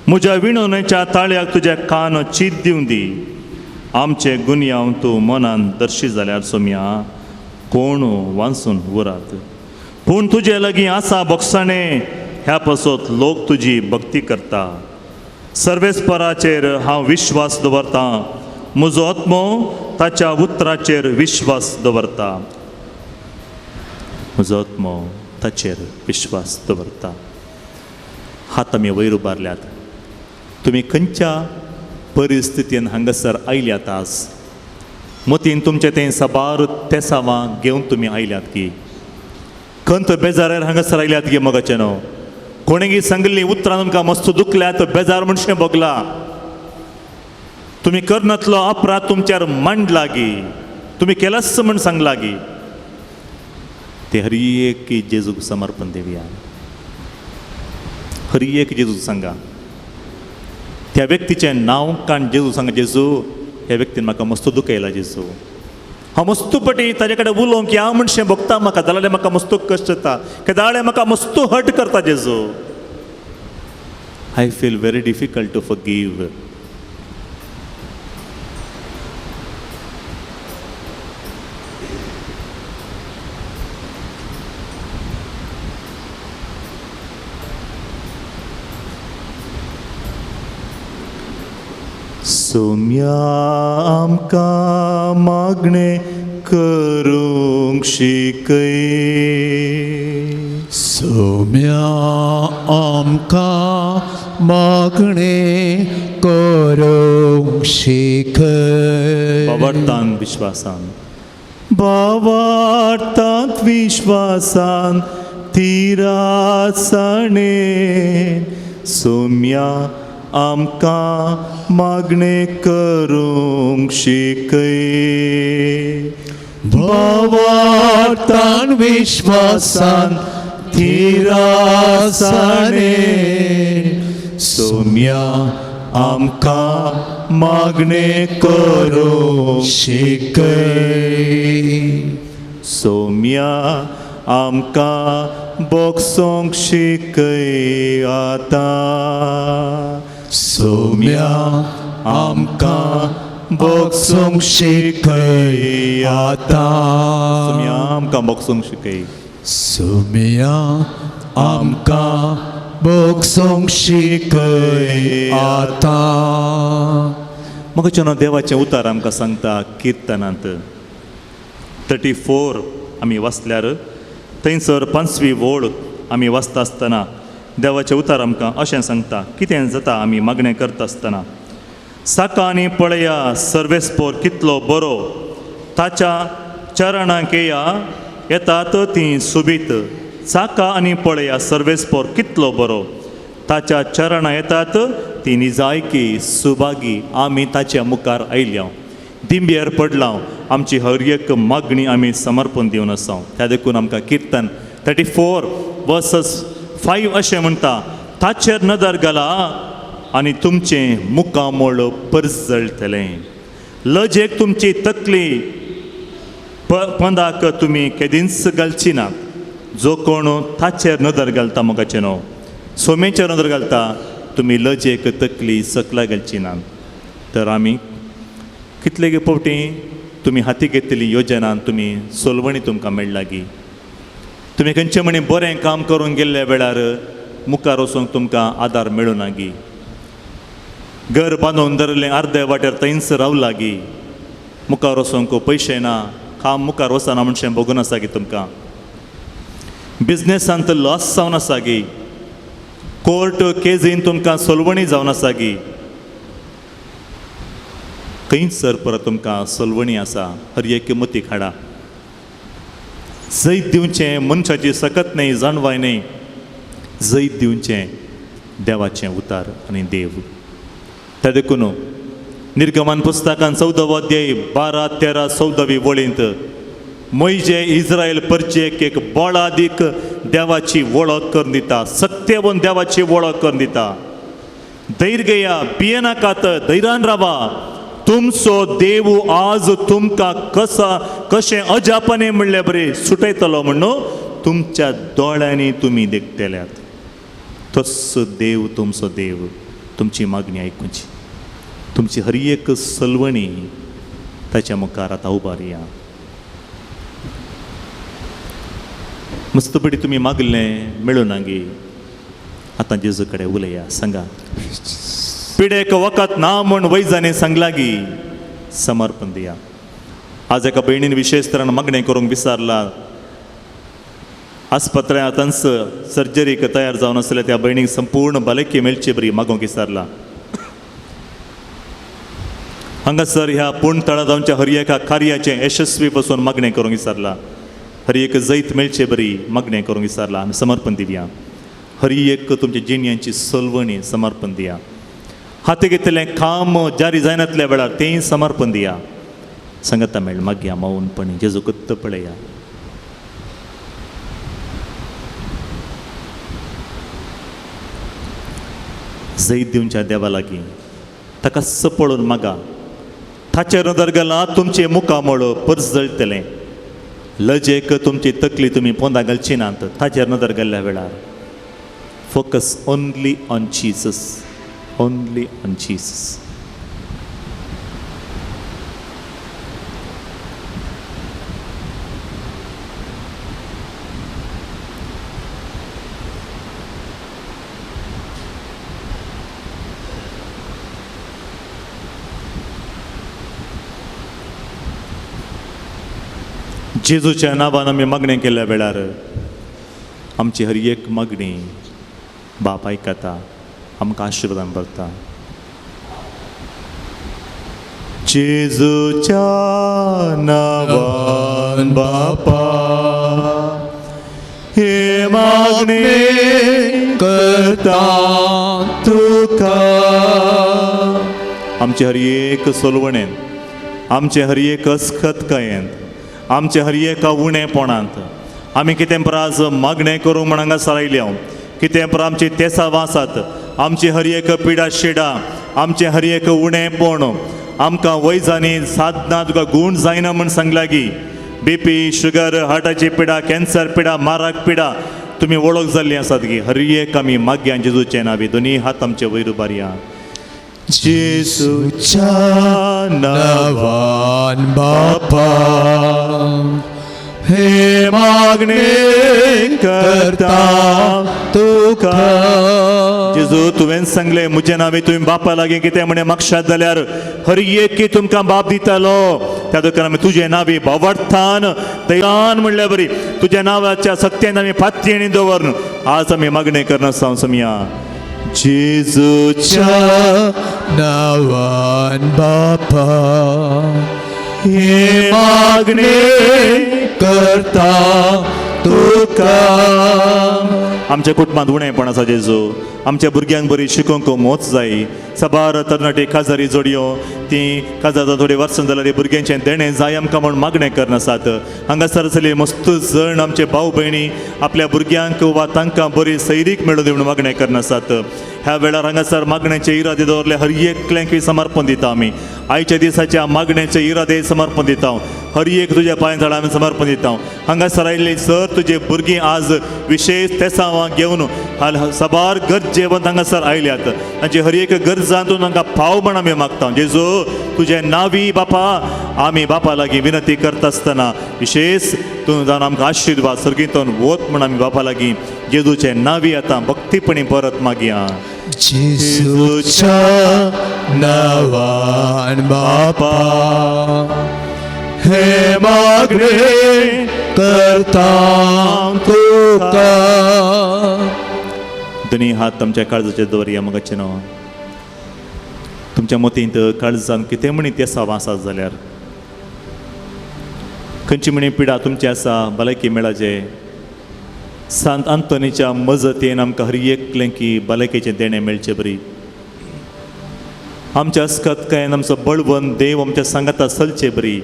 म्हज्या विणवणेच्या ताळ्याक तुज्या कान चीत दिवं दी. आमचे गुन्यांव तूं मनान दर्शी जाल्यार सोम्या कोण वांचून उरात, पूण तुजे लागीं आसा बोगसाणें, ह्या पासत लोक तुजी भक्ती करता. सर्वेस्पराचेर हांव विश्वास दवरतां, म्हजो आत्मो ताच्या उतराचेर विश्वास दवरता, म्हजो आत्मो ताचेर विश्वास दवरता. हात आमी वयर उबारल्यात. तुमी खंयच्या परिस्थितीन हांगासर आयल्यात आज, मतीन तुमचें तें साबार तेसावां घेवन तुमी आयल्यात की खंत बेजारार हांगासर आयल्यात की मगाचें न्हू कोणेगी सांगिल्लीं उतरां तुमकां मस्त दुखल्यात, बेजार म्हणशें भोगला, तुमी करनातलो अपराध तुमच्यार मांडला गी, तुमी केलाच म्हण सांगला गी, ते हर एक जेजूक समर्पण दिवया. हर एक जेजूक सांगा, त्या व्यक्तीचें नांव काण जेजू सांगा, जेजू ह्या व्यक्तीन म्हाका मस्त दुखयला, जेजू हांव मस्त पटी ताजे कडेन उलोवंक ह्या मनशें भोगता म्हाका, जाल्यार म्हाका मस्त कश्ट जाता, केदाळे म्हाका मस्त हर्ट करता जेजू. I feel very difficult to forgive. Saumya आमकां मागणें करूंक शिकय, सोम्या आमकां मागणें करूंक शिकय. बाबार्थान विश्वासान, बाबार्थांत विश्वासान तिरासणे सोम्या आमकां मागणें करूंक शिकय. भावार्थान विश्वासान थिरासाणे सोम्या आमकां मागणें करूंक शिकय. सोम्या आमकां बोगसोंक शिकय आतां, सोम्या आमकां बोगसोंक शिकय आतां, सोम्या आमकां बोगसोंक शिकय, सोम्या आमकां बोगसोंक शिकय आतां. मगच्यान देवाचें उतार आमकां सांगता किर्तनांत 34 आमी वाचल्यार थंयसर 5वी वळ आमी वाचता आसतना देवाचें उतार आमकां अशें सांगता कितें जाता आमी मागणें करता आसतना. साका आनी पळया सर्वेस्पोर कितलो बरो, ताच्या चरणांक येया येतात तीं सुबीत. चाका आनी पळया सर्वेस्पोर कितलो बरो, ताच्या चरणां येतात ती निजायकी सुभागी. आमी ताच्या मुखार आयल्या, दिंब्यार पडला, आमची हर एक मागणी आमी समर्पण दिवन आसा. त्या देखून आमकां किर्तन 34:5 अशें म्हणटा, ताचेर नदर घाला आनी तुमचें मुखामळ परजळटलें, लजेक तुमची तकली पंदाक तुमी केदींच घालची ना. जो कोण ताचेर नदर घालता मोगाचें न्हू सोमेचेर नदर घालता, तुमी लजेक तकली सकला घालची ना. तर आमी कितले फावटी तुमी हाती घेतलेली योजना तुमी सोलवणी तुमकां मेळ्ळागी, तुमी खंयचे म्हणी बरें काम करूंक गेल्ल्या वेळार मुखार वचूंक तुमकां आदार मेळूं गी, घर बांदून धरलें अर्दे वाटेर थंयच रावलागी, मुखार वचूंक पयशे ना, काम मुखार वचना म्हणशें भोगून आसा गी, तुमकां बिजनेसांत लॉस जावन आसा गी, कोर्ट केजीन तुमकां सोलवणी जावन आसा गी, खंयच सर परत तुमकां सोलवणी आसा. हर एक मतीक हाडा, जैत दिवचें मनशाची सकत न्हय, जाणवाय न्हय, जैत दिवचें देवाचें उतार आनी देव. त्या देखून निर्गमन पुस्तकान 14वो अध्याय 12, 13, 14वी वळींत मोयजे इस्रायल परचेक एक बळादीक देवाची वळख करून दिता, सत्यवन देवाची वळख करून दिता. धैर्य घेया, भियेनाकात, धैर्यान रावा, तुमचो देव आज तुमकां कसा कशें अजापने म्हणले बरें सुटयतलो म्हणून तुमच्या दोळ्यांनी तुमी देखतल्यात. तस्सो देव तुमचो देव तुमची मागणी आयकुची, तुमची हर एक सलवणी ताच्या मुखार आतां उबारया. मस्तपटी तुमी मागलें मेळूं ना गी, आतां जेजू कडेन उलया, सांगा पिडेक वखद ना म्हूण वैजांनी सांगला गी, समर्पण दिया. आज एका भयणीन विशेष तरान मागणें करूंक विचारला, आस्पत्र्यांत आतांच सर्जरीक तयार जावन आसल्या त्या भयणीक संपूर्ण भलायकी मेळची बरी मागूंक विचारला. हांगासर ह्या पूर्ण तळाजावच्या हर एका कार्याचें यशस्वी पसून मागणें करूंक विचारला, हर एक जैत मेळचे बरी मागणें करूंक विचारला. आमी समर्पण दिवया, हर एक तुमच्या जिणयांची सलवणी समर्पण दिया. हाती घेतलें काम जारी जायनातल्या वेळार तेंय समर्पण दिया. सांगता मेळ मागया मौनपणी जेजू कत्त पळया. जैत दिवच्या देवा लागीं ताका सपळून मागा, ताचेर नदर घाला तुमचें मुखामळ परजळटलें, लजेक तुमची तकली तुमी पोंदा घालची नात. ताचेर नदर घाल्ल्या वेळार focus only on Jesus, only on Jesus. जेजूच्या नांवान आमी मागणें केल्ल्या वेळार आमची हर एक मागणी बाप आयकता, आमकां आशिर्वादान भरता. जेजूच्या नांवान बापा हे मागणें करता तुका. आमचे हर एक सोलवणेन, आमचे हर एक अस्खतकायेन, आमचे हर एका उणेपणांत आमी कितें प्राज मागणें करूंक म्हण हांगा आयल्या, कितें प्रा आमची तेसावां आसात, आमची हर एक पिडा शिडा, आमचें हर एक उणेपण, आमकां वैजांनी साधना तुका गूण जायना म्हूण सांगला गी, बीपी, शुगर, हार्टाची पिडा, कॅन्सर पिडा, माराक पिडा तुमी वळख जाल्ली आसात गी, हर एक आमी मागया जेजूचे नांवी. दोनी हात आमचे वयर उबारया. जेजूच्या नांवान बापा हे मागणें करता तुका. जेजू तुवें सांगलें म्हजे नांवे तुवें बापा लागीं कितें म्हणें मागशात जाल्यार हर एक की तुमकां बाप दितालो. त्या दुकान आमी तुजें नांवी भावार्थान दयान म्हणल्या बरी तुज्या नांवाच्या सत्यान आमी फातयेणी दवरून आज आमी मागणें करना सोमया. जेजूच्या नांवान बापा हे मागणें करता तुका. आमच्या कुटुंबांत उणेपण आसा जेजू, आमच्या भुरग्यांक बरी शिकोवंक मोच जाय. साबार तरणाटे काजारी जोडयो ती काजार थोडी वर्सां जाल्यार भुरग्यांचें देणें जाय आमकां म्हूण मागणें करनासात. हांगासर चलये मस्त जण आमचे भाव भयणी आपल्या भुरग्यांक वा तांकां बरी सैरीक मेळूं दी म्हूण मागणें करनासात. ह्या वेळार हांगासर मागण्याचे इरादे दवरले हर एकल्यांकूय समर्पण दिता आमी. आयच्या दिसाच्या मागण्याचे इरादे समर्पण दिता, हर एक तुज्या पांय थळा आमी समर्पण दिता. हांगासर आयिल्ले सर तुजे भुरगीं आज विशेश तेसांवां घेवन साबार गरजेवंत हांगासर आयल्यात, तांची हर एक गरजान तूं तांकां पाव म्हण आमी मागता. जेजू तुजे नावी बापा आमी बापा लागीं विनंती करता आसतना विशेश तूं जावन आमकां आशिर्वाद सर्गींतून वत म्हण आमी बापा लागीं जेजूचे नावी आतां भक्तीपणी परत मागया. जेजूच्या नांवान बापा हे मागणें करता तुका. दोनी हात आमच्या काळजाचेर दवरया मगाचें न्हू. तुमच्या मतींत काळजान कितें म्हणी तेसांव आसात जाल्यार खंयची म्हणी पिडा तुमची आसा भलायकी मेळाचे सांत आंतोनीच्या मजतीन आमकां हर एकलें की भलायकेचें देणें मेळचें बरी. आमच्या अस्कतकायेन आमचो बळवंत देव आमच्या सांगाता चलचे बरी.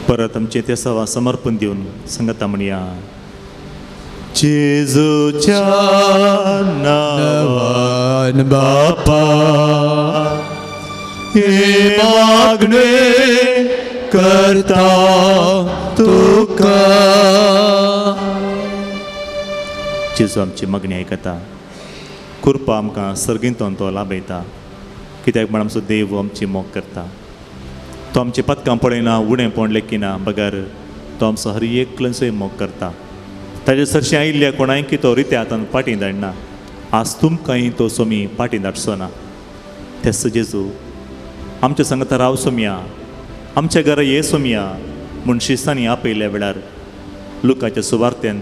परत आमचे ते सवा समर्पण दिवन सांगता म्हणया. जेजूच्या नांवान बापा हे मागणें करता तुका. जेजू आमची मागणी आयकता, कृपा आमकां सर्गींतून तो लाभयता, कित्याक म्हण आमचो देव आमची मोग करता. तो आमची पदकां पळयना, उणेपण लेखिना, बगर तो आमचो हर एकल्यांचोय मोग करता. ताजे सरशीं आयिल्ल्या कोणायकी तो रित्या हातान फाटीं धाडना. आज तुमकांय तो सोमी फाटीं धाडचो ना. तेच जेजू आमच्या सांगता राव सोमया, आमच्या घरा ये सोमया म्हूण शिस्तांनी आपयल्या वेळार लुकाच्या सुवार्त्यान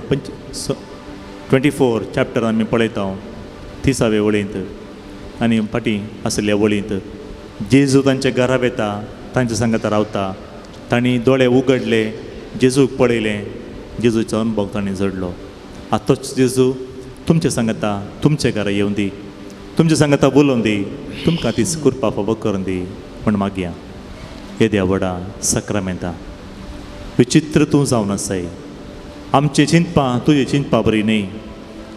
24 चॅप्टर आमी पळयता 30वे वळींत आनी फाटीं आशिल्ल्या वळींत जेजू तांच्या घरा वेता, तांच्या सांगाता रावता. तांणी दोळे उगडले, जेजूक पळयलें, जेजूचो अनुभव तांणी जोडलो. आतांच जेजू तुमच्या सांगाता तुमच्या घरा येवन दी, तुमच्या सांगाता उलोवन दी, तुमकां तीच कृपा फावो करून दी म्हण मागया. येद्या व्हडा सक्रामेंता विचित्र तूं जावन आसाय. आमचें चिंतपां तुजें चिंतपा बरी न्हय,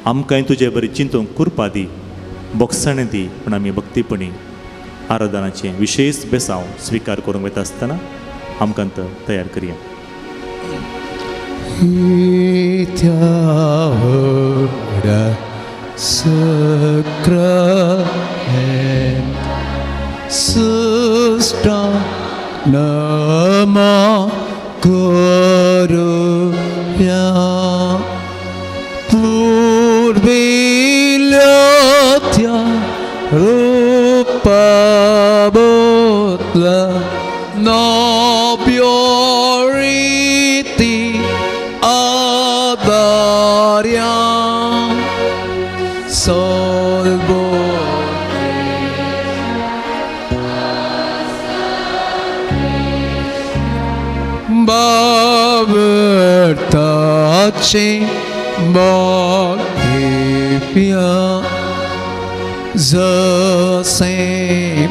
आमकांय तुजे बरी चिंतूंक कृपा दी, बोगसाणें दी. पूण आमी भक्तीपणी आराधनाचें विशेश बेसांव स्विकार करूंक वता आसतना आमकां तयार करया. No purity adarya solvo bavertace bhakti zase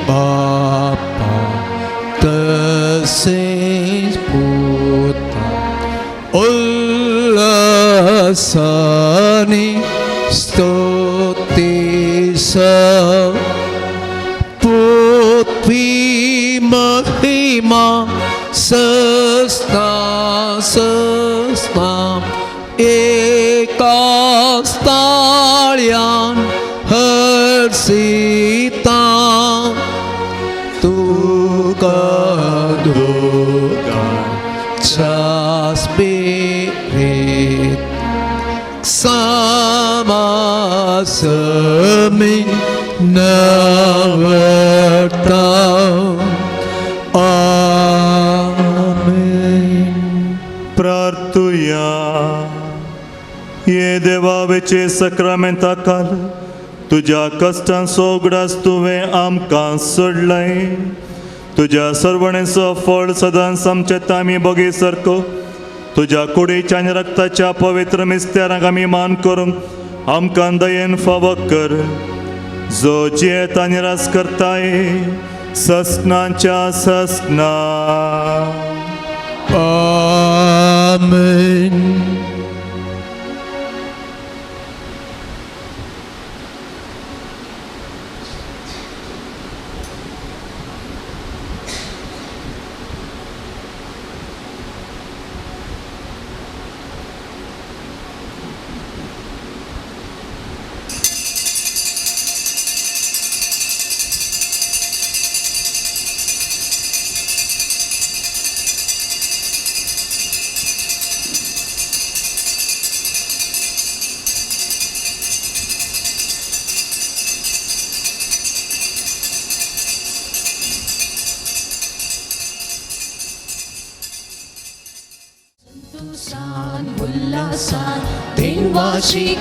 bapa तसेच पुता उल्लासाने स्तुतीस पृथ्वी महिमा सस्ता सस्ता एका स्थाळ्यान हर्षिता तुका दोगा आमी नवता. आमेन. प्रार्थुया. ये देवावेचे सक्रामेंता काल तुज्या कश्टांचो उगडास तुवें आमकां सोडलाय. तुज्या सर्वणेचो फळ सदांच आमच्या तामी बगी सारको तुज्या कुडीच्या आनी रक्ताच्या पवित्र मिस्तेरांक आमी मान करूंक आमकां दयेन फावो कर, जो जियेत आनी रास करताय ससनाच्या ससना. आमेन.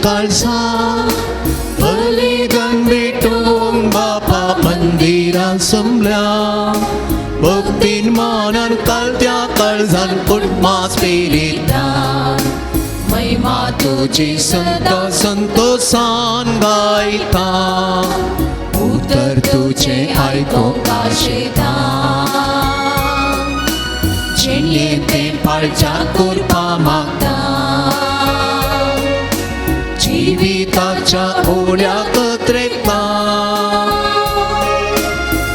काळसा बलिदान भेटूंक बापा मंदिरां समल्या भक्तीन मनान कालत्या काळजान कुटुंबास पेरितान महिमा तुजी सदां संतोसान गायता उतर तुजें आयकूंक आशेता जिणें तें पाळच्या कुरपा मागता जिविताच्या उड्या कत्रेता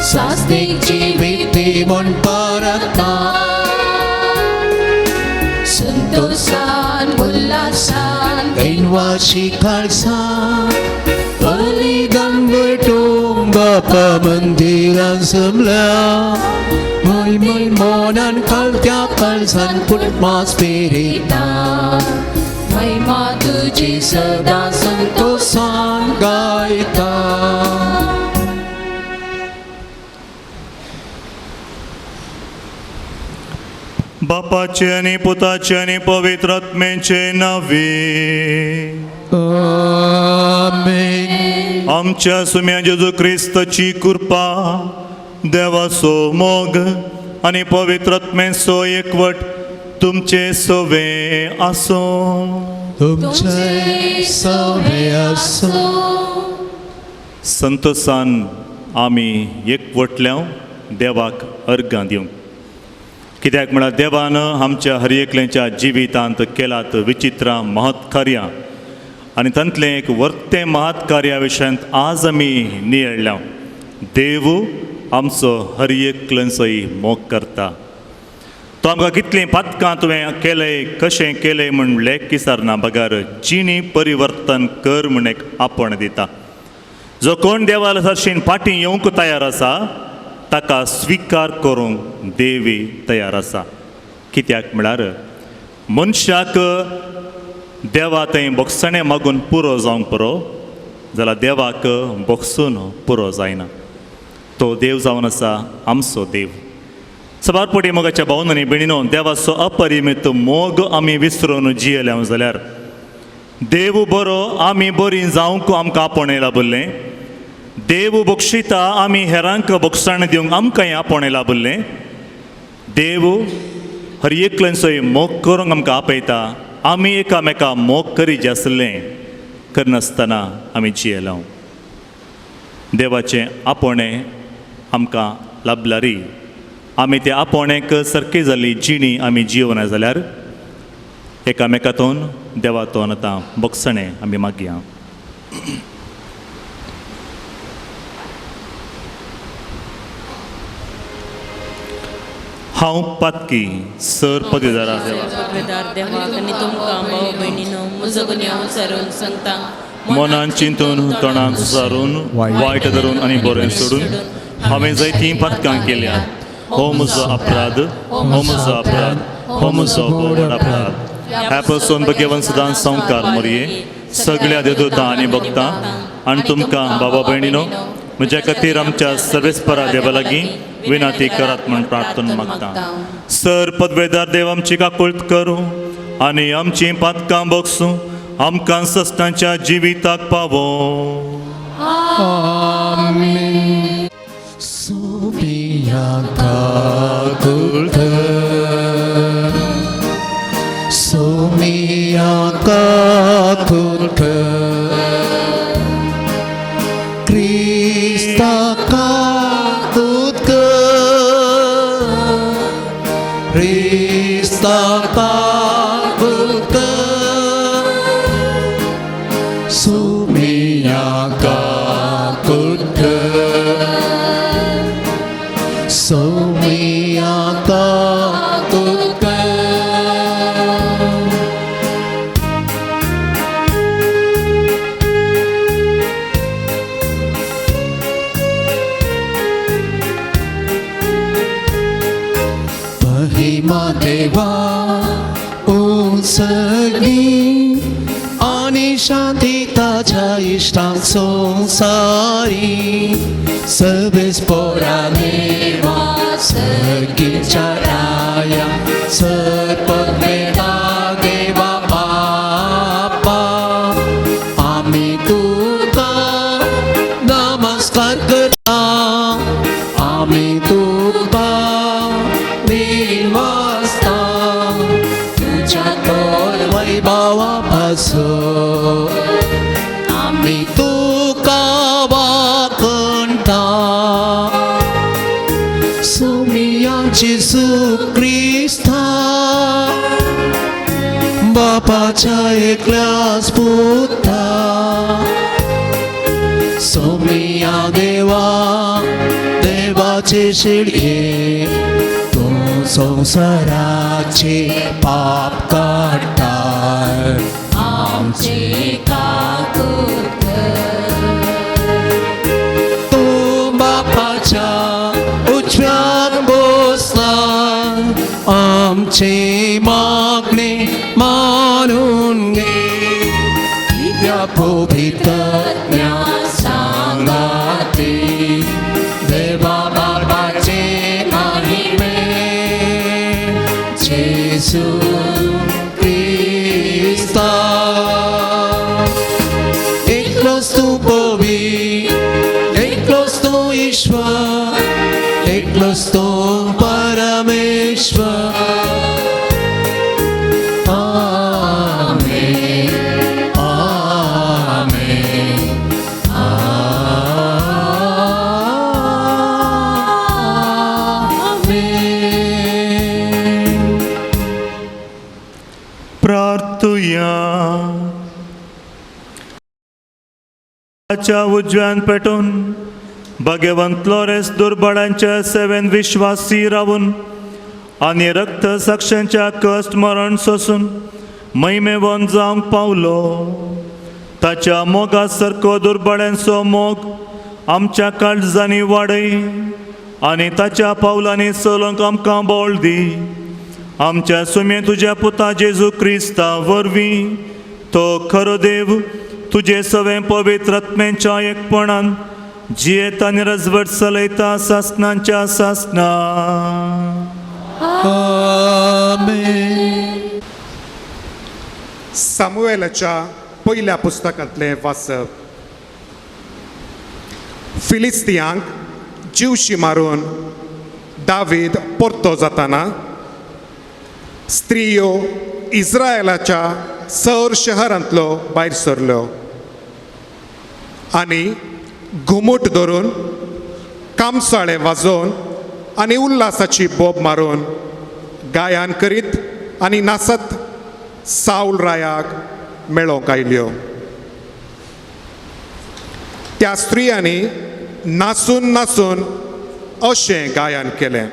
सास्तीक जिवीत म्हूण परता संतोसान उल्हासान दैनवाशी काळसा बलिदान भेटूंक बापा मंदिरां जमल्या मोय मोय मनान कालत्या काळजान कुटुंबास पेरिता महिमा तुजी सदां संतोसान गायता. बापाचे आनी पुताचे आनी पवित्र आत्म्याचे नावे. आमेन. आमच्या सुम्या जेजू क्रिस्ताची कृपा, देवाचो मोग आनी पवित्र आत्म्याचो एकवट तुमचे सवे आसूं. तुमचे सवे आसूं. संतोसान आमी एकवटल्या देवाक अर्गां दिवंक, कित्याक म्हळ्यार देवान आमच्या हर एकल्याच्या जिवितांत केलात विचित्रां महत्कार्यां आनी तांतलें एक वर्तें महत्कार्या विशयांत आज आमी नियळ्ळ्या. देव आमचो हर एकल्यांचोय मोग करता. तो आमकां कितलीं पातकां तुवें केलें कशें केलें म्हूण लेख किसारना बगर जिणी परिवर्तन कर म्हूण एक आपण दिता. जो कोण देवाला सरशीन फाटीं येवंक तयार आसा ताका स्विकार करूंक देवी तयार आसा. कित्याक म्हळ्यार मनशाक देवा थंय बोगसणें मागून पुरो जावंक पुरो जाल्यार देवाक बोगसून पुरो जायना. तो देव जावन आसा आमचो देव. सबार पटी मोगाच्या भावन आनी भयणीनो, देवाचो अपरिमीत मोग आमी विसरून जियेले जाल्यार देव बरो आमी बरीं जावंक आमकां आपणें बोल्लें. देव बक्षिता आमी हेरांक बक्षाण दिवंक आमकांय आपणें लाबल्लें. देव हर एकल्यांचोय मोग करूंक आमकां आपयता. आमी एकामेका मोग करीत आसलें करनासतना आमी जियेलो. देवाचें आपोवणें आमकां लाबलारी आमी त्या आपोवण्याक सारकी जाल्ली जिणी आमी जियोना जाल्यार एकामेकातून देवातून आतां बक्षणें आमी मागया. हांव पातकी सर पदवीदारा देवाक आनी तुमकां भाव भयणीनो म्हजो गुन्यांव सारून सांगता. मनान चिंतून तोंडान सारून वायट धरून आनी बरें सोडून हांवें जायतीं पातकां केल्यात. हो म्हजो अपराध, हो म्हजो अपराध, हो म्हजो व्हड अपराध. ह्या पसून भगवान सदां संवकार मोरये सगळ्या देवदूतां आनी भक्तां आनी तुमकां बाबा भयणीनो म्हज्या खातीर आमच्या सर्वेस्परा देवा लागीं विनंती करात म्हूण प्रार्थना मागता. सर पदवेदार देव आमची काकुळट करूं आनी आमचीं पातकां बोगसूं आमकां सस्तांच्या जिविताक पावो. आमेन. सोमिया काकुळट, सोमिया काकुळट, क्रिस्ता काकुळट, क्रिस्ता काकुळट, सोमिया काकुळट, सोमिया काकुळट. महिमा देवा उंचगी आनी शांती ताच्या इश्टांक संवसारी. सर्वेस्पोरा देवा सर्गीच्या राया सर्पमेता देवा बापा आमी तुका नमस्कार करता, आमी तुका निवासता तुझ्या तोर वैभवा पासून आमी तुका वाकणता. सोमिया जेजू क्रिस्ता बापाच्या एकल्याच पुता, सोमिया देवा देवाचे शिळये तूं संवसाराचे पाप काडटा आमचे काकुळट तूं बापाच्या उजव्यान बसला आमची मागणी मानून घे. त्या पवित्रज्ञा सांगाती देवा बापाचे महिमे जेजू क्रिस्ता. एकलोच तूं पवी, एकलोच तूं ईश्वर, एकलोच तूं परमेश्वर. आमेन, आमेन, आमेन. प्रार्थुया. च्या उजव्यान पेटून भगवंत लोरेस दुर्बळांच्या सेवेन विश्वासी रावून आनी रक्त साक्षांच्या कश्ट मरण सोसून महिमेवन जावंक पावलो. ताच्या मोगा सारको दुर्बळ्यांचो मोग आमच्या काळजांनी वाडय आनी ताच्या पावलांनी चलोवंक आमकां बळ दी. आमच्या सुमे तुज्या पुता जेजू क्रिस्ता वरवीं तो खरो देव तुजे सवें पवित्र आत्म्यांच्या एकपणान जियेता आनी रजवट चलयता सासनांच्या सासना. आमेन. सामुएलाच्या पयल्या पुस्तकांतलें वाचप. फिलिस्तियांक जिवशी मारून दावीद परतो जाताना स्त्रियो इस्रायलाच्या सर शहरांतलो भायर सरल्यो आनी घुमूट धरून कामसाळे वाजोवन आनी उल्हासाची बोब मारून गायन करीत आनी नाचत सावल रायाक मेळोवंक आयल्यो. त्या स्त्रियांनी नाचून नाचून अशें गायन केलें.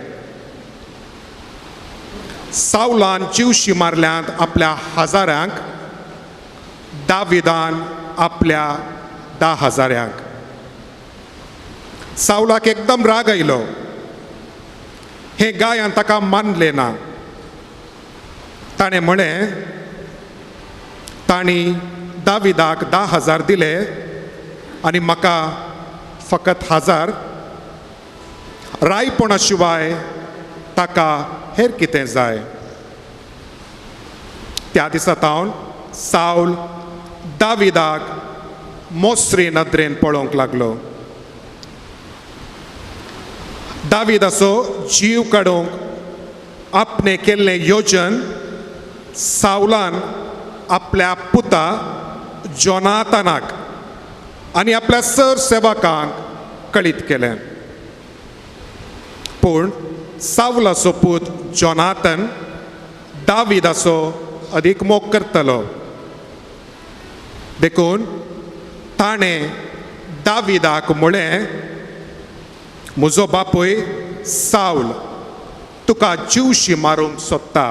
सावलान जिवशी मारल्यांत आपल्या हजारांक, दाविदान आपल्या 10 हजारांक. सावलाक एकदम राग आयलो. हें गायन ताका मानलें ना. ताणें म्हळें, तांणी दाविदाक 10,000 दिले आनी म्हाका फकत 1000? रायपणा शिवाय ताका हेर कितें जाय? त्या दिसा तावन सावल दाविदाक मोसरी नदरेन पळोवंक लागलो. दाविदाचो जीव काडूंक आपणे केल्लें योजन सावलान आपल्या पुता जोनाथानाक आनी आपल्या सर सेवकांक कळीत केलें. पूण सावलाचो पूत जोनाथन दाविदाचो अदीक मोग करतलो, देखून ताणें दाविदाक म्हळें, म्हजो बापूय सावल तुका जिवशी मारूंक सोदता.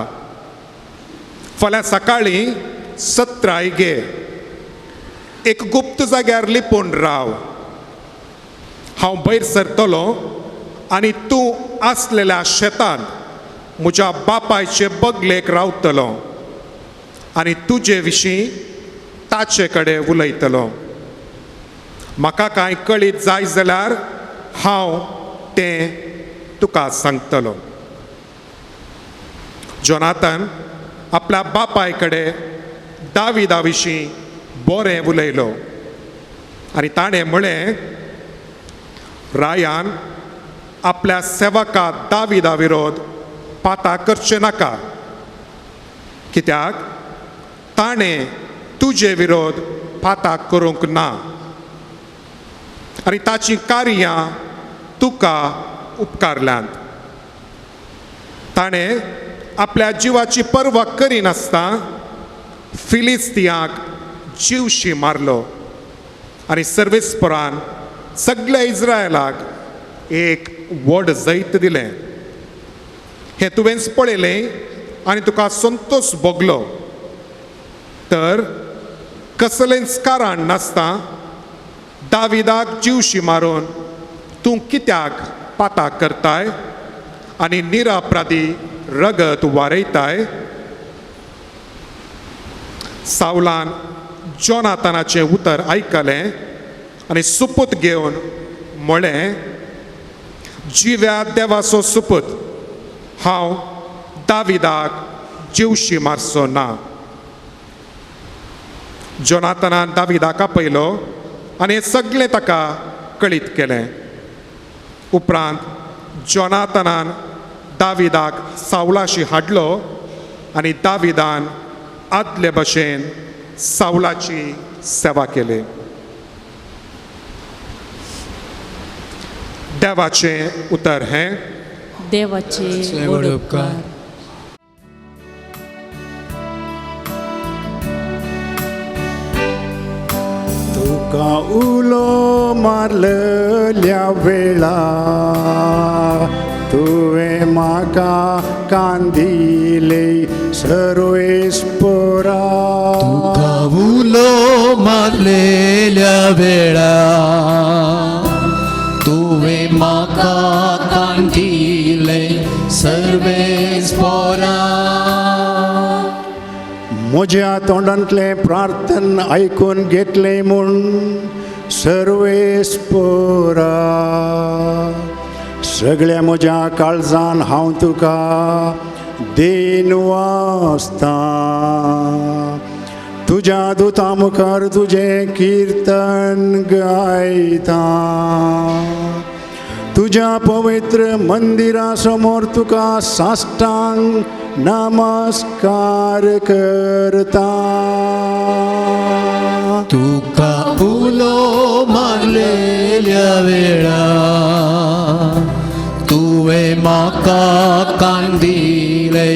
फाल्यां सकाळीं सत्राय घे, एक गुप्त जाग्यार लिपून राव. हांव भायर सरतलो आनी तूं आसलेल्या शेतांत म्हज्या बापायचे बगलेक रावतलो आनी तुजे विशीं ताचे कडेन उलयतलो. म्हाका कांय कळीत जाय जाल्यार हांव तें तुका सांगतलो. जोनाथन आपल्या बापाय कडेन दाविदा विशीं बरें उलयलो आनी ताणें म्हळें, रायान आपल्या सेवका दाविदा विरोध पाता करचें नाका, कित्याक ताणें तुजे विरोध पाता करूंक ना आनी ताचीं कार्यां तुका उपकारल्यांत. ताणें आपल्या जिवाची पर्वा करिनासतना फिलिस्तियांक जिवशी मारलो आनी सर्वेस्परान सगळ्या इस्रायलाक एक व्हड जैत दिलें. हें तुवेंच पळयलें आनी तुका संतोश भोगलो. तर कसलेंच कारण नासता दाविदाक जिवशी मारून तूं कित्याक पाता करताय आनी निरापराधी रगत वारयताय? सावलान जोनाथानाचें उतर आयकलें आनी सुपूत घेवन म्हळें, जिव्या देवाचो सुपूत, हांव दाविदाक जिवशी मारचो ना. जोनाथानान दाविदाक आपयलो आनी हें सगळें ताका कळीत केलें. उपरांत जोनाथानान दाविदाक सावलाशी हाडलो आनी दाविदान आदले भशेन सावलाची सेवा केली. देवाचें उतर हें. देवाचे व्हड उपकार. तुका उलो मारलेल्या वेळा तुवें म्हाका कान दिले सर्वेस्परा. तुका उलो मारलेल्या वेळा तुवें म्हाका कान दिले सर्वेस्परा. म्हज्या तोंडांतलें प्रार्थन आयकून घेतलें म्हूण सर्वेस्परा. सगळ्या म्हज्या काळजान हांव तुका देन वाचता. तुज्या दुता मुखार तुजें किर्तन गायता. तुज्या पवित्र मंदिरा समोर तुका साष्टांग नमस्कार करता. तुका उलो मारलेल्या वेळा तुवें म्हाका कान दिले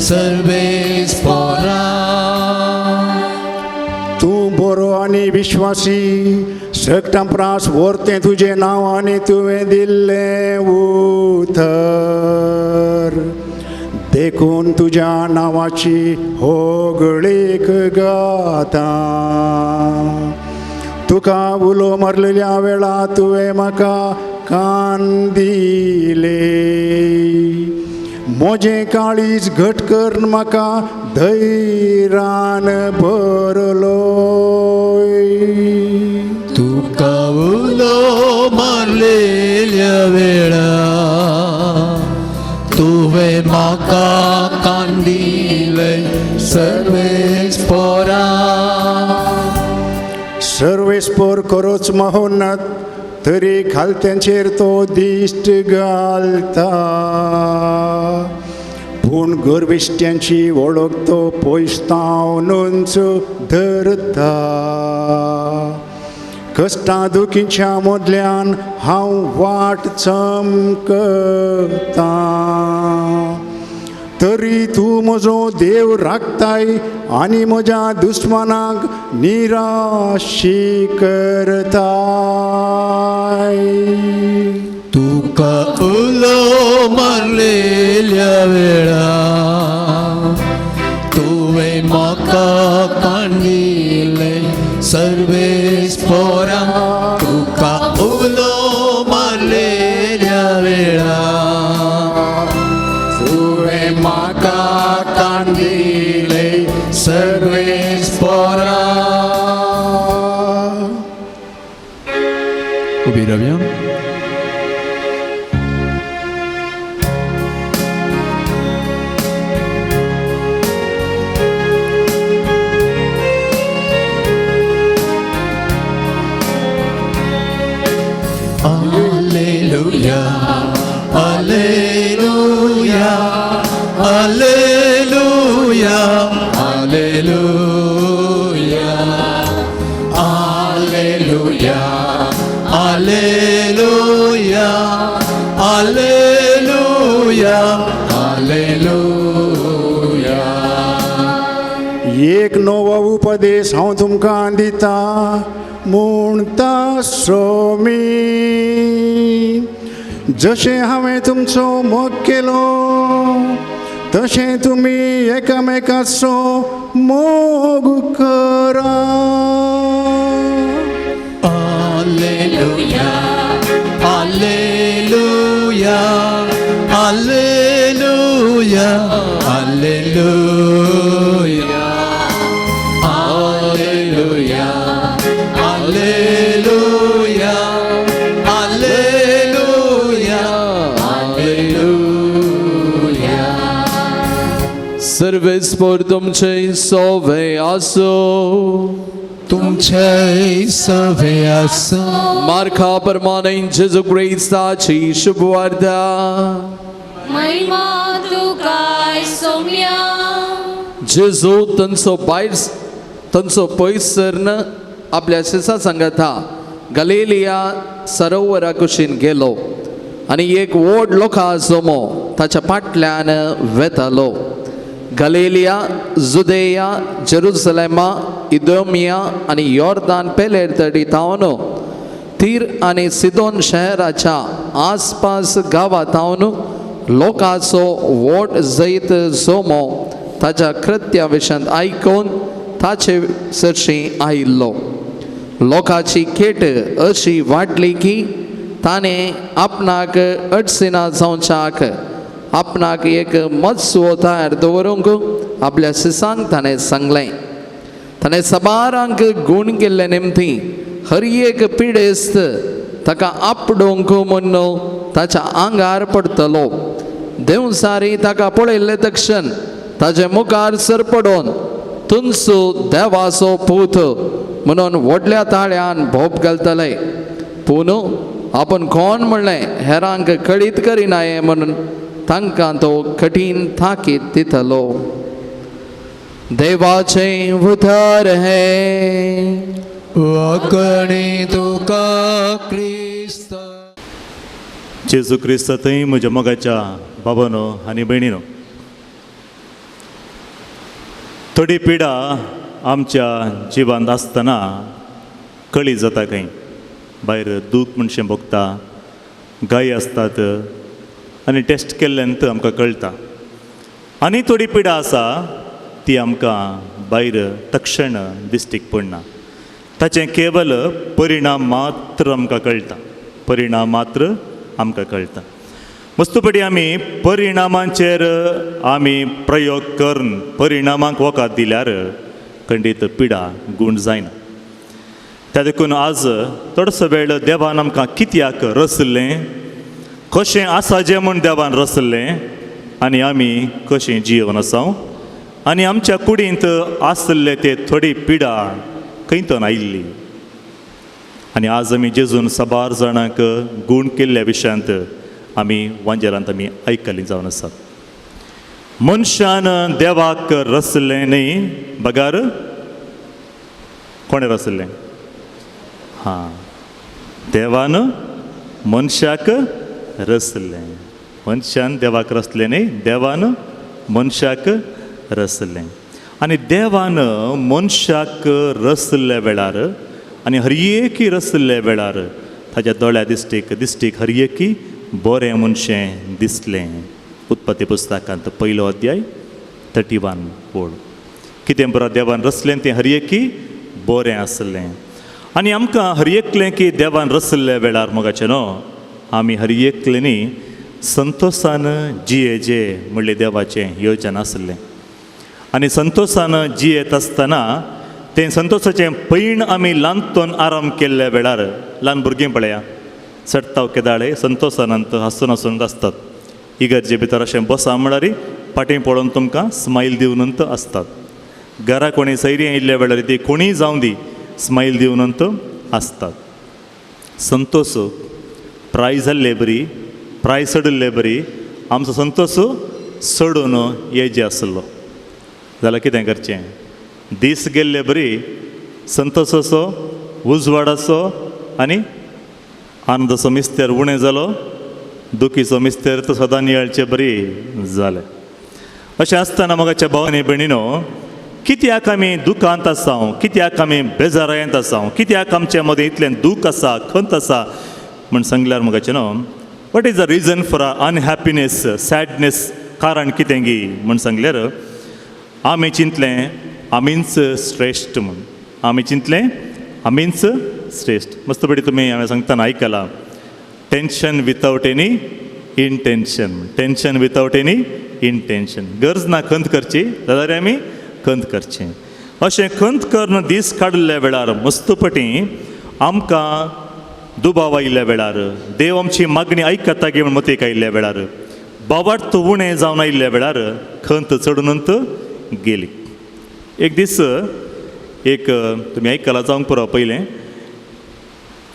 सर्वेस्परा. तूं बरो आनी विश्वासी, सगटां प्रास व्हरतें तुजें नांव आनी तुवें दिल्लें उतर, देखून तुज्या नांवाची होगळीक गाता. तुका उलो मारलेल्या वेळा तुवें म्हाका कान दिले. म्हजें काळीज घट करून म्हाका धैर्यान भरलो. तुका उलो मारलेल्या वेळा तुवें म्हाका कांदिले सर्वेस्पोरा. सर्वेस्पोर करोच महोन्नत तरी खालत्यांचेर तो दिश्ट घालता, पूण गर्विश्ट्यांची वळख तो पयसतावनूच धरता. कश्टां दुखीच्या मदल्यान हांव वाट चमकता, तरी तूं म्हजो देव राखताय आनी म्हज्या दुस्मानाक निराशी करताय. तुका उलो मारलेल्या वेळा तुवें म्हाका कांडिले सर्वेस्पोरा. तुका उलो मारलेल्या वेळा तुवें म्हाका कांडिले सर्वेस्पोरा. उबी रावया. Alleluia, Alleluia, Alleluia, Alleluia, Alleluia, Alleluia, Alleluia, Alleluia. एक नवो उपदेश हांव तुमकां दिता म्हणटा स्वामी, जशें हांवें तुमचो मोग केलो तशें तुमी एकामेकाचो मोग करा. Alleluia, Alleluia, Alleluia, Alleluia, Alleluia, Alleluia, Alleluia, Alleluia. सर्वेस्पोर तुमचे सोवे आसो. तुमचे सवे आसो. मार्का प्रमाणे जेजू क्रिस्ताची शुभवार्ता. महिमा तुकाय सोम्या. जेजू तांचो भायर तांचो पयस सरन आपल्या शिसा सांगता गलेलिया सरोवरा कुशीन गेलो आनी एक व्हड लोकां जमो ताच्या फाटल्यान वेतालो. गलेलिया, जुदेया, जेरुसलेमा, इदोमिया आनी योर्दान पेलेर तडी थावन तीर आनी सिदोन शहराच्या आसपास गांवां थावन लोकांचो व्हड जैत जमो ताच्या कृत्या विशयांत आयकून ताचे सरशी आयिल्लो. लोकांची खेट अशी वाडली की ताणें आपणाक अडसिना जावच्याक आपणाक एक मत्सो तयार दवरूंक आपल्या सिसांक ताणें सांगलें. ताणें सबारांक गूण केल्ले निमती हर एक पिडेस्त ताका आपडोवंक म्हूण ताच्या आंगार पडटलो. देवसारी ताका पळयल्ले तक्षण ताजे मुखार सरपडोन तुमचो देवाचो पूत म्हणून व्हडल्या ताळ्यान भोप घालतले. पूण आपूण कोण म्हणलें हेरांक कळीत करिनाये म्हणून तांकां तो कठीण ताकीद दितलो. देवाचें उतर हें. वाकणी तुका क्रिस्त. जेजू क्रिस्त थंय म्हज्या मोगाच्या बाबानो आनी भयणीनो, थोडी पिडा आमच्या जिवांत आसतना कळी जाता खंय भायर दूख म्हणशें भोगता, गाय आसतात आनी टेस्ट केल्ल्यान आमकां कळटा. आनी थोडी पिडा आसा ती आमकां भायर तक्षण दिश्टीक पडना, ताचें केवल परिणाम मात्र आमकां कळटा, परिणाम मात्र आमकां कळटा. वस्तुपटी आमी परिणामांचेर आमी प्रयोग करून परिणामांक वखद दिल्यार खंडीत पिडा गूण जायना. त्या देखून आज थोडोसो वेळ देवान आमकां कित्याक रसलें, कशें आसा जें म्हूण देवान रसलें आनी आमी कशें जिवन आसा आनी आमच्या कुडींत आसले ते थोडी पिडा खंयतून आयिल्ली. आनी आज आमी जेजून साबार जाणांक गूण केल्ल्या विशयांत आमी वांजेलांत आमी आयकल्ली जावन आसात. मनशान देवाक रसलें न्ही बगार कोणें रसलें? हां, देवान मनशाक रसलें. मनशान देवाक रसलें न्ही, देवान मनशाक रसलें. आनी देवान मनशाक रसल्या वेळार आनी हरएकी रसल्या वेळार ताज्या दोळ्या दिश्टीक दिश्टीक हरएकी बरें मनशें दिसलें. उत्पत्ती पुस्तकांत पयलो अध्याय 31 ओळ. कितें बरो देवान रसलें तें हरएकी बरें आसलें. आनी आमकां हर एकलें की देवान रसल्या वेळार मोगाचें न्हू आमी हर एकल्यांनी संतोशान जिये जे म्हणलें देवाचें योजन आसलें. आनी संतोशान जियेत आसतना तें संतोशाचें पैण आमी ल्हानतोन आराम केल्ल्या वेळार ल्हान भुरगीं पळया चडताव केदाळे संतोशानंत हांसून हांसून आसतात. इगर्जे भितर अशें बसा म्हळ्यार फाटीं पळोवन तुमकां स्मायल दिवनंत आसतात. घरा कोणी सैरी आयिल्ल्या वेळार ती कोणीय जावं दी स्मायल दिवनंत आसतात. संतोष प्राय जाल्ले बरी, प्राय चडिल्ले बरी आमचो संतोष चडून येजे आसलो जाल्यार कितें करचें? दीस गेल्ले बरी संतोषाचो उजवाडाचो आनी आनंदाचो मिस्तेर उणें जालो, दुखीचो मिस्तेर तो सदां नियाळचे बरी जालें. अशें आसतना मोगाच्या भावानी भयणीनो, कित्याक आमी दुखांत आसा, कित्याक आमी बेजारायेंत आसा, कित्याक आमचे मदें इतलें दूख आसा, खंत आसा म्हूण सांगल्यार मोगाचें न्हू, what is the reason for a unhappiness, sadness, कारण कितें गी म्हूण सांगल्यार आमी चिंतलें आमीच श्रेश्ठ म्हूण, आमी चिंतलें आमीच श्रेश्ठ. मस्त पटी तुमी हांवें सांगतना आयकलां, tension without any intention, tension without any intention. गरज ना खंत करची जाल्यार आमी खंत करचें. अशें खंत करून दीस काडिल्ल्या वेळार मस्तपटी आमकां दुबाव आयिल्ल्या वेळार, देव आमची मागणी आयकता गे म्हूण मतीक आयिल्ल्या वेळार, बाबार्थ उणें जावन आयिल्ल्या वेळार खंत चडूनंत गेली. एक दीस एक तुमी आयकलां जावंक पुरो पयलें,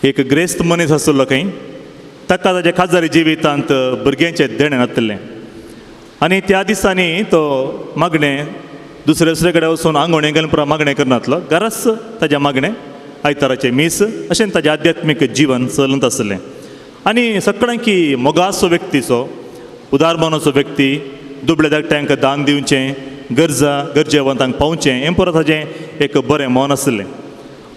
एक ग्रेस्त मनीस आसलो खंय, ताका ताच्या खाजरी जिवितांत भुरग्यांचें देणें नासलें. आनी त्या दिसांनी तो मागणें दुसरे दुसरे कडेन वचून आंगवणें घालून पुरो मागणें करनासलो, घराच ताजें मागणें, आयताराचें मीस अशें ताजें आध्यात्मीक जीवन चलत आसलें. आनी सगळ्यांकी मोगाचो व्यक्तीचो, उदार मनाचो व्यक्ती, दुबळे धाकट्यांक दान दिवचें, गरजा गरजेवंतांक पावचें हें पुरो ताजें एक बरें मन आसलें.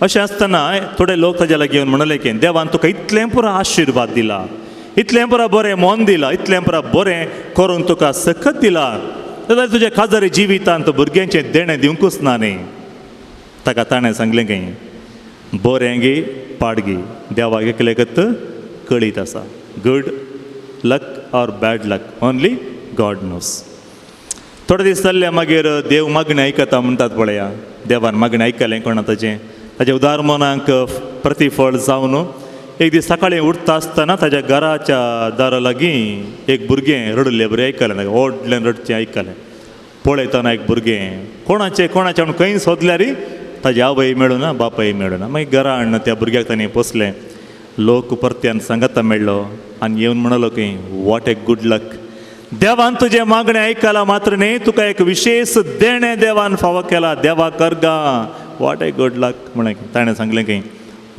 अशें आसतना थोडे लोक ताज्या लागीं येवन म्हणलें की देवान तुका इतलें पुरो आशिर्वाद दिला, इतलें पुरो बरें मन दिलां, इतलें पुरो बरें करून तुका सकत दिला, जाल्यार तुज्या खाजरी जिवितांत भुरग्यांचें देणें दिवंकूच ना न्ही. ताका ताणें सांगलें की बरें गी पाड गी देवाक एकलेकत कळीत आसा, good luck or bad luck only God knows. थोडे दीस जाल्ले मागीर देव मागणें आयकता म्हणटात पळया, देवान मागणें आयकलें कोणा ताजें, ताज्या उदार मनाक प्रतिफळ जावन एक दीस सकाळीं उठता आसतना ताज्या घराच्या दारा लागीं एक भुरगें रडिल्लें बरें आयकलें, ताका व्हडल्यान रडचें आयकलें. पळयतना एक भुरगें कोणाचें कोणाचें म्हूण खंय सोदल्यार ताजी आवय मेळुना, बापाय मेळुना. मागीर घरा हाडून त्या भुरग्याक ताणें पोसलें. लोक परत्यान सांगाता मेळ्ळो आनी येवन म्हणलो की what a good luck, देवान तुजें मागणें आयकलां मात्र न्ही, तुका एक विशेश देणें देवान फावो केलां, देवा करगा, what a good luck म्हणलें. ताणें सांगलें की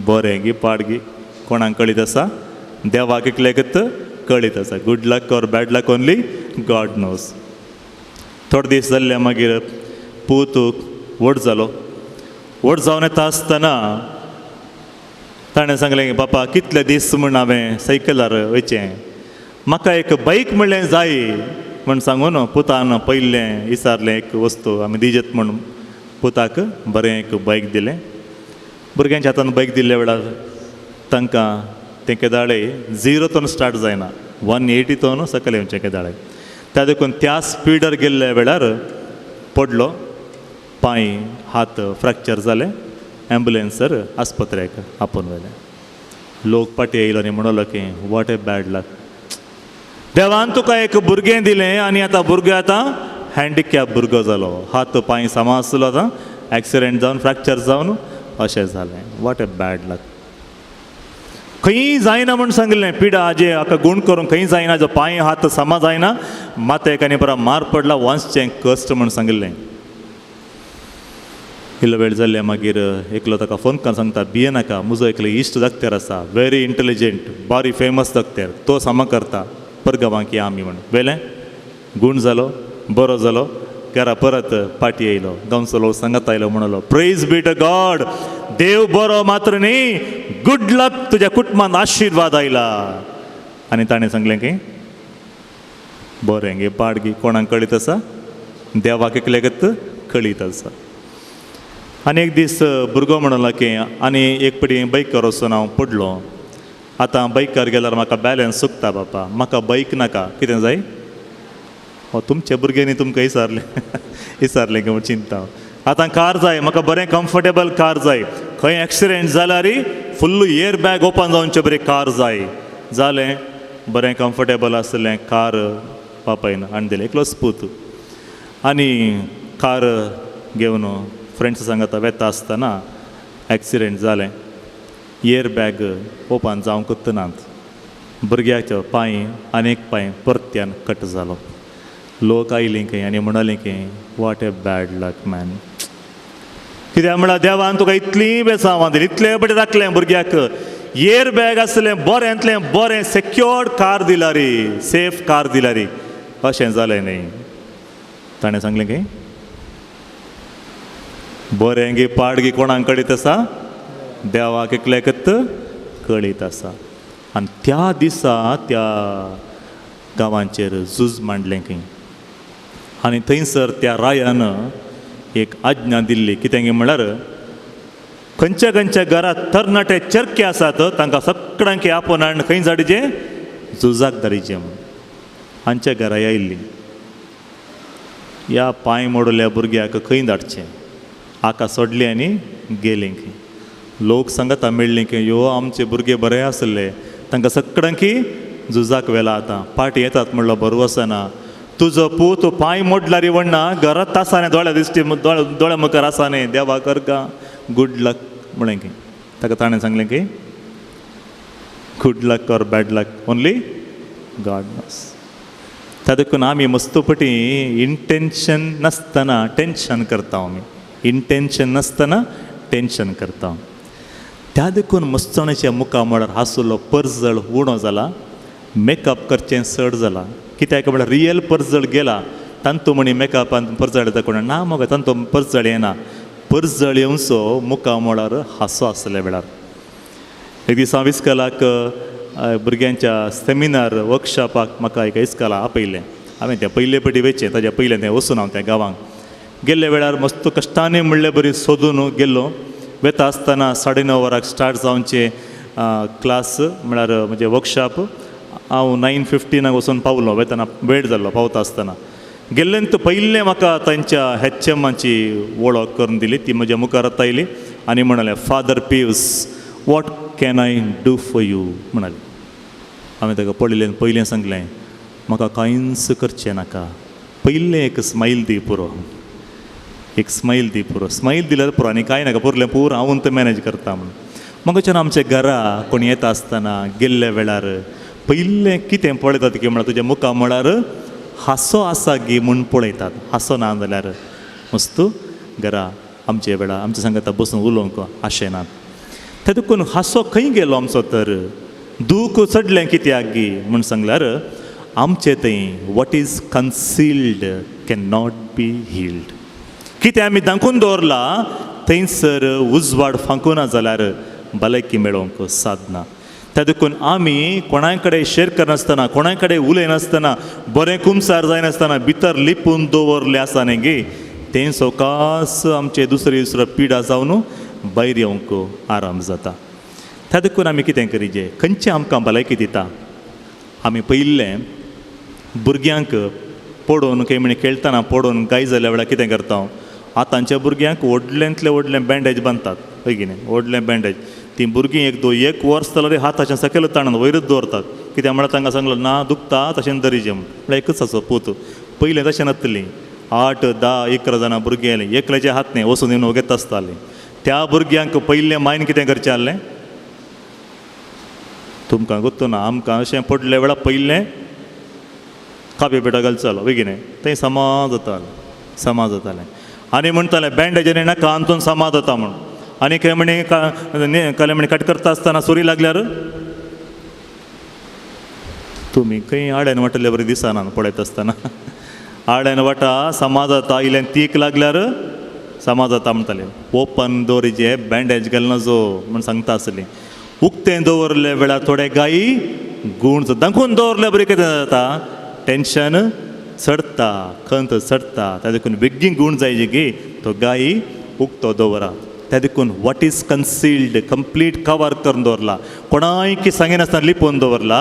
बरें गी पाड गी कोणाक कळीत आसा, देवाक एकल्याकच कळीत आसा, good luck or bad luck only God knows. थोडे दीस जाल्ले मागीर पूत व्हड जालो. व्हड जावन येता आसतना ताणें सांगलें की बापा कितले दीस म्हूण हांवें सायकलार वयचें, म्हाका एक बायक म्हणलें जाय म्हूण सांगून पुतान पयलें विचारलें एक वस्तू आमी दिजत म्हूण पुताक बरें एक बायक दिलें. भुरग्यांच्या हातान बायक दिल्ल्या वेळार तांकां तें केदाळे 0 स्टार्ट जायना, 180 सकयल येवचें केदाळे. त्या देखून त्या स्पिडार गेल्ल्या वेळार पडलो, पांय हात फ्रॅक्चर जाले, ॲम्बुलन्सर आस्पत्रेक आपोवन व्हेलें. लोक पाटी येयलो आनी म्हणलो की what a bad luck, देवान तुका एक भुरगें दिलें आनी आतां भुरगें आतां हँडिकॅप भुरगो जालो, हात पांय सामा आसलो, आतां एक्सिडेंट जावन फ्रॅक्चर जावन अशें जालें. What a bad luck. खंय जायना म्हूण सांगिल्लें पिडा जे हाका गूण करूंक खंय जायना, जो पांय हात सामा जायना, माथ्याक आनी बरो मार पडला, वंसचें कश्ट म्हूण सांगिल्लें. इल्लो वेळ जाल्ले मागीर एकलो ताका फोन करून सांगता, भिये नाका, म्हजो एकलो इश्ट दाक्तेर आसा, व्हेरी इंटेलिजंट, बारी फेमस दाक्तेर, तो सामा करता, परगांवांक या आमी म्हूण. वेलें गूण जालो, बरो जालो, घरा परत पाटी येयलो, गांवचो लोक सांगत आयलो, म्हणलो प्रेज बी टू गॉड, देव बरो मात्र न्ही, गुड लक, तुज्या कुटुंबान आशिर्वाद आयला. आनी ताणें सांगलें की बरें गे पाड गी, कोणाक कळीत आसा, देवाक एकल्याकच कळीत आसा. आनी एक दीस भुरगो म्हणलो की आनी एक पटी बायकार वचून हांव पडलो, आतां बायकार गेल्यार म्हाका बॅलन्स चुकता बापा, म्हाका बायक नाका, कितें जाय? हो तुमच्या भुरग्यांनी तुमकां विचारलें विचारलें की म्हूण चिंता, आतां कार जाय म्हाका, बरें कम्फर्टेबल कार जाय, खंय एक्सिडेंट जाल्यार फुल्ल एयर बॅग ओपन जावचे बरी कार जाय. जालें, बरें कम्फर्टेबल आसलें कार बापायन हाडून दिलें, एकलोच पूत. आनी कार घेवन फ्रेंड्स सांगता वेता आसतना एक्सिडेंट जालें, एयर बॅग ओपन जावंकच नात, भुरग्याचो पांय आनी एक पांय परत्यान कट जालो. लोक आयली खंय आनी म्हणले की what a bad luck man, कित्याक म्हळ्यार देवान तुका इतलीं बेसांवां दिली, इतलें बरें राखलें भुरग्याक, एयर बॅग आसलें बरेंतलें बरें सेक्युअर्ड कार दिला रे, सेफ कार दिला रे, अशें जालें न्ही. ताणें सांगलें की बरें गे पाड गे कोणाक कळीत आसा, देवाक एकल्याकच कळीत आसा. आनी त्या दिसा त्या गांवांचेर झूज मांडलें खंय, आनी थंयसर त्या रायान एक आज्ञा दिल्ली, कितें गे म्हळ्यार खंयच्या खंयच्या घरांत तरणाटे चरखे आसात तांकां सगळ्यांक आपोवन हाडून खंय धाडचे, झुजाक धाडचे म्हूण. हांच्या घरा आयिल्ली, ह्या पांय मोडल्या भुरग्याक खंय धाडचें, हाका सोडली आनी गेली खंय. लोक सांगता मेळ्ळी की ह्यो आमचे भुरगे बरे आसले, तांकां सगळ्यांक झुजाक व्हेला, आतां पाटी येतात म्हणलो बरो आसना, तुजो पूत पांय मोडला रे वण्णा घरांत आसा न्ही, दोळ्या दिश्टी दोळ्या मुखार आसा न्ही, देवा करका गुड लक म्हणलें की. ताका ताणें सांगलें की good luck or bad luck only God knows. त्या देखून आमी मस्तपटी इंटेन्शन नासतना टेंशन करता, आमी इंटेन्शन नासतना टेंशन करता. त्या देखून मस्तणाच्या मुखामळार हांसुलो परजळ उणो जाला, मेकअप करचें चड जाला, कित्याक म्हळ्यार रियल परजळ गेला, तांतू म्हणी मेकअपान परजळ येता कोण ना मगो, तांतू परजळ येना, परजळ येवचो मुखामळार हांसो आसल्या वेळार. एक दीस हांव इस्कलाक भुरग्यांच्या सेमिनार वर्कशॉपाक म्हाका एका इस्कला आपयलें, हांवें तें पयले पटी वयचें, ताज्या पयलें तें वचून हांव त्या गांवांक गेल्ल्या वेळार मस्त कश्टांनी म्हणले बरी सोदून गेल्लो. वेता आसतना 9:30 वराक स्टार्ट जावचें क्लास म्हळ्यार म्हजें वर्कशॉप, हांव 9:15 वचून पावलो, वेतना वेळ जाल्लो पावता आसतना. गेल्ल्यान तर पयलें म्हाका तांच्या एचएमाची वळख करून दिली, ती म्हज्या मुखार आयली आनी म्हणाले, Father Pius, what can I do for you म्हणाली. हांवें ताका पळयलें, पयलें सांगलें म्हाका कांयच करचें नाका, पयलें एक स्मायल दी पुरो, एक स्मायल दी पुरो, स्मायल दिल्यार पुरो आनी कांय नाका, पुरलें पुरो हांव तें मॅनेज करता म्हूण. म्हाका आमच्या घरा कोण येता आसतना गेल्ल्या वेळार पयलें कितें पळयतात की म्हळ्यार तुज्या मुखामळार हांसो आसा गी म्हूण पळयतात, हांसो ना जाल्यार मस्त घरा आमचे वेळार आमच्या सांगता बसून उलोवंक आशें नात. ते देखून हांसो खंय गेलो आमचो, तर दूख चडलें कित्याक गी म्हूण सांगल्यार आमचे थंय what is concealed can not be healed, कितें आमी दाखोवन दवरला थंयसर उजवाड फांकूना जाल्यार भलायकी मेळोवंक सादना. त्या देखून आमी कोणा कडेन शेर करनासतना, कोणा कडेन उलयनासतना, बरें कुमसार जायनासतना भितर लिपून दवरलें आसा न्ही गे, तें सवकास आमचे दुसरे दुसरो पिडा जावन भायर येवंक आराम जाता. त्या देखून आमी कितें करीजे, खंयचें आमकां भलायकी दिता, आमी पयिल्लें भुरग्यांक पडोवन खंय म्हण खेळटना पडोवन गाय जाल्या वेळार कितें करता, आतांच्या भुरग्यांक व्हडल्यांतलें व्हडलें बँडेज बांदतात. हय की न्ही, व्हडलें बँडेज. तीं भुरगीं एक दो एक वर्स जाल्यार हाताचें सकयल ताणून वयरूच दवरतात. कित्याक म्हळ्यार तांकां सांगलो ना दुखता तशें दरीजें म्हूण. म्हळ्यार एकूच आसा पूत. पयलें तशें नासतलीं, 8, 10, 11 जाणां भुरगीं आयलीं, एकल्याचे हात न्ही वचून येवन वगेत आसतालीं. त्या भुरग्यांक पयलें मायन कितें करचें आहलें तुमकां गोत्तो ना, आमकां अशें पडले वेळार पयलें कापी पेटा घालचालो हय की न्ही, थंय समा जातालें, समा जातालें. आनी म्हणटालें बँडेज नाका आमतून समा जाता म्हूण. आनी खंय म्हणी कले म्हणी कट करता आसतना सुरी लागल्यार तुमी खंय आड्यान वाटले बरें दिसना पळयता आसतना, आड्यान वाटा समा जाता, इल्लें तीक लागल्यार समा जाता म्हणटाले. ओपन दवरीचे बँडेज घालना जो म्हूण सांगता आसली. उक्तें दवरले वेळार थोडे गायी गूण दाखोवन दवरले बरें कितें जाता, टेंशन चडता, खंत चडता. त्या देखून बेगीन गूण जाय की तो गायी उक्तो दवरा. त्या देखून what is concealed complete cover करून दवरला, कोणायकी सांगिनासतना लिपोवन दवरला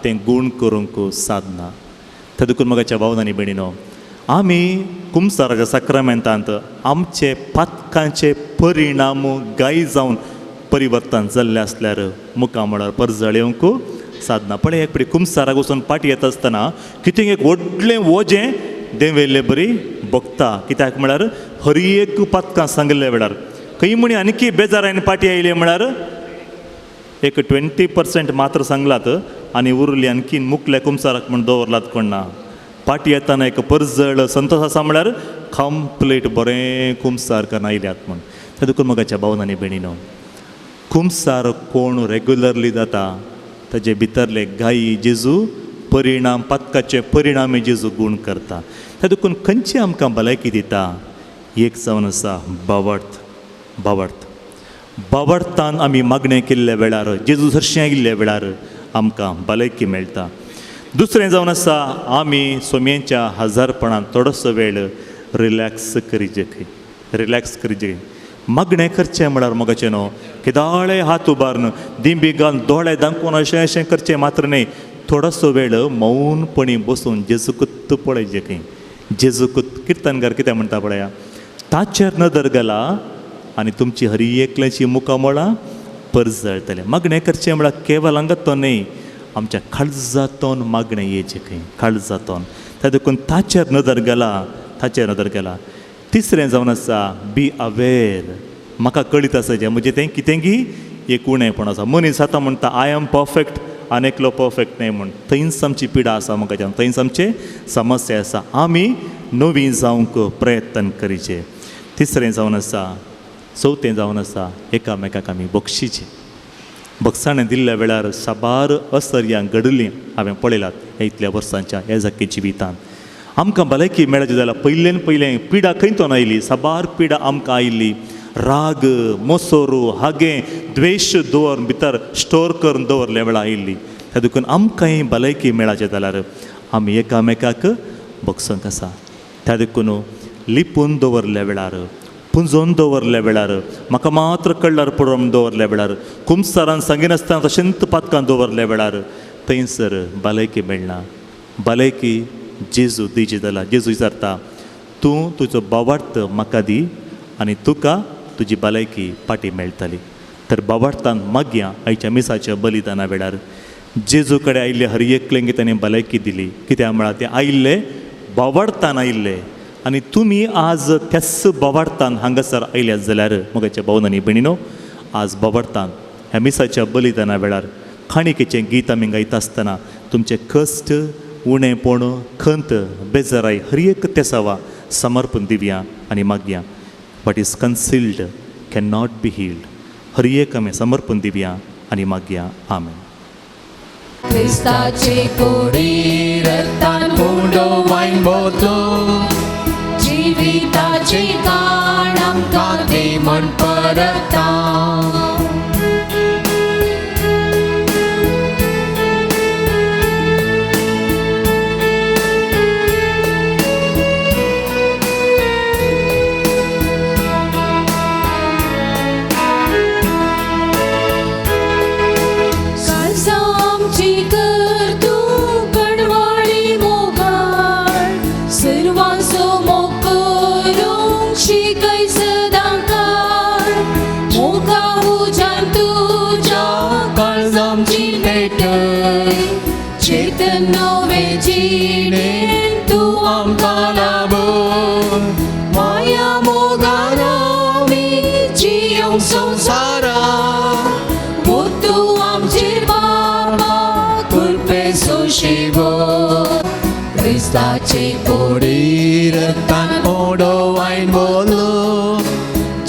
तें गूण करूंक सादना. त्या देखून म्हज्या भाव आनी भयणीनो, आमी कुमसाराच्या साक्रामेंतांत आमचे पातकांचे परिणाम गाय जावन परिवर्तन जाल्लें आसल्यार मुखार म्हळ्यार परजळ येवंक सादना. पळय एक पळय कुमसाराक वचून पाटी येता आसतना कितें एक व्हडलें वजें देंवयल्ले बरी भोगता. कित्याक म्हळ्यार हर एक पातकां सांगिल्ल्या वेळार खंय म्हणी आनीकी बेजारान पाटी आयली म्हळ्यार एक 20% मात्र सांगलात आनी उरली आणखीन मुकल्या कुमसाराक म्हूण दवरलात कोण ना. पाटी येताना एक परजळ संतोश आसा म्हळ्यार कंप्लीट बरें कुमसार करून आयल्यात म्हूण. ते देखून म्हज्या भावन आनी भयणीनो, कुमसार कोण रेगुलरली जाता ताजे भितरले गायी जेजू परिणाम पातकाचे परिणामी जेजू गूण करता. ते देखून खंयची आमकां भलायकी दिता एक जावन आसा बावडत. बावडत बावडतान आमी मागणें केल्ल्या वेळार जेजू सरशें आयिल्ल्या वेळार आमकां भलायकी मेळटा. दुसरें जावन आसा आमी सोम्यांच्या हजारपणान थोडोसो वेळ रिलॅक्स करीजे खंय, रिलॅक्स करीजे. मागणें करचें म्हळ्यार मोगाचें न्हू केदाळे हात उबारून दिंबी घालून दोळे दांकून अशें अशें करचें मात्र न्हय, थोडोसो वेळ मौनपणी बसून जेजूकूच पळयचें खंय. जेजूकूच किर्तनकार कितें म्हणटा पळया, ताचेर नदर घाला आनी तुमची हरी एकल्याची मुखामळां परजळटलें. मागणें करचें म्हळ्यार केवल अंगात न्हय, आमच्या काळजांतून मागणें येचें खंय, काळजांतून. त्या देखून ताचेर नदर घाला, ताचेर नदर घाला. तिसरें जावन आसा बी अवेर. म्हाका कळीत आसा जें म्हजें तें कितें की एक उणेपण आसा. मनीस आतां म्हणटा I am perfect आनी एकलो परफेक्ट न्हय म्हूण. थंयच आमची पिडा आसा म्हाका, थंयच आमचे समस्या आसा. आमी नवी जावंक प्रयत्न करीचे. तिसरें जावन आसा, चवथें जावन आसा एकामेकाक आमी बक्षीचें. बक्षाणें दिल्ल्या वेळार साबार असर्यां घडलीं हांवें पळयलात ह्या इतल्या वर्सांच्या ह्या जाकी जिवितांत. आमकां भलायकी मेळची जाल्यार पयल्यान पयलें पिडा खंय तोन आयली, साबार पिडा आमकां आयिल्ली. राग, मोसोरो, हागें, द्वेश दवर भितर स्टोर करून दवरल्या वेळार आयिल्ली. त्या देखून आमकांय भलायकी मेळाचें जाल्यार आमी एकामेकाक बक्षोंक आसा. त्या देखून लिपून दवरल्या वेळार, पुंजोवन दवरल्या वेळार, म्हाका मात्र कळ्ळार पडोवन दवरल्या वेळार, कुमसारान सांगिनासतना तशेंच पातकां दवरल्या वेळार थंयसर भलायकी मेळना. भलायकी जेजू दिची जाल्यार जेजू विचारता तूं तुजो बावार्थ म्हाका दी आनी तुका तुजी भलायकी पाटी मेळटली. तर बावार्थान मागया आयच्या मिसाच्या बलिदाना वेळार जेजू कडेन आयिल्ले हर एकलेंक ताणें भलायकी दिली. कित्याक म्हळ्यार ते आयिल्ले बावार्थान आयिल्ले आनी तुमी आज त्याच बावार्थान हांगासर आयल्यात जाल्यार म्हज्या भावन आनी भयणीनो, आज बावार्थान ह्या मिसाच्या बलिदाना वेळार खाणिकेचें गीत आमी गायता आसतना तुमचे कश्ट, उणेपण, खंत, बेजाराय हर एक तेसावा समर्पण दिवया आनी मागया. What is concealed can not be healed. हर एक आमी समर्पण दिवया आनी मागया. आमेन. क्रिस्ताचे कोडी रक्तान उंडो वायन बोतलो जिविताची काण आमकां दी म्हण परता. शिकय सदां काळ. आमकां लाभो माया मोगान आमी जियोंक संवसारा तूं आमचेर बाबा कृपे सोशिवो क्रिस्ताचे कोडी रक्तान ओडो वायन बोलो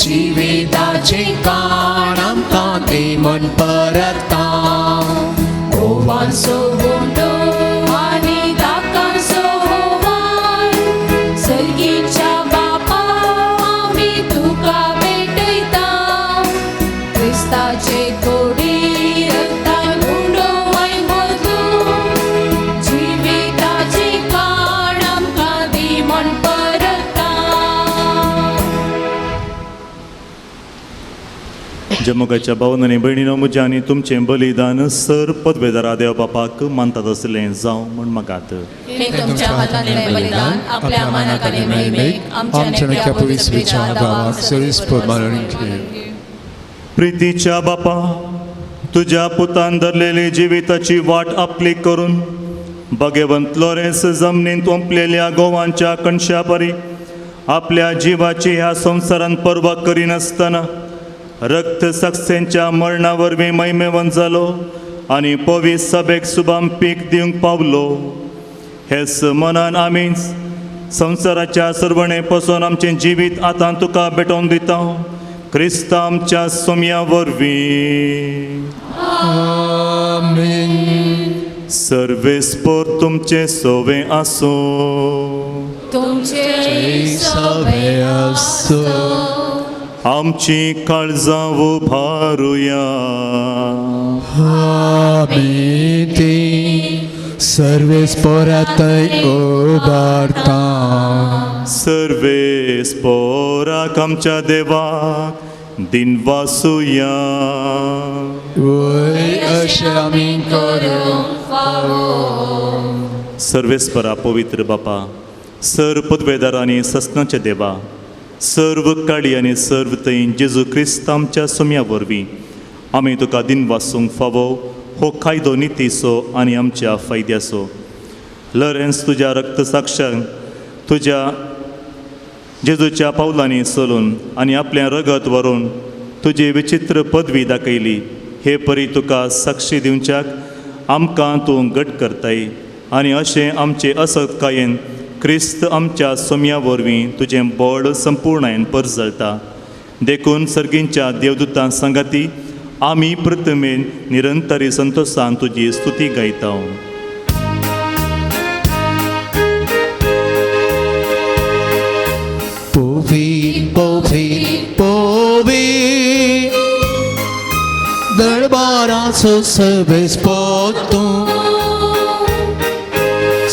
जिविताचे काण आमकां ती म्हण परता गोवांचो गुंडो आनी दाकांचो होवान सर्गीच्या बापा आमी तुका भेटयता क्रिस्ताचे कोडी रक्तान उंडो वायन बदलून जिविताचे काण आमकां दी म्हण परता. जमुगाच्या भावन आनी भयणीनो, म्हजें आनी तुमचें बलिदान सर पदवेदारा देव बापाक मानतात असलें जावं म्हण मागात. हे तुमच्या हातांतलें बलिदान आपल्या मानाक आनी महिमेक आमच्या नक्या पवित्र दावाक सरीस्पद मानून घे. प्रितीच्या बापा, तुज्या पुतान धरलेली जिविताची वाट आपली करून भगवंत लोरेंस जमनींत ओंपलेल्या गोवांच्या कणशा परी आपल्या जिवाची ह्या संवसारांत पर्वा करिनासतना रक्त सक्सेंच्या मरणा वरवीं महिमेवंत जालो आनी पवित्र सभेक सुबाम पीक दिवंक पावलो. हेच मनान आमी संवसाराच्या सर्वणे पसून आमचें जिवीत आतां तुका भेटोवन दिता, क्रिस्त आमच्या सोम्या वरवीं. आमेन. सर्वेस्पोर तुमचें सोवें आसूं. तुमचे सवे आसूं. आमची काळजां उभारुया. आमी ती सर्वेस्पोरातय उबारता. सर्वेस्पोराक आमच्या देवाक दिनवासुया. वय अशें आमी करूंक फावो. सर्वेस्परा पवित्र बापा, सर्व पदवेदार आनी ससनाच्या देवा, सर्व काडी आनी सर्व थंय जेजू क्रिस्त आमच्या सोम्या वरवीं आमी तुका दिनवासूंक फावो हो कायदो नितीचो आनी आमच्या फायद्याचो. लॉरेन्स तुज्या रक्तसाक्षान तुज्या जेजूच्या पावलांनी चलून आनी आपलें रगत व्हरून तुजी विचित्र पदवी दाखयली. हे परी तुका साक्षी दिवच्याक आमकां तूं घट करताय आनी अशें आमचे असत्कायेन क्रिस्त आमच्या सोम्या वरवीं तुजें बळ संपूर्णायेन परजळटा. देखून सर्गींच्या देवदूतां सांगाती आमी प्रथमेन निरंतरी संतोशान तुजी स्तुती गायता. पोवी पोवी पोवी दरबाराचो सर्वेस्पोर तूं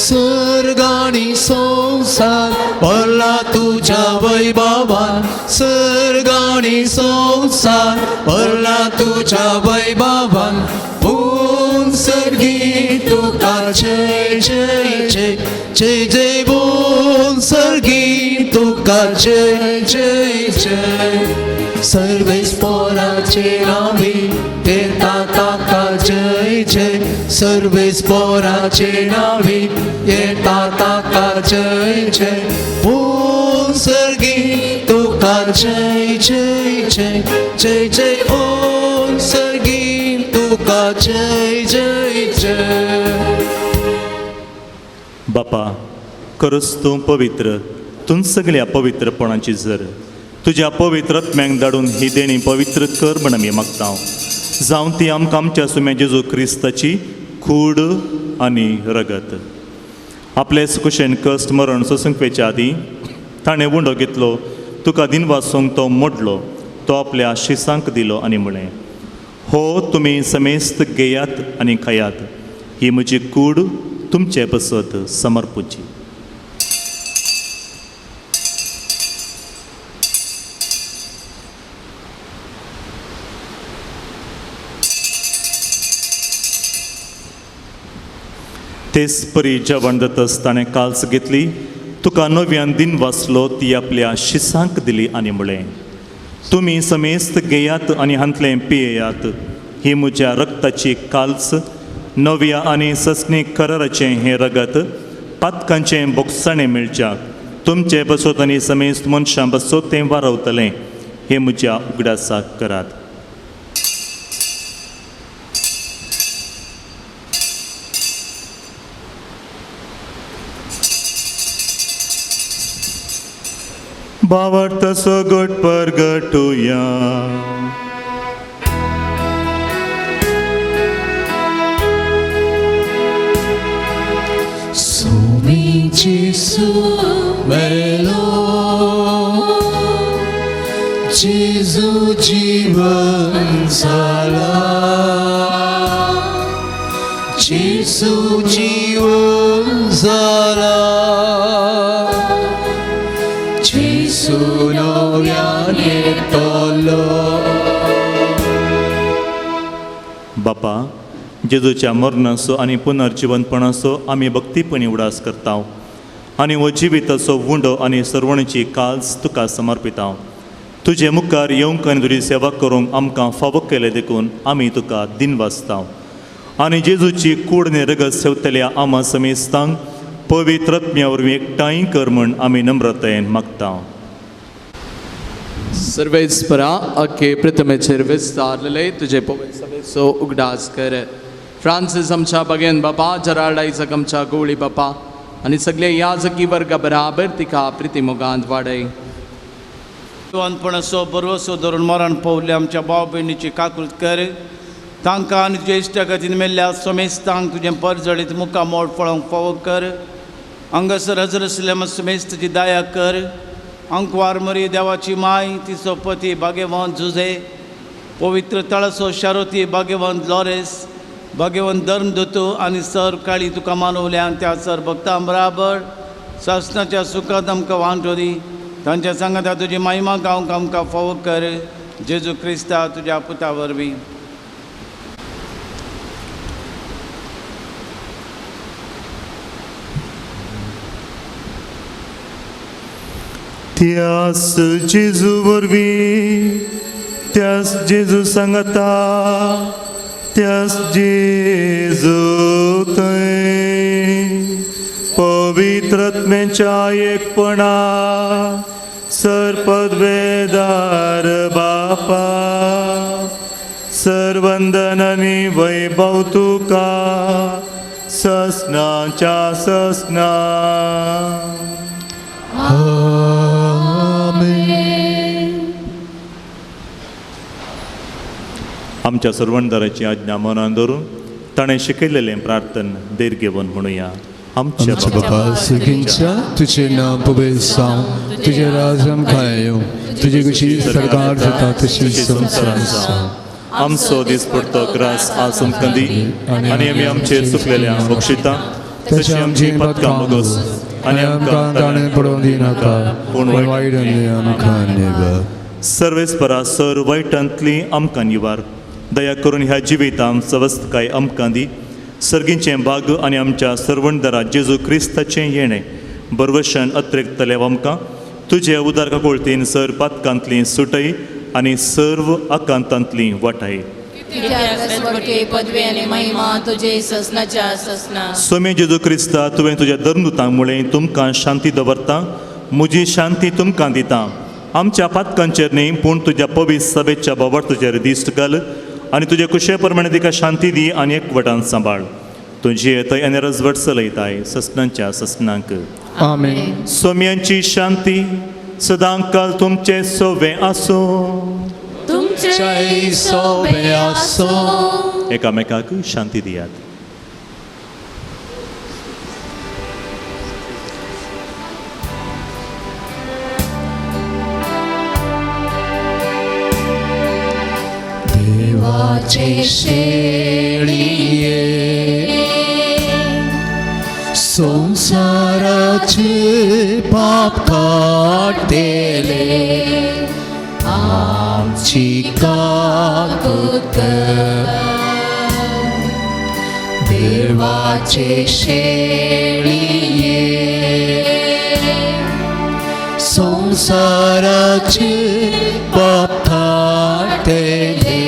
सर्गानी संवसार भरला तुज्या वैभवान सर्गानी संवसार भरला तुज्या वैभवान पूण सर्गी तुका जय जय जय जय जय पूण सर्गी तुका जय जय जय सर्वेस्पोराचे नावी येता ताका जय जय सर्वेस्पोराचे नावी येता ताका जय जय पूण सर्गी तुका जय जय जय जय जय ओम सर्गी तुका जय जय जय. बापा, खरोच तूं पवित्र, तूं सगल्या पवित्रपणाची जर तुज्या पवित्र आत्म्यांक धाडून ही देणी पवित्र कर म्हण आमी मागता. जावं ती आमकां आमच्या सुम्या जेजू क्रिस्ताची कूड आनी रगत. आपले कुशेन कश्ट मरण सोसूंक आदीं ताणें उंडो घेतलो, तुका दिनवासूंक तो मोडलो, तो आपल्या शिसांक दिलो आनी म्हळें, हो तुमी समेस्त घेयात आनी खायात, ही म्हजी कूड तुमचे पसत समर्पुची. तेच परी जेवण जातच ताणें काल्स घेतली, तुका नव्यान दिन वाचलो, ती आपल्या शिसांक दिली आनी म्हळें, तुमी समेस्त घेयात आनी हांतलें पियेयात, ही म्हज्या रक्ताची काल्स, नव्या आनी सस्नी कराराचें हें रगत पातकांचें बोगसाणें मेळच्याक तुमचे बसोत आनी समेस्त मनशां बसोत तें वारवतलें हें म्हज्या उगडासाक करात. भावार्थाचो गट परगटुया. Somi Gesù melo, Gesù जीवन झाला, Gesù जीवन झाला, Gesù नव्यान येतलो. बापा, जेजूच्या मरणाचो आनी पुनर्जिवनपणाचो आमी भक्तीपणी उडास करता आनी हो जिविताचो उंडो आनी सर्वणीची काल्स तुका समर्पिता. तुजे मुखार येवंक आनी तुजी सेवा करूंक आमकां फावो केलें देखून आमी तुका दिनवासता आनी जेजूची कूड आनी रगत सेवतल्या आमा समेस्तांक पवित्र आत्म्या वरवीं एकठांय कर म्हूण आमी नम्रतायेन मागता. सर्वेस्परा अख्खे प्रथमेचेर विस्तारलेले तुजे पवित्र सभेचो उगडास कर. फ्रांसीस आमच्या बगेन बापा, जराल्ड आयजक आमच्या गोवळी बापा आनी सगळे याजकी वर्गा बराबर तिका प्रिती मोगांत वाडय. जिवंतपणाचो बरवसो धरून मरण पावले आमच्या भाव भयणीची काकूत कर. तांकां आनी तुज्या इश्टागतीन मेल्ल्या समेस्तांक तुजें परजळीत मुखामोड मोड फळोवंक फावो कर. हांगासर हजर आशिल्ल्या समेस्ताची दया कर. अंकवार मरी देवाची माय, तिचो पती भाग्यवंत जुझे, पवित्र तळसो शारोती भाग्यवंत लॉरेस, भाग्यवंत धर्मदूत आनी सर काळी तुका मानवल्या त्या सर भक्तां बराबर सासणाच्या सुखांत आमकां वांटो दी. तांच्या सांगाता तुजी महिमा गावंक आमकां फावो कर. जेजू क्रिस्ता तुज्या पुता वरवीं. त्यास जेजू वरवीं, त्यास जेजू सांगता, त्यास जेजू थंय पवित्र आत्म्याच्या एकपणा सरपदवेदार बापा, सरवंदन आनी वैभव तुका ससनाच्या ससना. आमच्या सर्वणदाराची आज्ञा मनान धरून ताणें शिकयलेलें प्रार्थन धैर्य घेवन म्हणुया. आमच्या बाबा सर्गींच्या, तुजें नांव पवित्र जावं, तुजें राज्य आमकां येवं, तुजी खुशी सरकार जाता तशी संवसारांत जावं. आमचो दिसपडतो ग्रास आज आमकां दी आनी आमी आमचेर चुकलेल्या बक्षिता तशी आमची पातकां भोगोस आनी आमकां ताणें पडोवंक दिनाका, पूण वायट आमकां निवार. सर्वेस्परा सर वायटांतली आमकां निवार. दया करून ह्या जिवितांत सवस्तकाय आमकां दी. सर्गीचें भाग आनी आमच्या सर्वणदारा जेजू क्रिस्ताचें येणें बरवशन अत्रेकतले आमकां तुजे उदार काकुळतीन सर पातकांतली सुटय आनी सर्व आकांतांतली वाटाय. स्वामी जेजू क्रिस्ता, तुवें तुज्या धर्मदूतांक मुळें तुमकां शांती दवरता, म्हजी शांती तुमकां दिता. आमच्या पातकांचेर न्ही पूण तुज्या पवित्र सभेच्या बाबर तुजेर दिश्ट घाल आनी तुजे कुशे प्रमाणे तिका शांती दी आनी एकवटान सांबाळ. तुजी येतय आनी रजवट चलयताय ससनांच्या ससनांक. आमेन. सोम्यांची शांती सदांकाल तुमचे सोवे आसूं. तुमचे सोवे आसूं. एकामेकाक शांती दियात. देवाचे शेळये संसाराचे पाप काडटले, आमची काकूत कर. देवाचे शेळये संसाराचे पाप काडटले,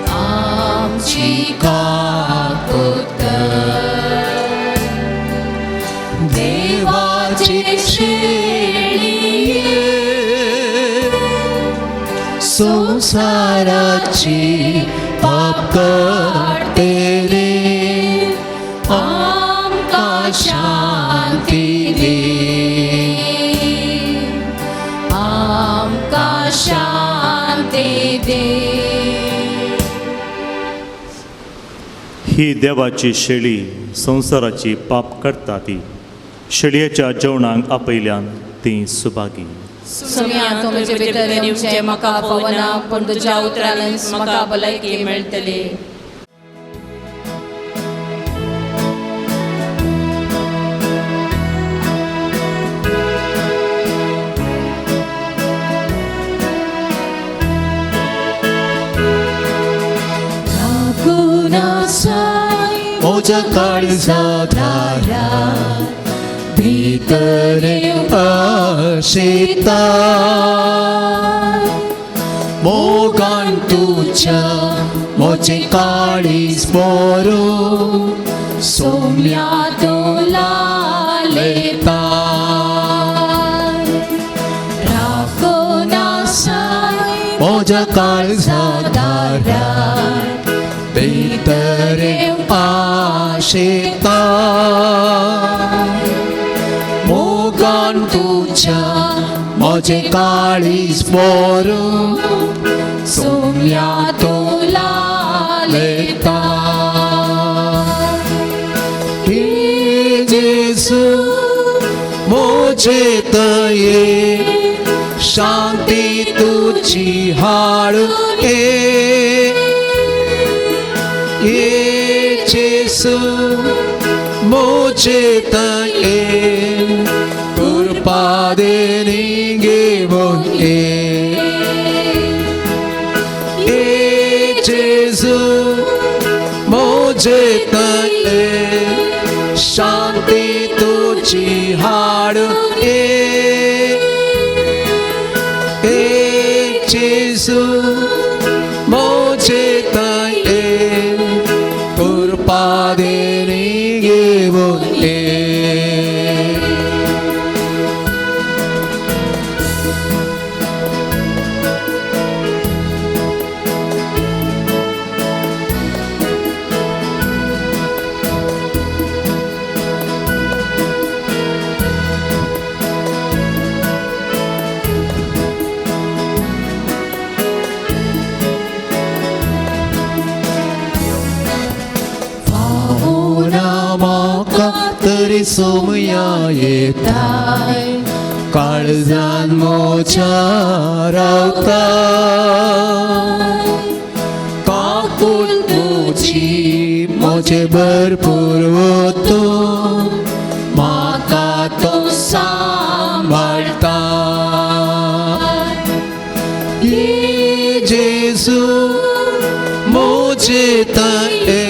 आमची काकूत कर. संसाराची पाप काडटले आमकां शांती दी आमकां शांती दी. ही देवाची शेळी संवसाराची पाप करता ती शेळयेच्या जेवणाक आपयल्यान ती सुभागी. सोम्या तूं म्हजे भितर येवचें म्हाका पवना पूण तुज्या उतरानच म्हाका भलायकी मेळटली. म्हज्या काळजा दारार भितर आशिता मोगान तुज्या म्हजें काळीज भरून सोम्या तूं लालयता राखून आसाय म्हज्या काळजा दारार भितर आशिता मोगान तुज्या म्हजें काळीज भरून सोम्या तूं लालयता. हे जेजू म्हजे तये शांती तुजी हाडून ये ये जेजू म्हजे तये कृपा देणी घेवन ये ये जेजू म्हजे तये शांती तुजी हाडून ये ये जेजू म्हजे तये कृपा देणी घेवन ये. तरी सोमया येताय काळजान म्हज्या रावता काकूट तुजी म्हजे भरपूर वतो म्हाका तो सांबाळटा. हे जेजू म्हजे तये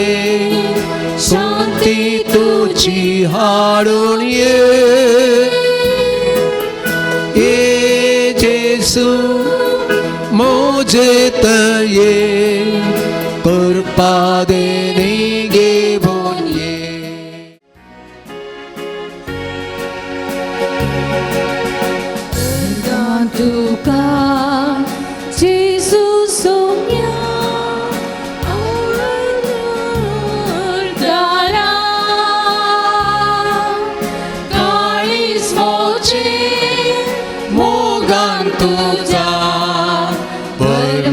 शांती तुजी हाडून ये ये जेजू म्हजे तये कृपा देणी घेवन ये. तुका जेजू सोम्या मोगान तुज्या भर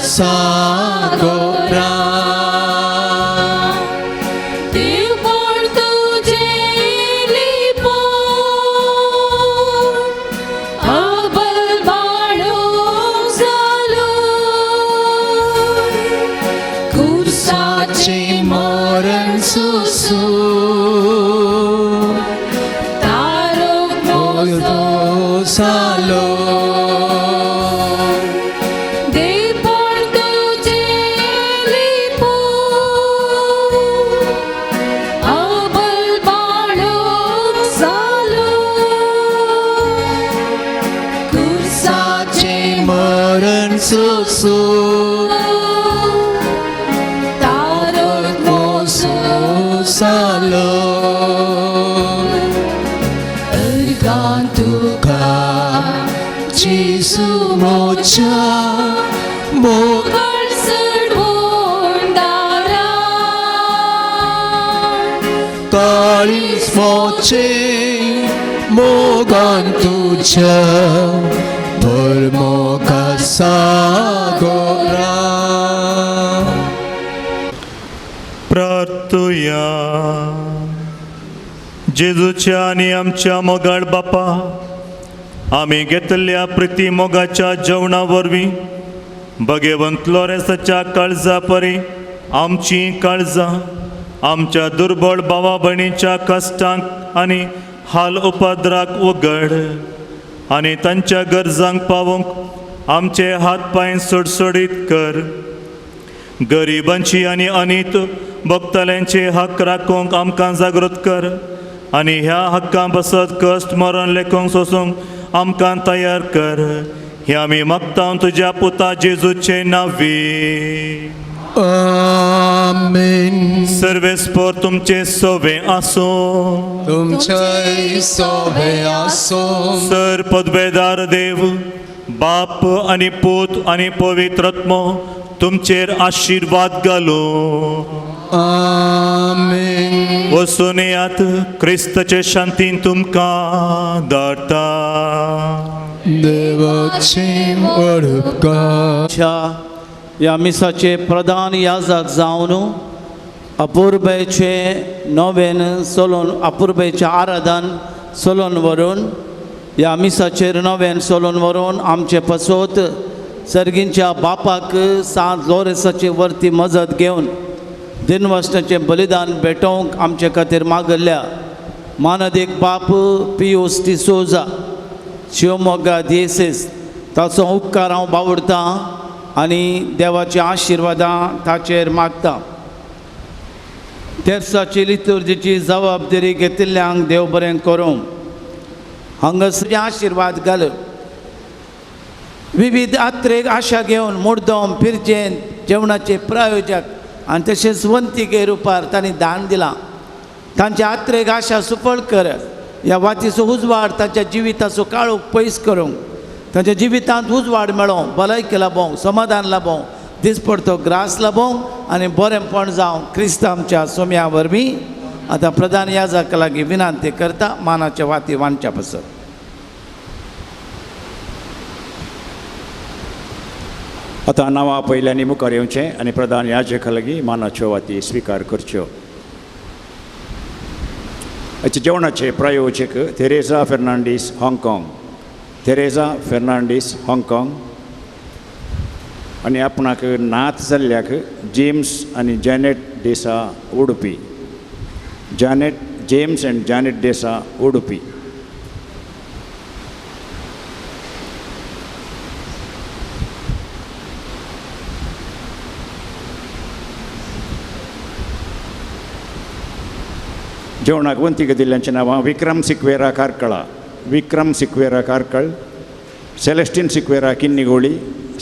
सागोरा देवपण तुजें लिपोवन अबल बाळो जालो खुर्साचें मरण सोसून तारो मोजो जालो देवपण तुजें लिपोवन अबल बाळो जालो खुर्साचें मरण सोसून तारो मोजो जालो अर्गां तुका जेजू म्हज्या मोगाळ सोडवणदारा काळीज मोचे मोगान तुज्या भर मोगा सागोरा. प्रार्थुया. जेजूच्या आनी आमच्या मोगाळ बापा, आमी घेतल्या प्रिती मोगाच्या जेवणा वरवीं भगेवंत लोरेसाच्या काळजा परी आमची काळजां आमच्या दुर्बळ भावा भयणीच्या कश्टांक आनी हाल उपद्राक उगड आनी तांच्या गरजांक पावोवंक आमचे हात पांय सोडसोडीत कर. गरिबांची आनी अनीत भोगतल्यांचे हक्क राखूंक आमकां जागृत कर आनी ह्या हक्कां बसत कश्ट मरण लेखूंक सोसूंक आमकां तयार कर. हे आमी मागता तुज्या पुता जेजूचे नांवी. आमेन. सर्वेस्पोर तुमचे सोवे आसूं. तुमचे सोवे आसूं. सर पदवेदार देव बाप आनी पूत आनी पवित्र आत्मो तुमचेर आशिर्वाद घालूं. आमेन. वचून येयात, क्रिस्ताचे शांतीन तुमकां धाडटा. देवाचे व्हड उपकार. ह्या मिसाचे प्रधान याजक जावन अपुरबायचे नोवेन सोलोन अपुरबायचें आराधन सोलोन व्हरून ह्या मिसाचेर नोवेन सोलोन व्हरून आमचे पसोत सर्गींच्या बापाक सांत लोरेसाची वरती मजत घेवन दिनवासनाचें बलिदान भेटोवंक आमचे खातीर मागल्ल्या मानदीक बाप पियूस डिसोजा शिवमोग्गा दियेसीस ताचो उपकार हांव बावडतां आनी देवाची आशिर्वादां ताचेर मागता. तेर्साची लितुर्जीची जबाबदारी घेतिल्ल्यांक देव बरें करूं. हांगासर आशिर्वाद घाल. विविध आत्रेक आशा घेवन मुड्डम पिरजेन जेवणाचे प्रायोजक आनी तशेंच वंतिके रुपार तांणी दान दिलां. तांच्या आत्रेक आशा सुफळ कर. ह्या वातीचो उजवाड तांच्या जिविताचो काळोख पयस करूंक तांच्या जिवितांत उजवाड मेळों, भलायकी लाबोवंक, समाधान लाबोवंक, दिसपडतो ग्रास लाबोवंक आनी बरेंपण जावं क्रिस्त आमच्या सोम्या वरवीं. आतां प्रधान याजका लागीं विनंती करता मानाच्या वाती वांटच्या पासत. आतां नांवां पयल्यांनी मुखार येवचें आनी प्रधान याजका लागीं मानाच्यो वाती स्विकार करच्यो. हाचे जेवणाचे प्रायोजक Teresa Fernandes हाँगकाँग, तेरेजा फेर्नांडीस हाँगकाँग आनी आपणाक नात जाल्ल्याक जेम्स आनी Janet D'Sa Udupi, Janet James and Janet D'Sa Udupi. जेवणाक वंतीक दिल्ल्यांची नांवां विक्रम सिक्वेरा कार्कळा, विक्रम सिक्वेरा कार्कळ, सेलेस्टीन सिक्वेरा किन्निगोळी,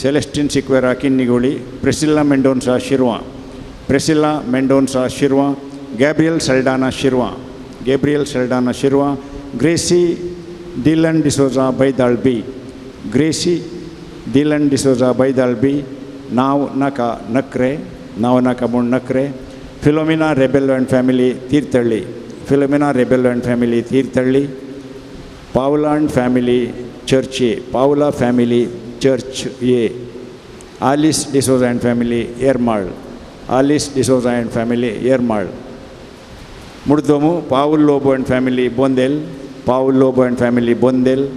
सेलेस्टीन सिक्वेरा किन्निगोळी, प्रेसिल्ला मेंडोन्सा शिरवां, प्रेसिल्ला मेंडोन्सा शिरवां, गॅब्रियल सल्डाना शिरवां, गॅब्रियल सल्डाना शिरवां, ग्रेसी दिलन डिसोजा बैदाळ बी, ग्रेसी दिलन डिसोजा बैदाळ बी, नांव नाका नक्रे, नांव नाका म्हूण नक्रे, Philomena Rebello and family Thirthahalli, Philomena Rebello and family Thirthahalli, Paula and family church A, Paula family church A, Alice D'Souza and family Ermal, Alice D'Souza and family Ermal, Murdomu Paul Lobo and family Bondel, Paul Lobo and family Bondel,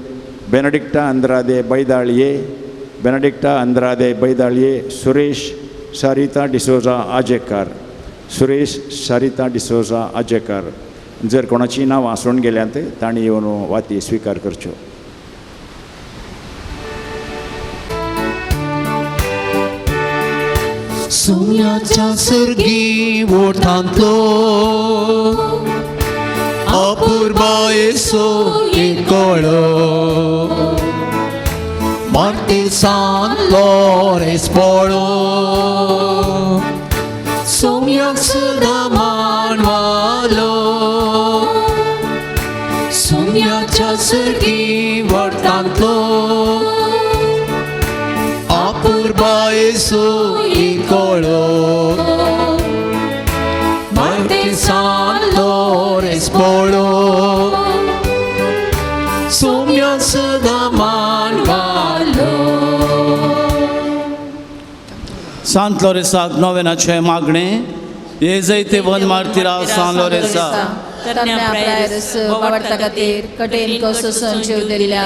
Benedicta Andrade Baidal A, Benedicta Andrade Baidal A, Suresh Sarita D'Souza Ajekar, Suresh Sarita D'Souza Ajekar. जर कोणाची नांवां सोडून गेल्यांत तांणी येवन वाती स्विकार करच्यो. सुम्याच्या सर्गी ओठांतलो अपुरबायेचो एकळो मार्तीसान लोरेस पळो सोम्याक सुद्दां मानवालो सुम्याच्या सर्गी वोठांतलो अपुरबायेचो बाबा येसू इकोळो मार्ती सान लोरेस पोळो सुम्या सदां मान वालो. सांत लोरेसाक नोवेनाचें मागणें हे जैते वन मार्तिरा सान लोरेसा. तरण्या प्रायरस बावडता खातीर कठीण कसो जीव दिल्ल्या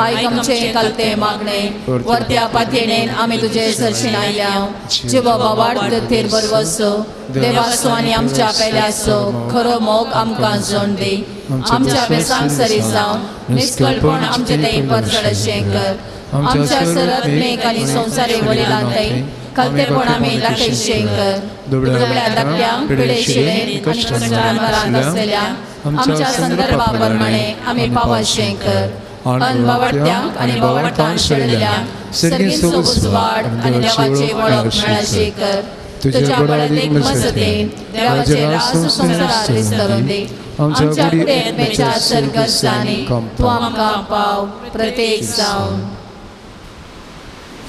आयक आमचें कालते मागणे वरत्या पातयेणेन आमी तुजे सरशीन आयल्या. जिवा बाबाड थेर बरवसो देवासो आनी आमच्या पेल्यासो खरो मोग आमकां जोड दी. आमच्या बेसांक सरी जावन निस्कळपण आमचे ते परजडशें कर. आमच्या सरत्मेक आनी संवसारी वडिलांतय खालतेपण आमी दाखयशें कर. दुबळ्या धाकट्यांक पिडेशिले आनी कश्टान मरांत आसलेल्या आमच्या संदर्भा प्रमाणे आमी पावाशें कर. अन बावडत्यांक आनी बावडटांक शेळिल्ल्या सर्गींचो उजवाड आनी देवाची वळख मेळाशें कर. तुज्या बळादीक मजतीन देवाचे रास संवसारात विस्तारून दी. आमच्या प्रेमेच्या सर्गस्थानी तूं आमकां पाव प्रत्येक जावन.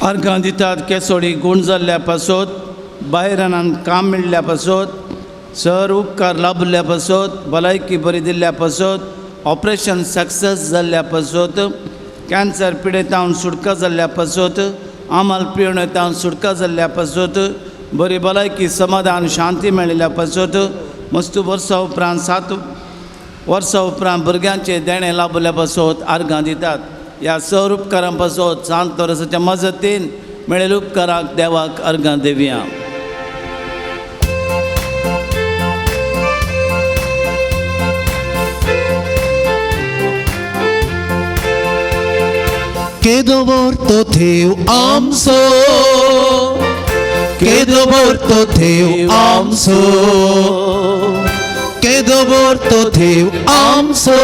अर्गां दितात केसोडी गूण जाल्ल्या पासत बायरानान काम मेळिल्ल्या पासत सर उपकार लाभिल्ल्या पासत भलायकी बरी दिल्ल्या पासत ऑपरेशन सक्सेस जाल्ल्या पासत कॅन्सर पिडेतावन सुटका जाल्ल्या पासत आमाल पियेतावन सुटका जाल्ल्या पासत बरी भलायकी समाधान शांती मेळिल्ल्या पासत मस्तू वर्सां उपरांत 7 वर्सां उपरांत भुरग्यांचें देणें लाभिल्ल्या पासत आर्गां दितात. ह्या सर उपकारां पासत सांत लोरेसाच्या मजतीन मेळिल्ल्या उपकाराक देवाक अर्गां दिवया. केदो व्हर देव आमचो केदो व्हर देव आमचो केदो व्हर देव आमचो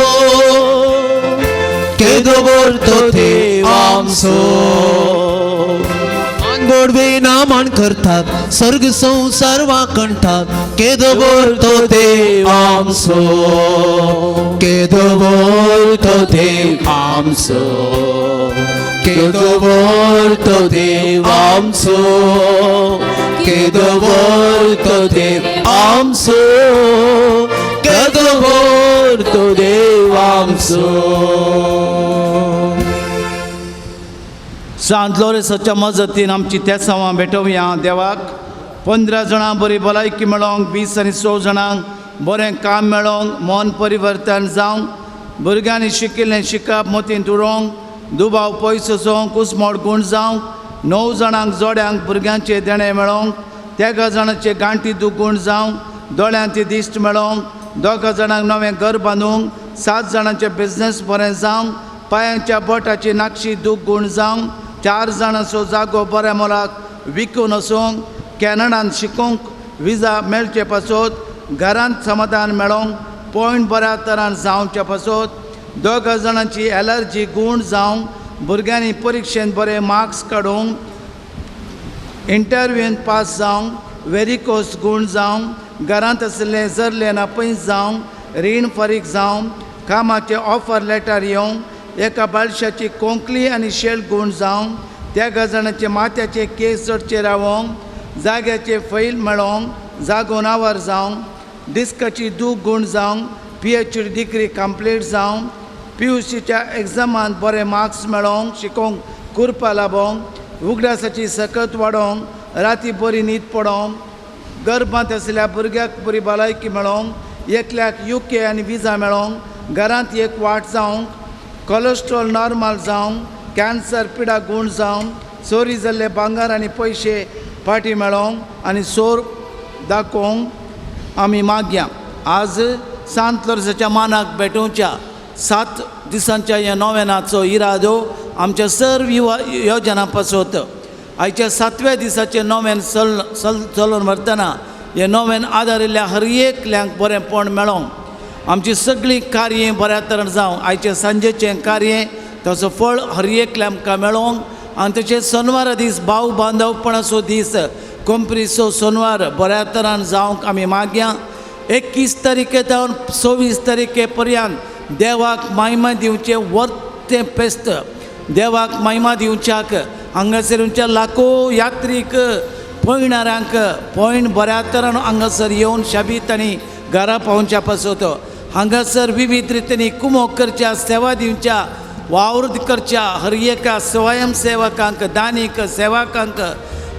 केदो व्हर देव आमचो. गोडवे नामान करतात सर्ग संवसार वाकणटात केदो व्हर देव आमचो केदो व्हर देव आमचो केदो व्हर देव आमचो केदो व्हर देव आमचो केदो व्हर देव आमचो. सांत लोरेसाच्या मजतीन आमची तेसांवां भेटोवया देवाक. 15 जाणां बरी भलायकी मेळोंक 20 आनी 6 जाणांक बरें काम मेळोंक मन परिवर्तन जावंक भुरग्यांनी शिकिल्लें शिकप मतींत उडोवंक दुबाव पयस वचोंक कुसमोड गूण जावंक 9 जाणांक जोड्यांक भुरग्यांचें देणें मेळोंक 13 जाणांचे गांठी दूख गूण जावंक दोळ्यांची दिश्ट मेळोंक 2 जाणांक नवें घर बांदूंक 7 जाणांचें बिजनेस बरें जावंक पांयांच्या बोटाची नाक्षी दूख गूण जावंक 4 जाणांचो जागो बऱ्या मोलाक विकून वचूंक कॅनडान शिकूंक विजा मेळचे पासत घरांत समाधान मेळोंक पॉयंट बऱ्या तरान जावचे पासत 2 जाणांची एलर्जी गूण जावंक भुरग्यांनी परिक्षेंत बरे मार्क्स काडूंक इंटरव्यून पास जावंक वेरिकोस गूण जावंक घरांत आशिल्लें जरलें ना पयस जावंक रीण फारीक जावंक कामाचें ऑफर लेटर येवंक एका बाळशाची कोंकली आनी शेल गूण जावंक 3 जाणांचे माथ्याचे केस चडचे रावोंक जाग्याचे फैल मेळोंक जागो नावर जावंक डिस्काची दूख गूण जावंक PhD degree complete जावंक PUCच्या एग्जामांत बरे मार्क्स मेळोंक शिकोवंक कुरपा लाबोवंक उगडासाची सकत वाडोवंक राती बरी न्हीद पडोवंक गर्भांत आशिल्ल्या भुरग्याक बरी भलायकी मेळोवंक एकल्याक UK आनी विजा मेळोवंक घरांत एक वाट जावंक कोलेस्ट्रॉल नॉर्मल जावंक कॅन्सर पिडा गूण जावंक चोरी जाल्ले भांगर आनी पयशे फाटी मेळोवंक आनी सोर दाखोवंक आमी मागया. आज सांत लोरेसाच्या मानाक भेटोवच्या 7 दिसांच्या ह्या नोवेनाचो इरादो आमच्या सर्व योजना पासत आयच्या 7व्या दिसाचें नोवेन चलोवन व्हरतना हें नोवेन आदारिल्ल्या हर एकल्यांक बरेंपण मेळोवंक आमची सगळीं कार्यां बऱ्या तरेन जावं. आयचें सांजेचें कार्य ताचो फळ हर एकल्या आमकां मेळोवंक आनी तशेंच सोनवारा दीस भाव बांदवपणाचो दीस कोंपरीचो सोनवार बऱ्या तरान जावंक आमी मागया. 21 तारखे जावन 26 तारखे पर्यंत देवाक महिमा दिवचें वर्तें पेस्त देवाक महिमा दिवच्याक हांगासर लाखो यात्रीक पयणाऱ्यांक पयण बऱ्या तरान हांगासर येवन शाबीत आनी घरा पावोवच्या पासत हांगासर विविध रितींनी कुमोक करच्या, सेवा दिवच्या, वावर करच्या हर एका स्वयंसेवकांक, दानीक, सेवकांक,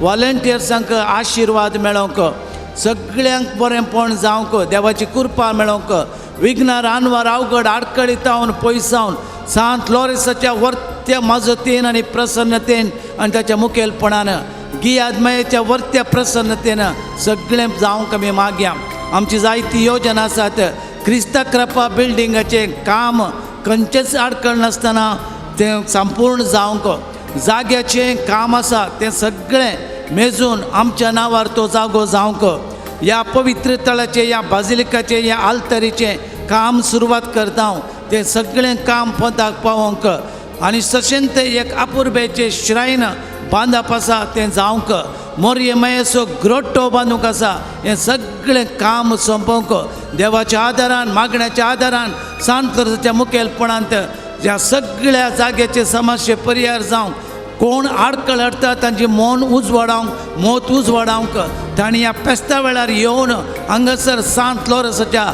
वॉलंटियर्सांक आशिर्वाद मेळोवंक, सगळ्यांक बरेंपण जावंक, देवाची कृपा मेळोवंक, विघ्न रानवार अवघड आडखळीतावन पयसावन सांत लॉरेसाच्या वर्त्या मजतीन आनी प्रसन्नतेन आनी ताच्या मुखेलपणान गियादमयेच्या वर्त्या प्रसन्नतेन सगळें जावंक आमी मागया. आमची जायती योजना आसात. क्रिस्ता क्रपा बिल्डिंगाचें काम खंयचेच आडखळ नासतना तें संपूर्ण जावंक, जाग्याचें काम आसा तें सगळें मेजून आमच्या नांवार तो जागो जावंक, ह्या पवित्र तळाचें, ह्या बाजिलिकाचें, ह्या आल्तरीचें काम सुरवात करता हांव, तें सगळें काम पोंताक पावोवंक आनी तशेंच तें एक अपुरबेचें श्रायन बांदप आसा तें जावंक, मोरये मयेचो ग्रोट्टो बांदूंक आसा हें सगळें काम सोंपोवंक देवाच्या आदारान, मागण्याच्या आदारान सांत लोरेंसाच्या मुखेलपणांत ह्या सगळ्या जाग्याचे समस्ये परिहार जावंक, कोण आडखळ हाडटा तांची मन उजवाडावंक, मोत उजवाडावंक तांणी ह्या फेस्ता वेळार येवन हांगासर सांत लोरेंसाच्या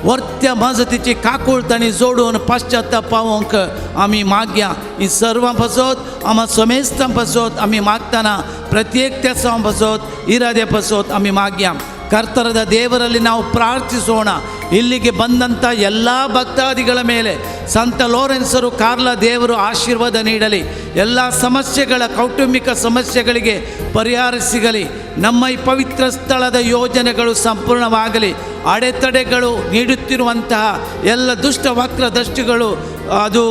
वर्त्या मजतीची काकूळ तांणी जोडून पाश्चात्य पावोवंक आमी मागया. ही सर्वां पासत, आमा समेस्तां पासत आमी मागतना प्रत्येक तेसां पासत, इरादे पासत आमी मागया. ಕರ್ತರದ ದೇವರಲ್ಲಿ ನಾವು ಪ್ರಾರ್ಥಿಸೋಣ. ಇಲ್ಲಿಗೆ ಬಂದಂಥ ಎಲ್ಲ ಭಕ್ತಾದಿಗಳ ಮೇಲೆ ಸಂತ ಲೋರೆನ್ಸರು ಕಾರ್ಲ ದೇವರು ಆಶೀರ್ವಾದ ನೀಡಲಿ. ಎಲ್ಲ ಸಮಸ್ಯೆಗಳ, ಕೌಟುಂಬಿಕ ಸಮಸ್ಯೆಗಳಿಗೆ ಪರಿಹಾರ ಸಿಗಲಿ. ನಮ್ಮ ಈ ಪವಿತ್ರ ಸ್ಥಳದ ಯೋಜನೆಗಳು ಸಂಪೂರ್ಣವಾಗಲಿ. ಅಡೆತಡೆಗಳು ನೀಡುತ್ತಿರುವಂತಹ ಎಲ್ಲ ದುಷ್ಟ ವಕ್ರ ದೃಷ್ಟಿಗಳು ಅದು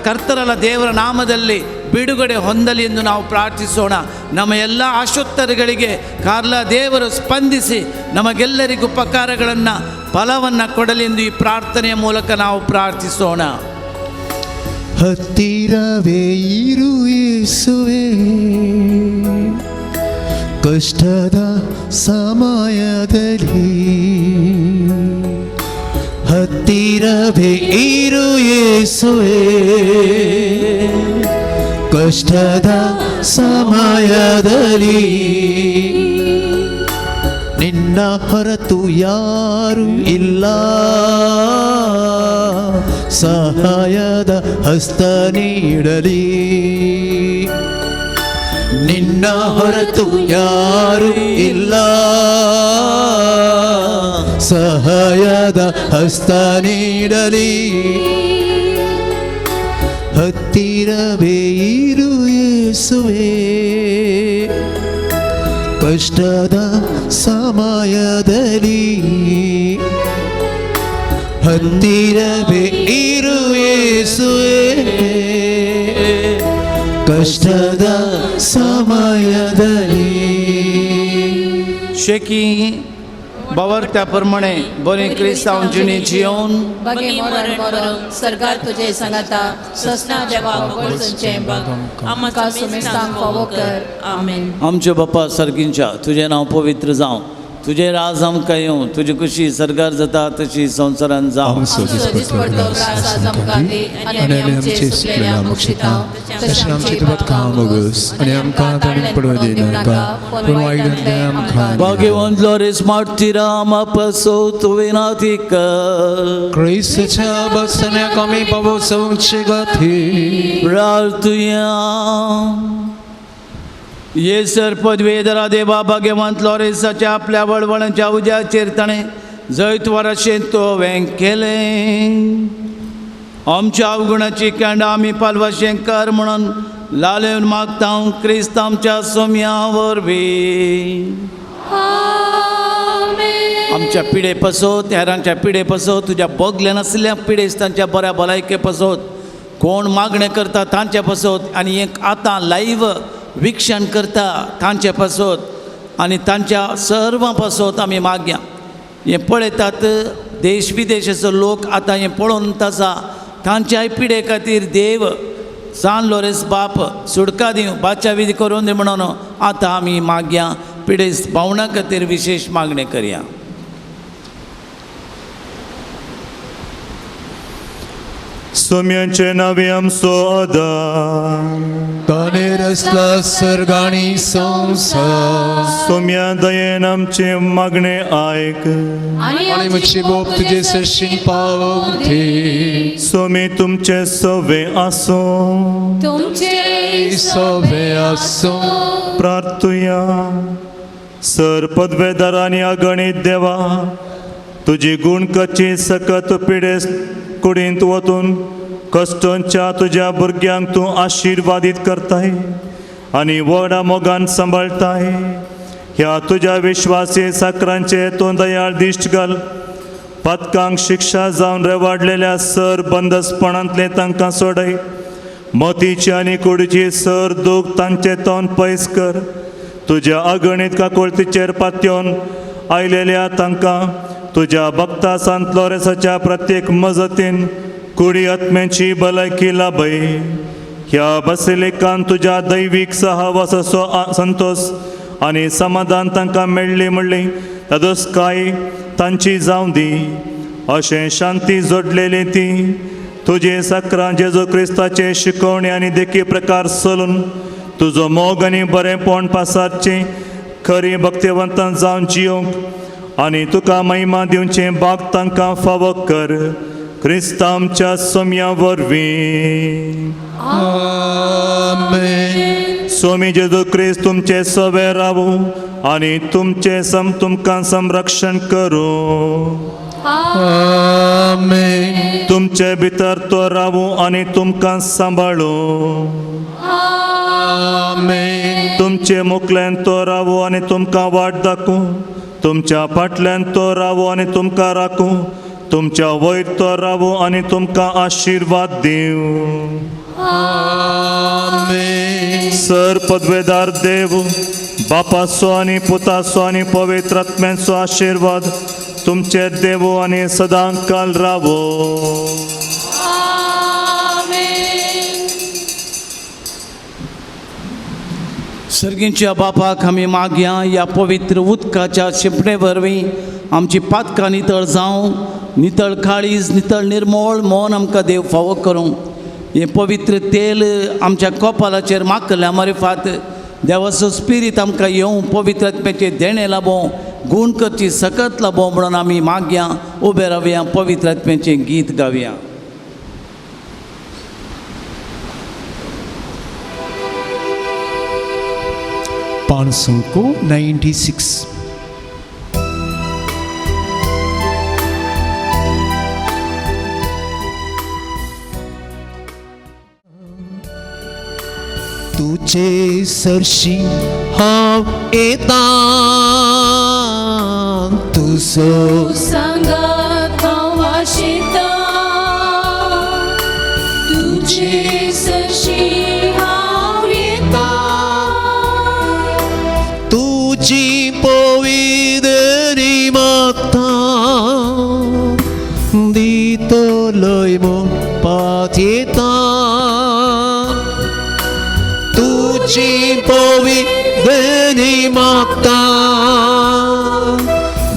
ಕರ್ತರಲ ದೇವರ ನಾಮದಲ್ಲಿ ಬಿಡುಗಡೆ ಹೊಂದಲಿ ಎಂದು ನಾವು ಪ್ರಾರ್ಥಿಸೋಣ. ನಮ್ಮ ಎಲ್ಲ ಆಶೋತ್ತರಗಳಿಗೆ ಕಾರ್ಲ ದೇವರು ಸ್ಪಂದಿಸಿ ನಮಗೆಲ್ಲರಿಗೂ ಉಪಕಾರಗಳನ್ನು, ಫಲವನ್ನು ಕೊಡಲಿ ಎಂದು ಈ ಪ್ರಾರ್ಥನೆಯ ಮೂಲಕ ನಾವು ಪ್ರಾರ್ಥಿಸೋಣ. ಹತ್ತಿರವೇ ಇರು ಯೇಸುವೇ, ಕಷ್ಟದ ಸಮಯದಲ್ಲಿ ಹತ್ತಿರವೇ ಇರು ಯೇಸುವೇ, ಕಷ್ಟದ ಸಮಯದಲ್ಲಿ ನಿನ್ನ ಹೊರತು ಯಾರು ಇಲ್ಲ, ಸಹಾಯದ ಹಸ್ತ ನೀಡಲಿ, ನಿನ್ನ ಹೊರತು ಯಾರು ಇಲ್ಲ, ಸಹಾಯದ ಹಸ್ತ ನೀಡಲಿ, ಹತ್ತಿರವೇ ಇರು ಯೇಸುವೇ, ಕಷ್ಟದ ಸಮಯದಲ್ಲಿ ಹತ್ತಿರವೇ ಇರು ಯೇಸುವೇ, ಕಷ್ಟದ ಸಮಯದಲ್ಲಿ. शेकी बावरत्या प्रमाणे बरें क्रिस्तांव जिणे जियोन बगे मरण मरण सरकार तुझे सांगता ससना देवा वळचें आमकां सुमेस्तांक फावो कर. आमेन. आमच्या बापा सर्गींच्या, तुजें नांव पवित्र जावं, तुजें राज आमकां येवं, तुजी खुशी सरकार जाता तशी संवसारान जावं. आनी आमचे सुकलेल्या बक्षिता तशें आमचे तुका मोगस आनी आमकां ताणें पडूं दिनाका, पूण वायटांतल्यान आमकां भाग्यवंत लोरेस मार्टिराम पसो तुवें नातीक क्रिस्ताच्या बसण्याक आमी पावोवचे खातीर प्रार्थुया. येसर पदवेदरा देवा भाग्यवंत लॉरेसाच्या आपल्या वळवळांच्या उज्याचेर ताणें जैतवराशें तुवें केलें. आमच्या अवगुणाची केंडां आमी पालवाशें कर म्हणून लालेवन मागता क्रिस्त आमच्या सोम्या वरवीं. आमच्या पिडे पासत, हेरांच्या पिडे पासत, तुज्या बगले नाशिल्ल्या पिडेस्तांच्या बऱ्या भलायके पासत, कोण मागणें करता तांचे पासत आनी एक आतां लायव्ह विक्षण करता तांचे पासत आनी तांच्या सर्वां पासत आमी मागया. हें पळयतात देश विदेशाचो लोक आतां हें पळोवन आसा, तांच्याय पिडे खातीर देव सान लोरेस बाप सुटका दिवं, बाच्या विधी करून दी म्हणून आतां आमी मागया. पिडेस्त भावना खातीर विशेश मागणें करया. सोम्यांचे नावे आमचो आदार ताणें रचला सर्ग आनी संवसार. सोम्या दयेन आमचें मागणें आयक आनी म्हजी बोप तुजे सरशीन पावती. सोमी तुमचें सवे आसूं. तुमचे सवे आसूं. प्रार्थुया. सर पदवेदार आनी अगणीत देवा, तुजी गुणकची सकत पिडेस कुडींत वतून कश्टांच्या तुज्या भुरग्यांक तूं आशिर्वादीत करताय आनी व्हडा मोगान सांबाळटाय. ह्या तुज्या विश्वासी साकरांचे तूं दयाळ दिश्ट घाल. पातकांक शिक्षा जावन रेवाडलेल्या सर बंदसपणांतले तांकां सोडय. मतीची आनी कुडीची सर दूख तांचे तोंड पयस कर. तुज्या अगणीत काकुळतीचेर पातयेवन आयलेल्या तांकां तुज्या भक्ता सांत लोरेसाच्या प्रत्येक मजतीन कुडी आत्म्याची भलायकी लाभय. ह्या बसिलिकान तुज्या दैवीक सहवासाचो संतोश आनी समाधान तांकां मेळ्ळी म्हणली तादोसकाय तांची जावं दी. अशें शांती जोडलेली ती तुजे साकरां जेजू क्रिस्ताचे शिकवणी आनी देखी प्रकार चलून तुजो मोग आनी बरेंपण पासारचें खरी भक्तिवंतां जावन जियोंक आनी तुका महिमा दिवचें बाग तांकां फावो कर. क्रिस्ता आमच्या सोम्या वरवीं. आमेन. सोमी जेजू क्रिस्त तुमचे सवे रावूं आनी तुमचें तुमकां संरक्षण करूं. आमेन. तुमचे भितर तो रावूं आनी तुमकां सांबाळूं. आमेन. तुमचे मुखल्यान तो रावूं आनी तुमकां वाट दाखूं. तुमच्या फाटल्यान तो रावूं आनी तुमकां राखूं. तुमच्या वयर तो रावूं आनी तुमकां आशिर्वाद दिवं. आमेन. सर पदवेदार देव बापाचो आनी पुताचो आनी पवित्र आत्म्याचो आशिर्वाद तुमचे देव आनी सदां काल रावो. सर्गींच्या बापाक आमी मागया ह्या पवित्र उदकाच्या शिंपणे वरवीं आमची पातकां नितळ जावं. नितळ काळीज, नितळ निर्मोळ मन आमकां देव फावो करूं. हें पवित्र तेल आमच्या कपालाचेर माखल्या मारिफात देवाचो स्पिरीत आमकां येवं, पवित्र आत्म्याचें देणें लाबों, गूण करची सकत लाबों म्हणून आमी मागया. उबे रावया, पवित्र आत्म्याचें गीत गावया. पाँच 96. तुझे सरशी हांव येता तुजो सांगात हांव आशिता. तुजे सरशी हांव येता. तुजी पवित्री मागता दितलोय म्हूण पातयेता. तुजी पवित्री मागता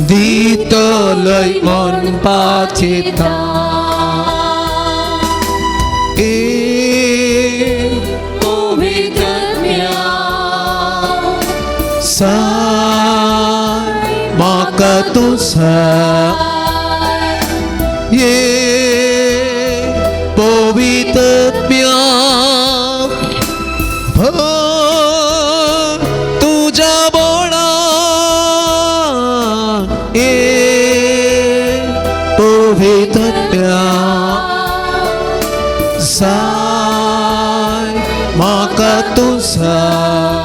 दितलोय म्हूण पातयेता. साय म्हाका तूं साय ये पवित्र तुज्या बोळा ये पवित्र साय म्हाका तूं साय.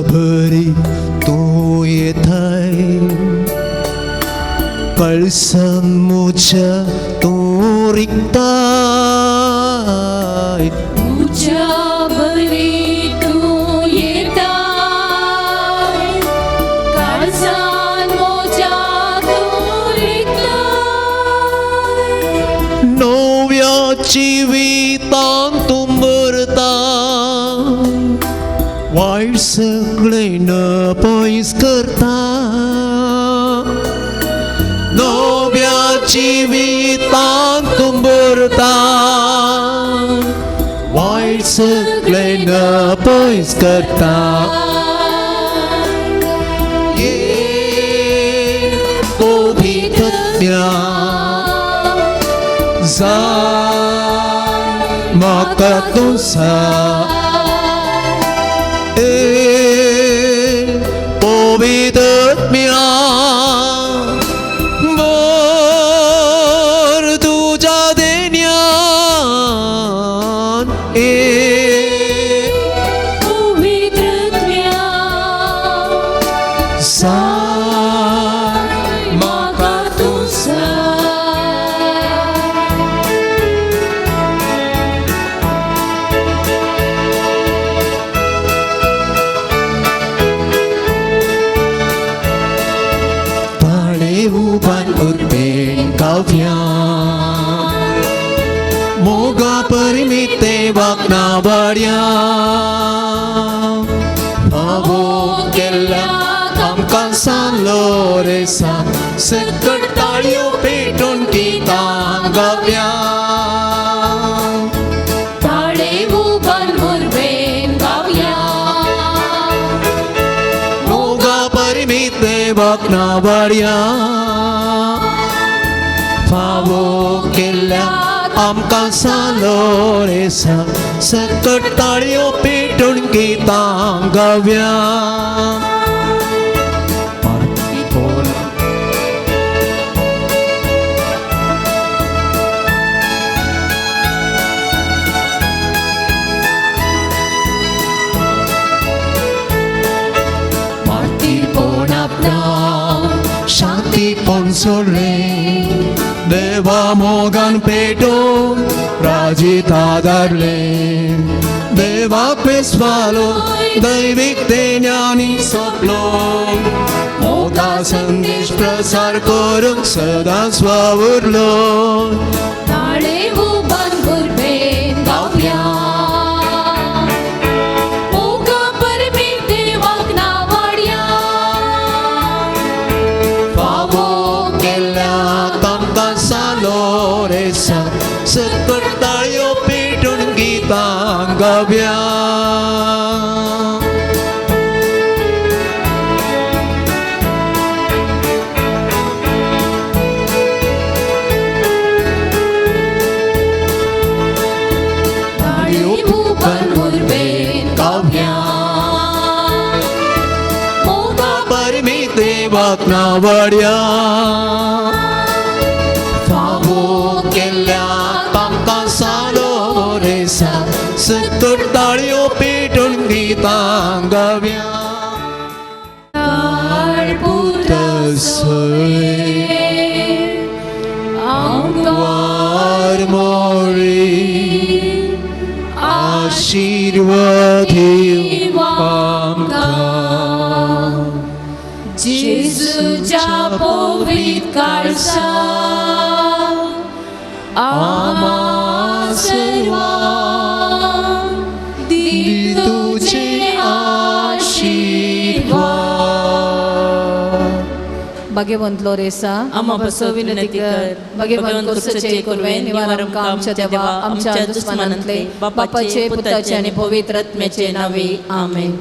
भरी तूं येताय कळसान म्हज्या तूं रिगताय. म्हज्या बरी तूं येताय काळजान म्हज्या तूं रिगताय. नव्या जिवितान वायट सगळें न पयस करता नव्या जिवितांत तूं भरता वायट सगळें न पयस करता जाय म्हाका तूं ए पवित्र भर तुज्या देण्यान ए पवित्र जाय म्हाका तूं मोगा परिमिते वागना वाड्या फावो केल्ल्या आमकां सालो रे सा सकट ताळयो पेटून गितां गावया ताळे उबान मुरबेन गावया मोगा परिमिते वागना वाड्या फावो केल्ल्या आमकां सालो रे सा सकट ताळयो पेटून गितां गावया मातीपण आपणा शांतीपण सोडलें देवा मोगान पेटोवन राजीत आदारलें देवा पेस्वालो दैवीक तेन्यानी सोंपलो मोगा संदेश प्रसार करूंक सदांच वावुरलो ताळे उबान मुरबेन गावया मोगा परमीत देवाक नावाडया फावो केल्ल्या तांकां सालो रे सा सकट ताळयो पेटून गितां गावया ताळे उबान मुरबेन गावया मोगा परमीत देवाक नावाड्या फावो केल्ल्या तांकां सालो रे सा सकट ताळयो पेटून गितां गावया आमकां मोरी आशीर्वाद आमकां जेजूच्या पवित्र काळसा आमा सर्वांक दी तुजे आशीर्वाद. भाग्यवंत लोरेसा आम्हा बसो विनंती कर. भाग्यवंत कोर्सचे कुर्वे निवार आमकां आमच्या देवा आमच्या दुस्मानांतले बापाचे पुताचे आणि पवित्र आत्म्याचे नावे आमेन.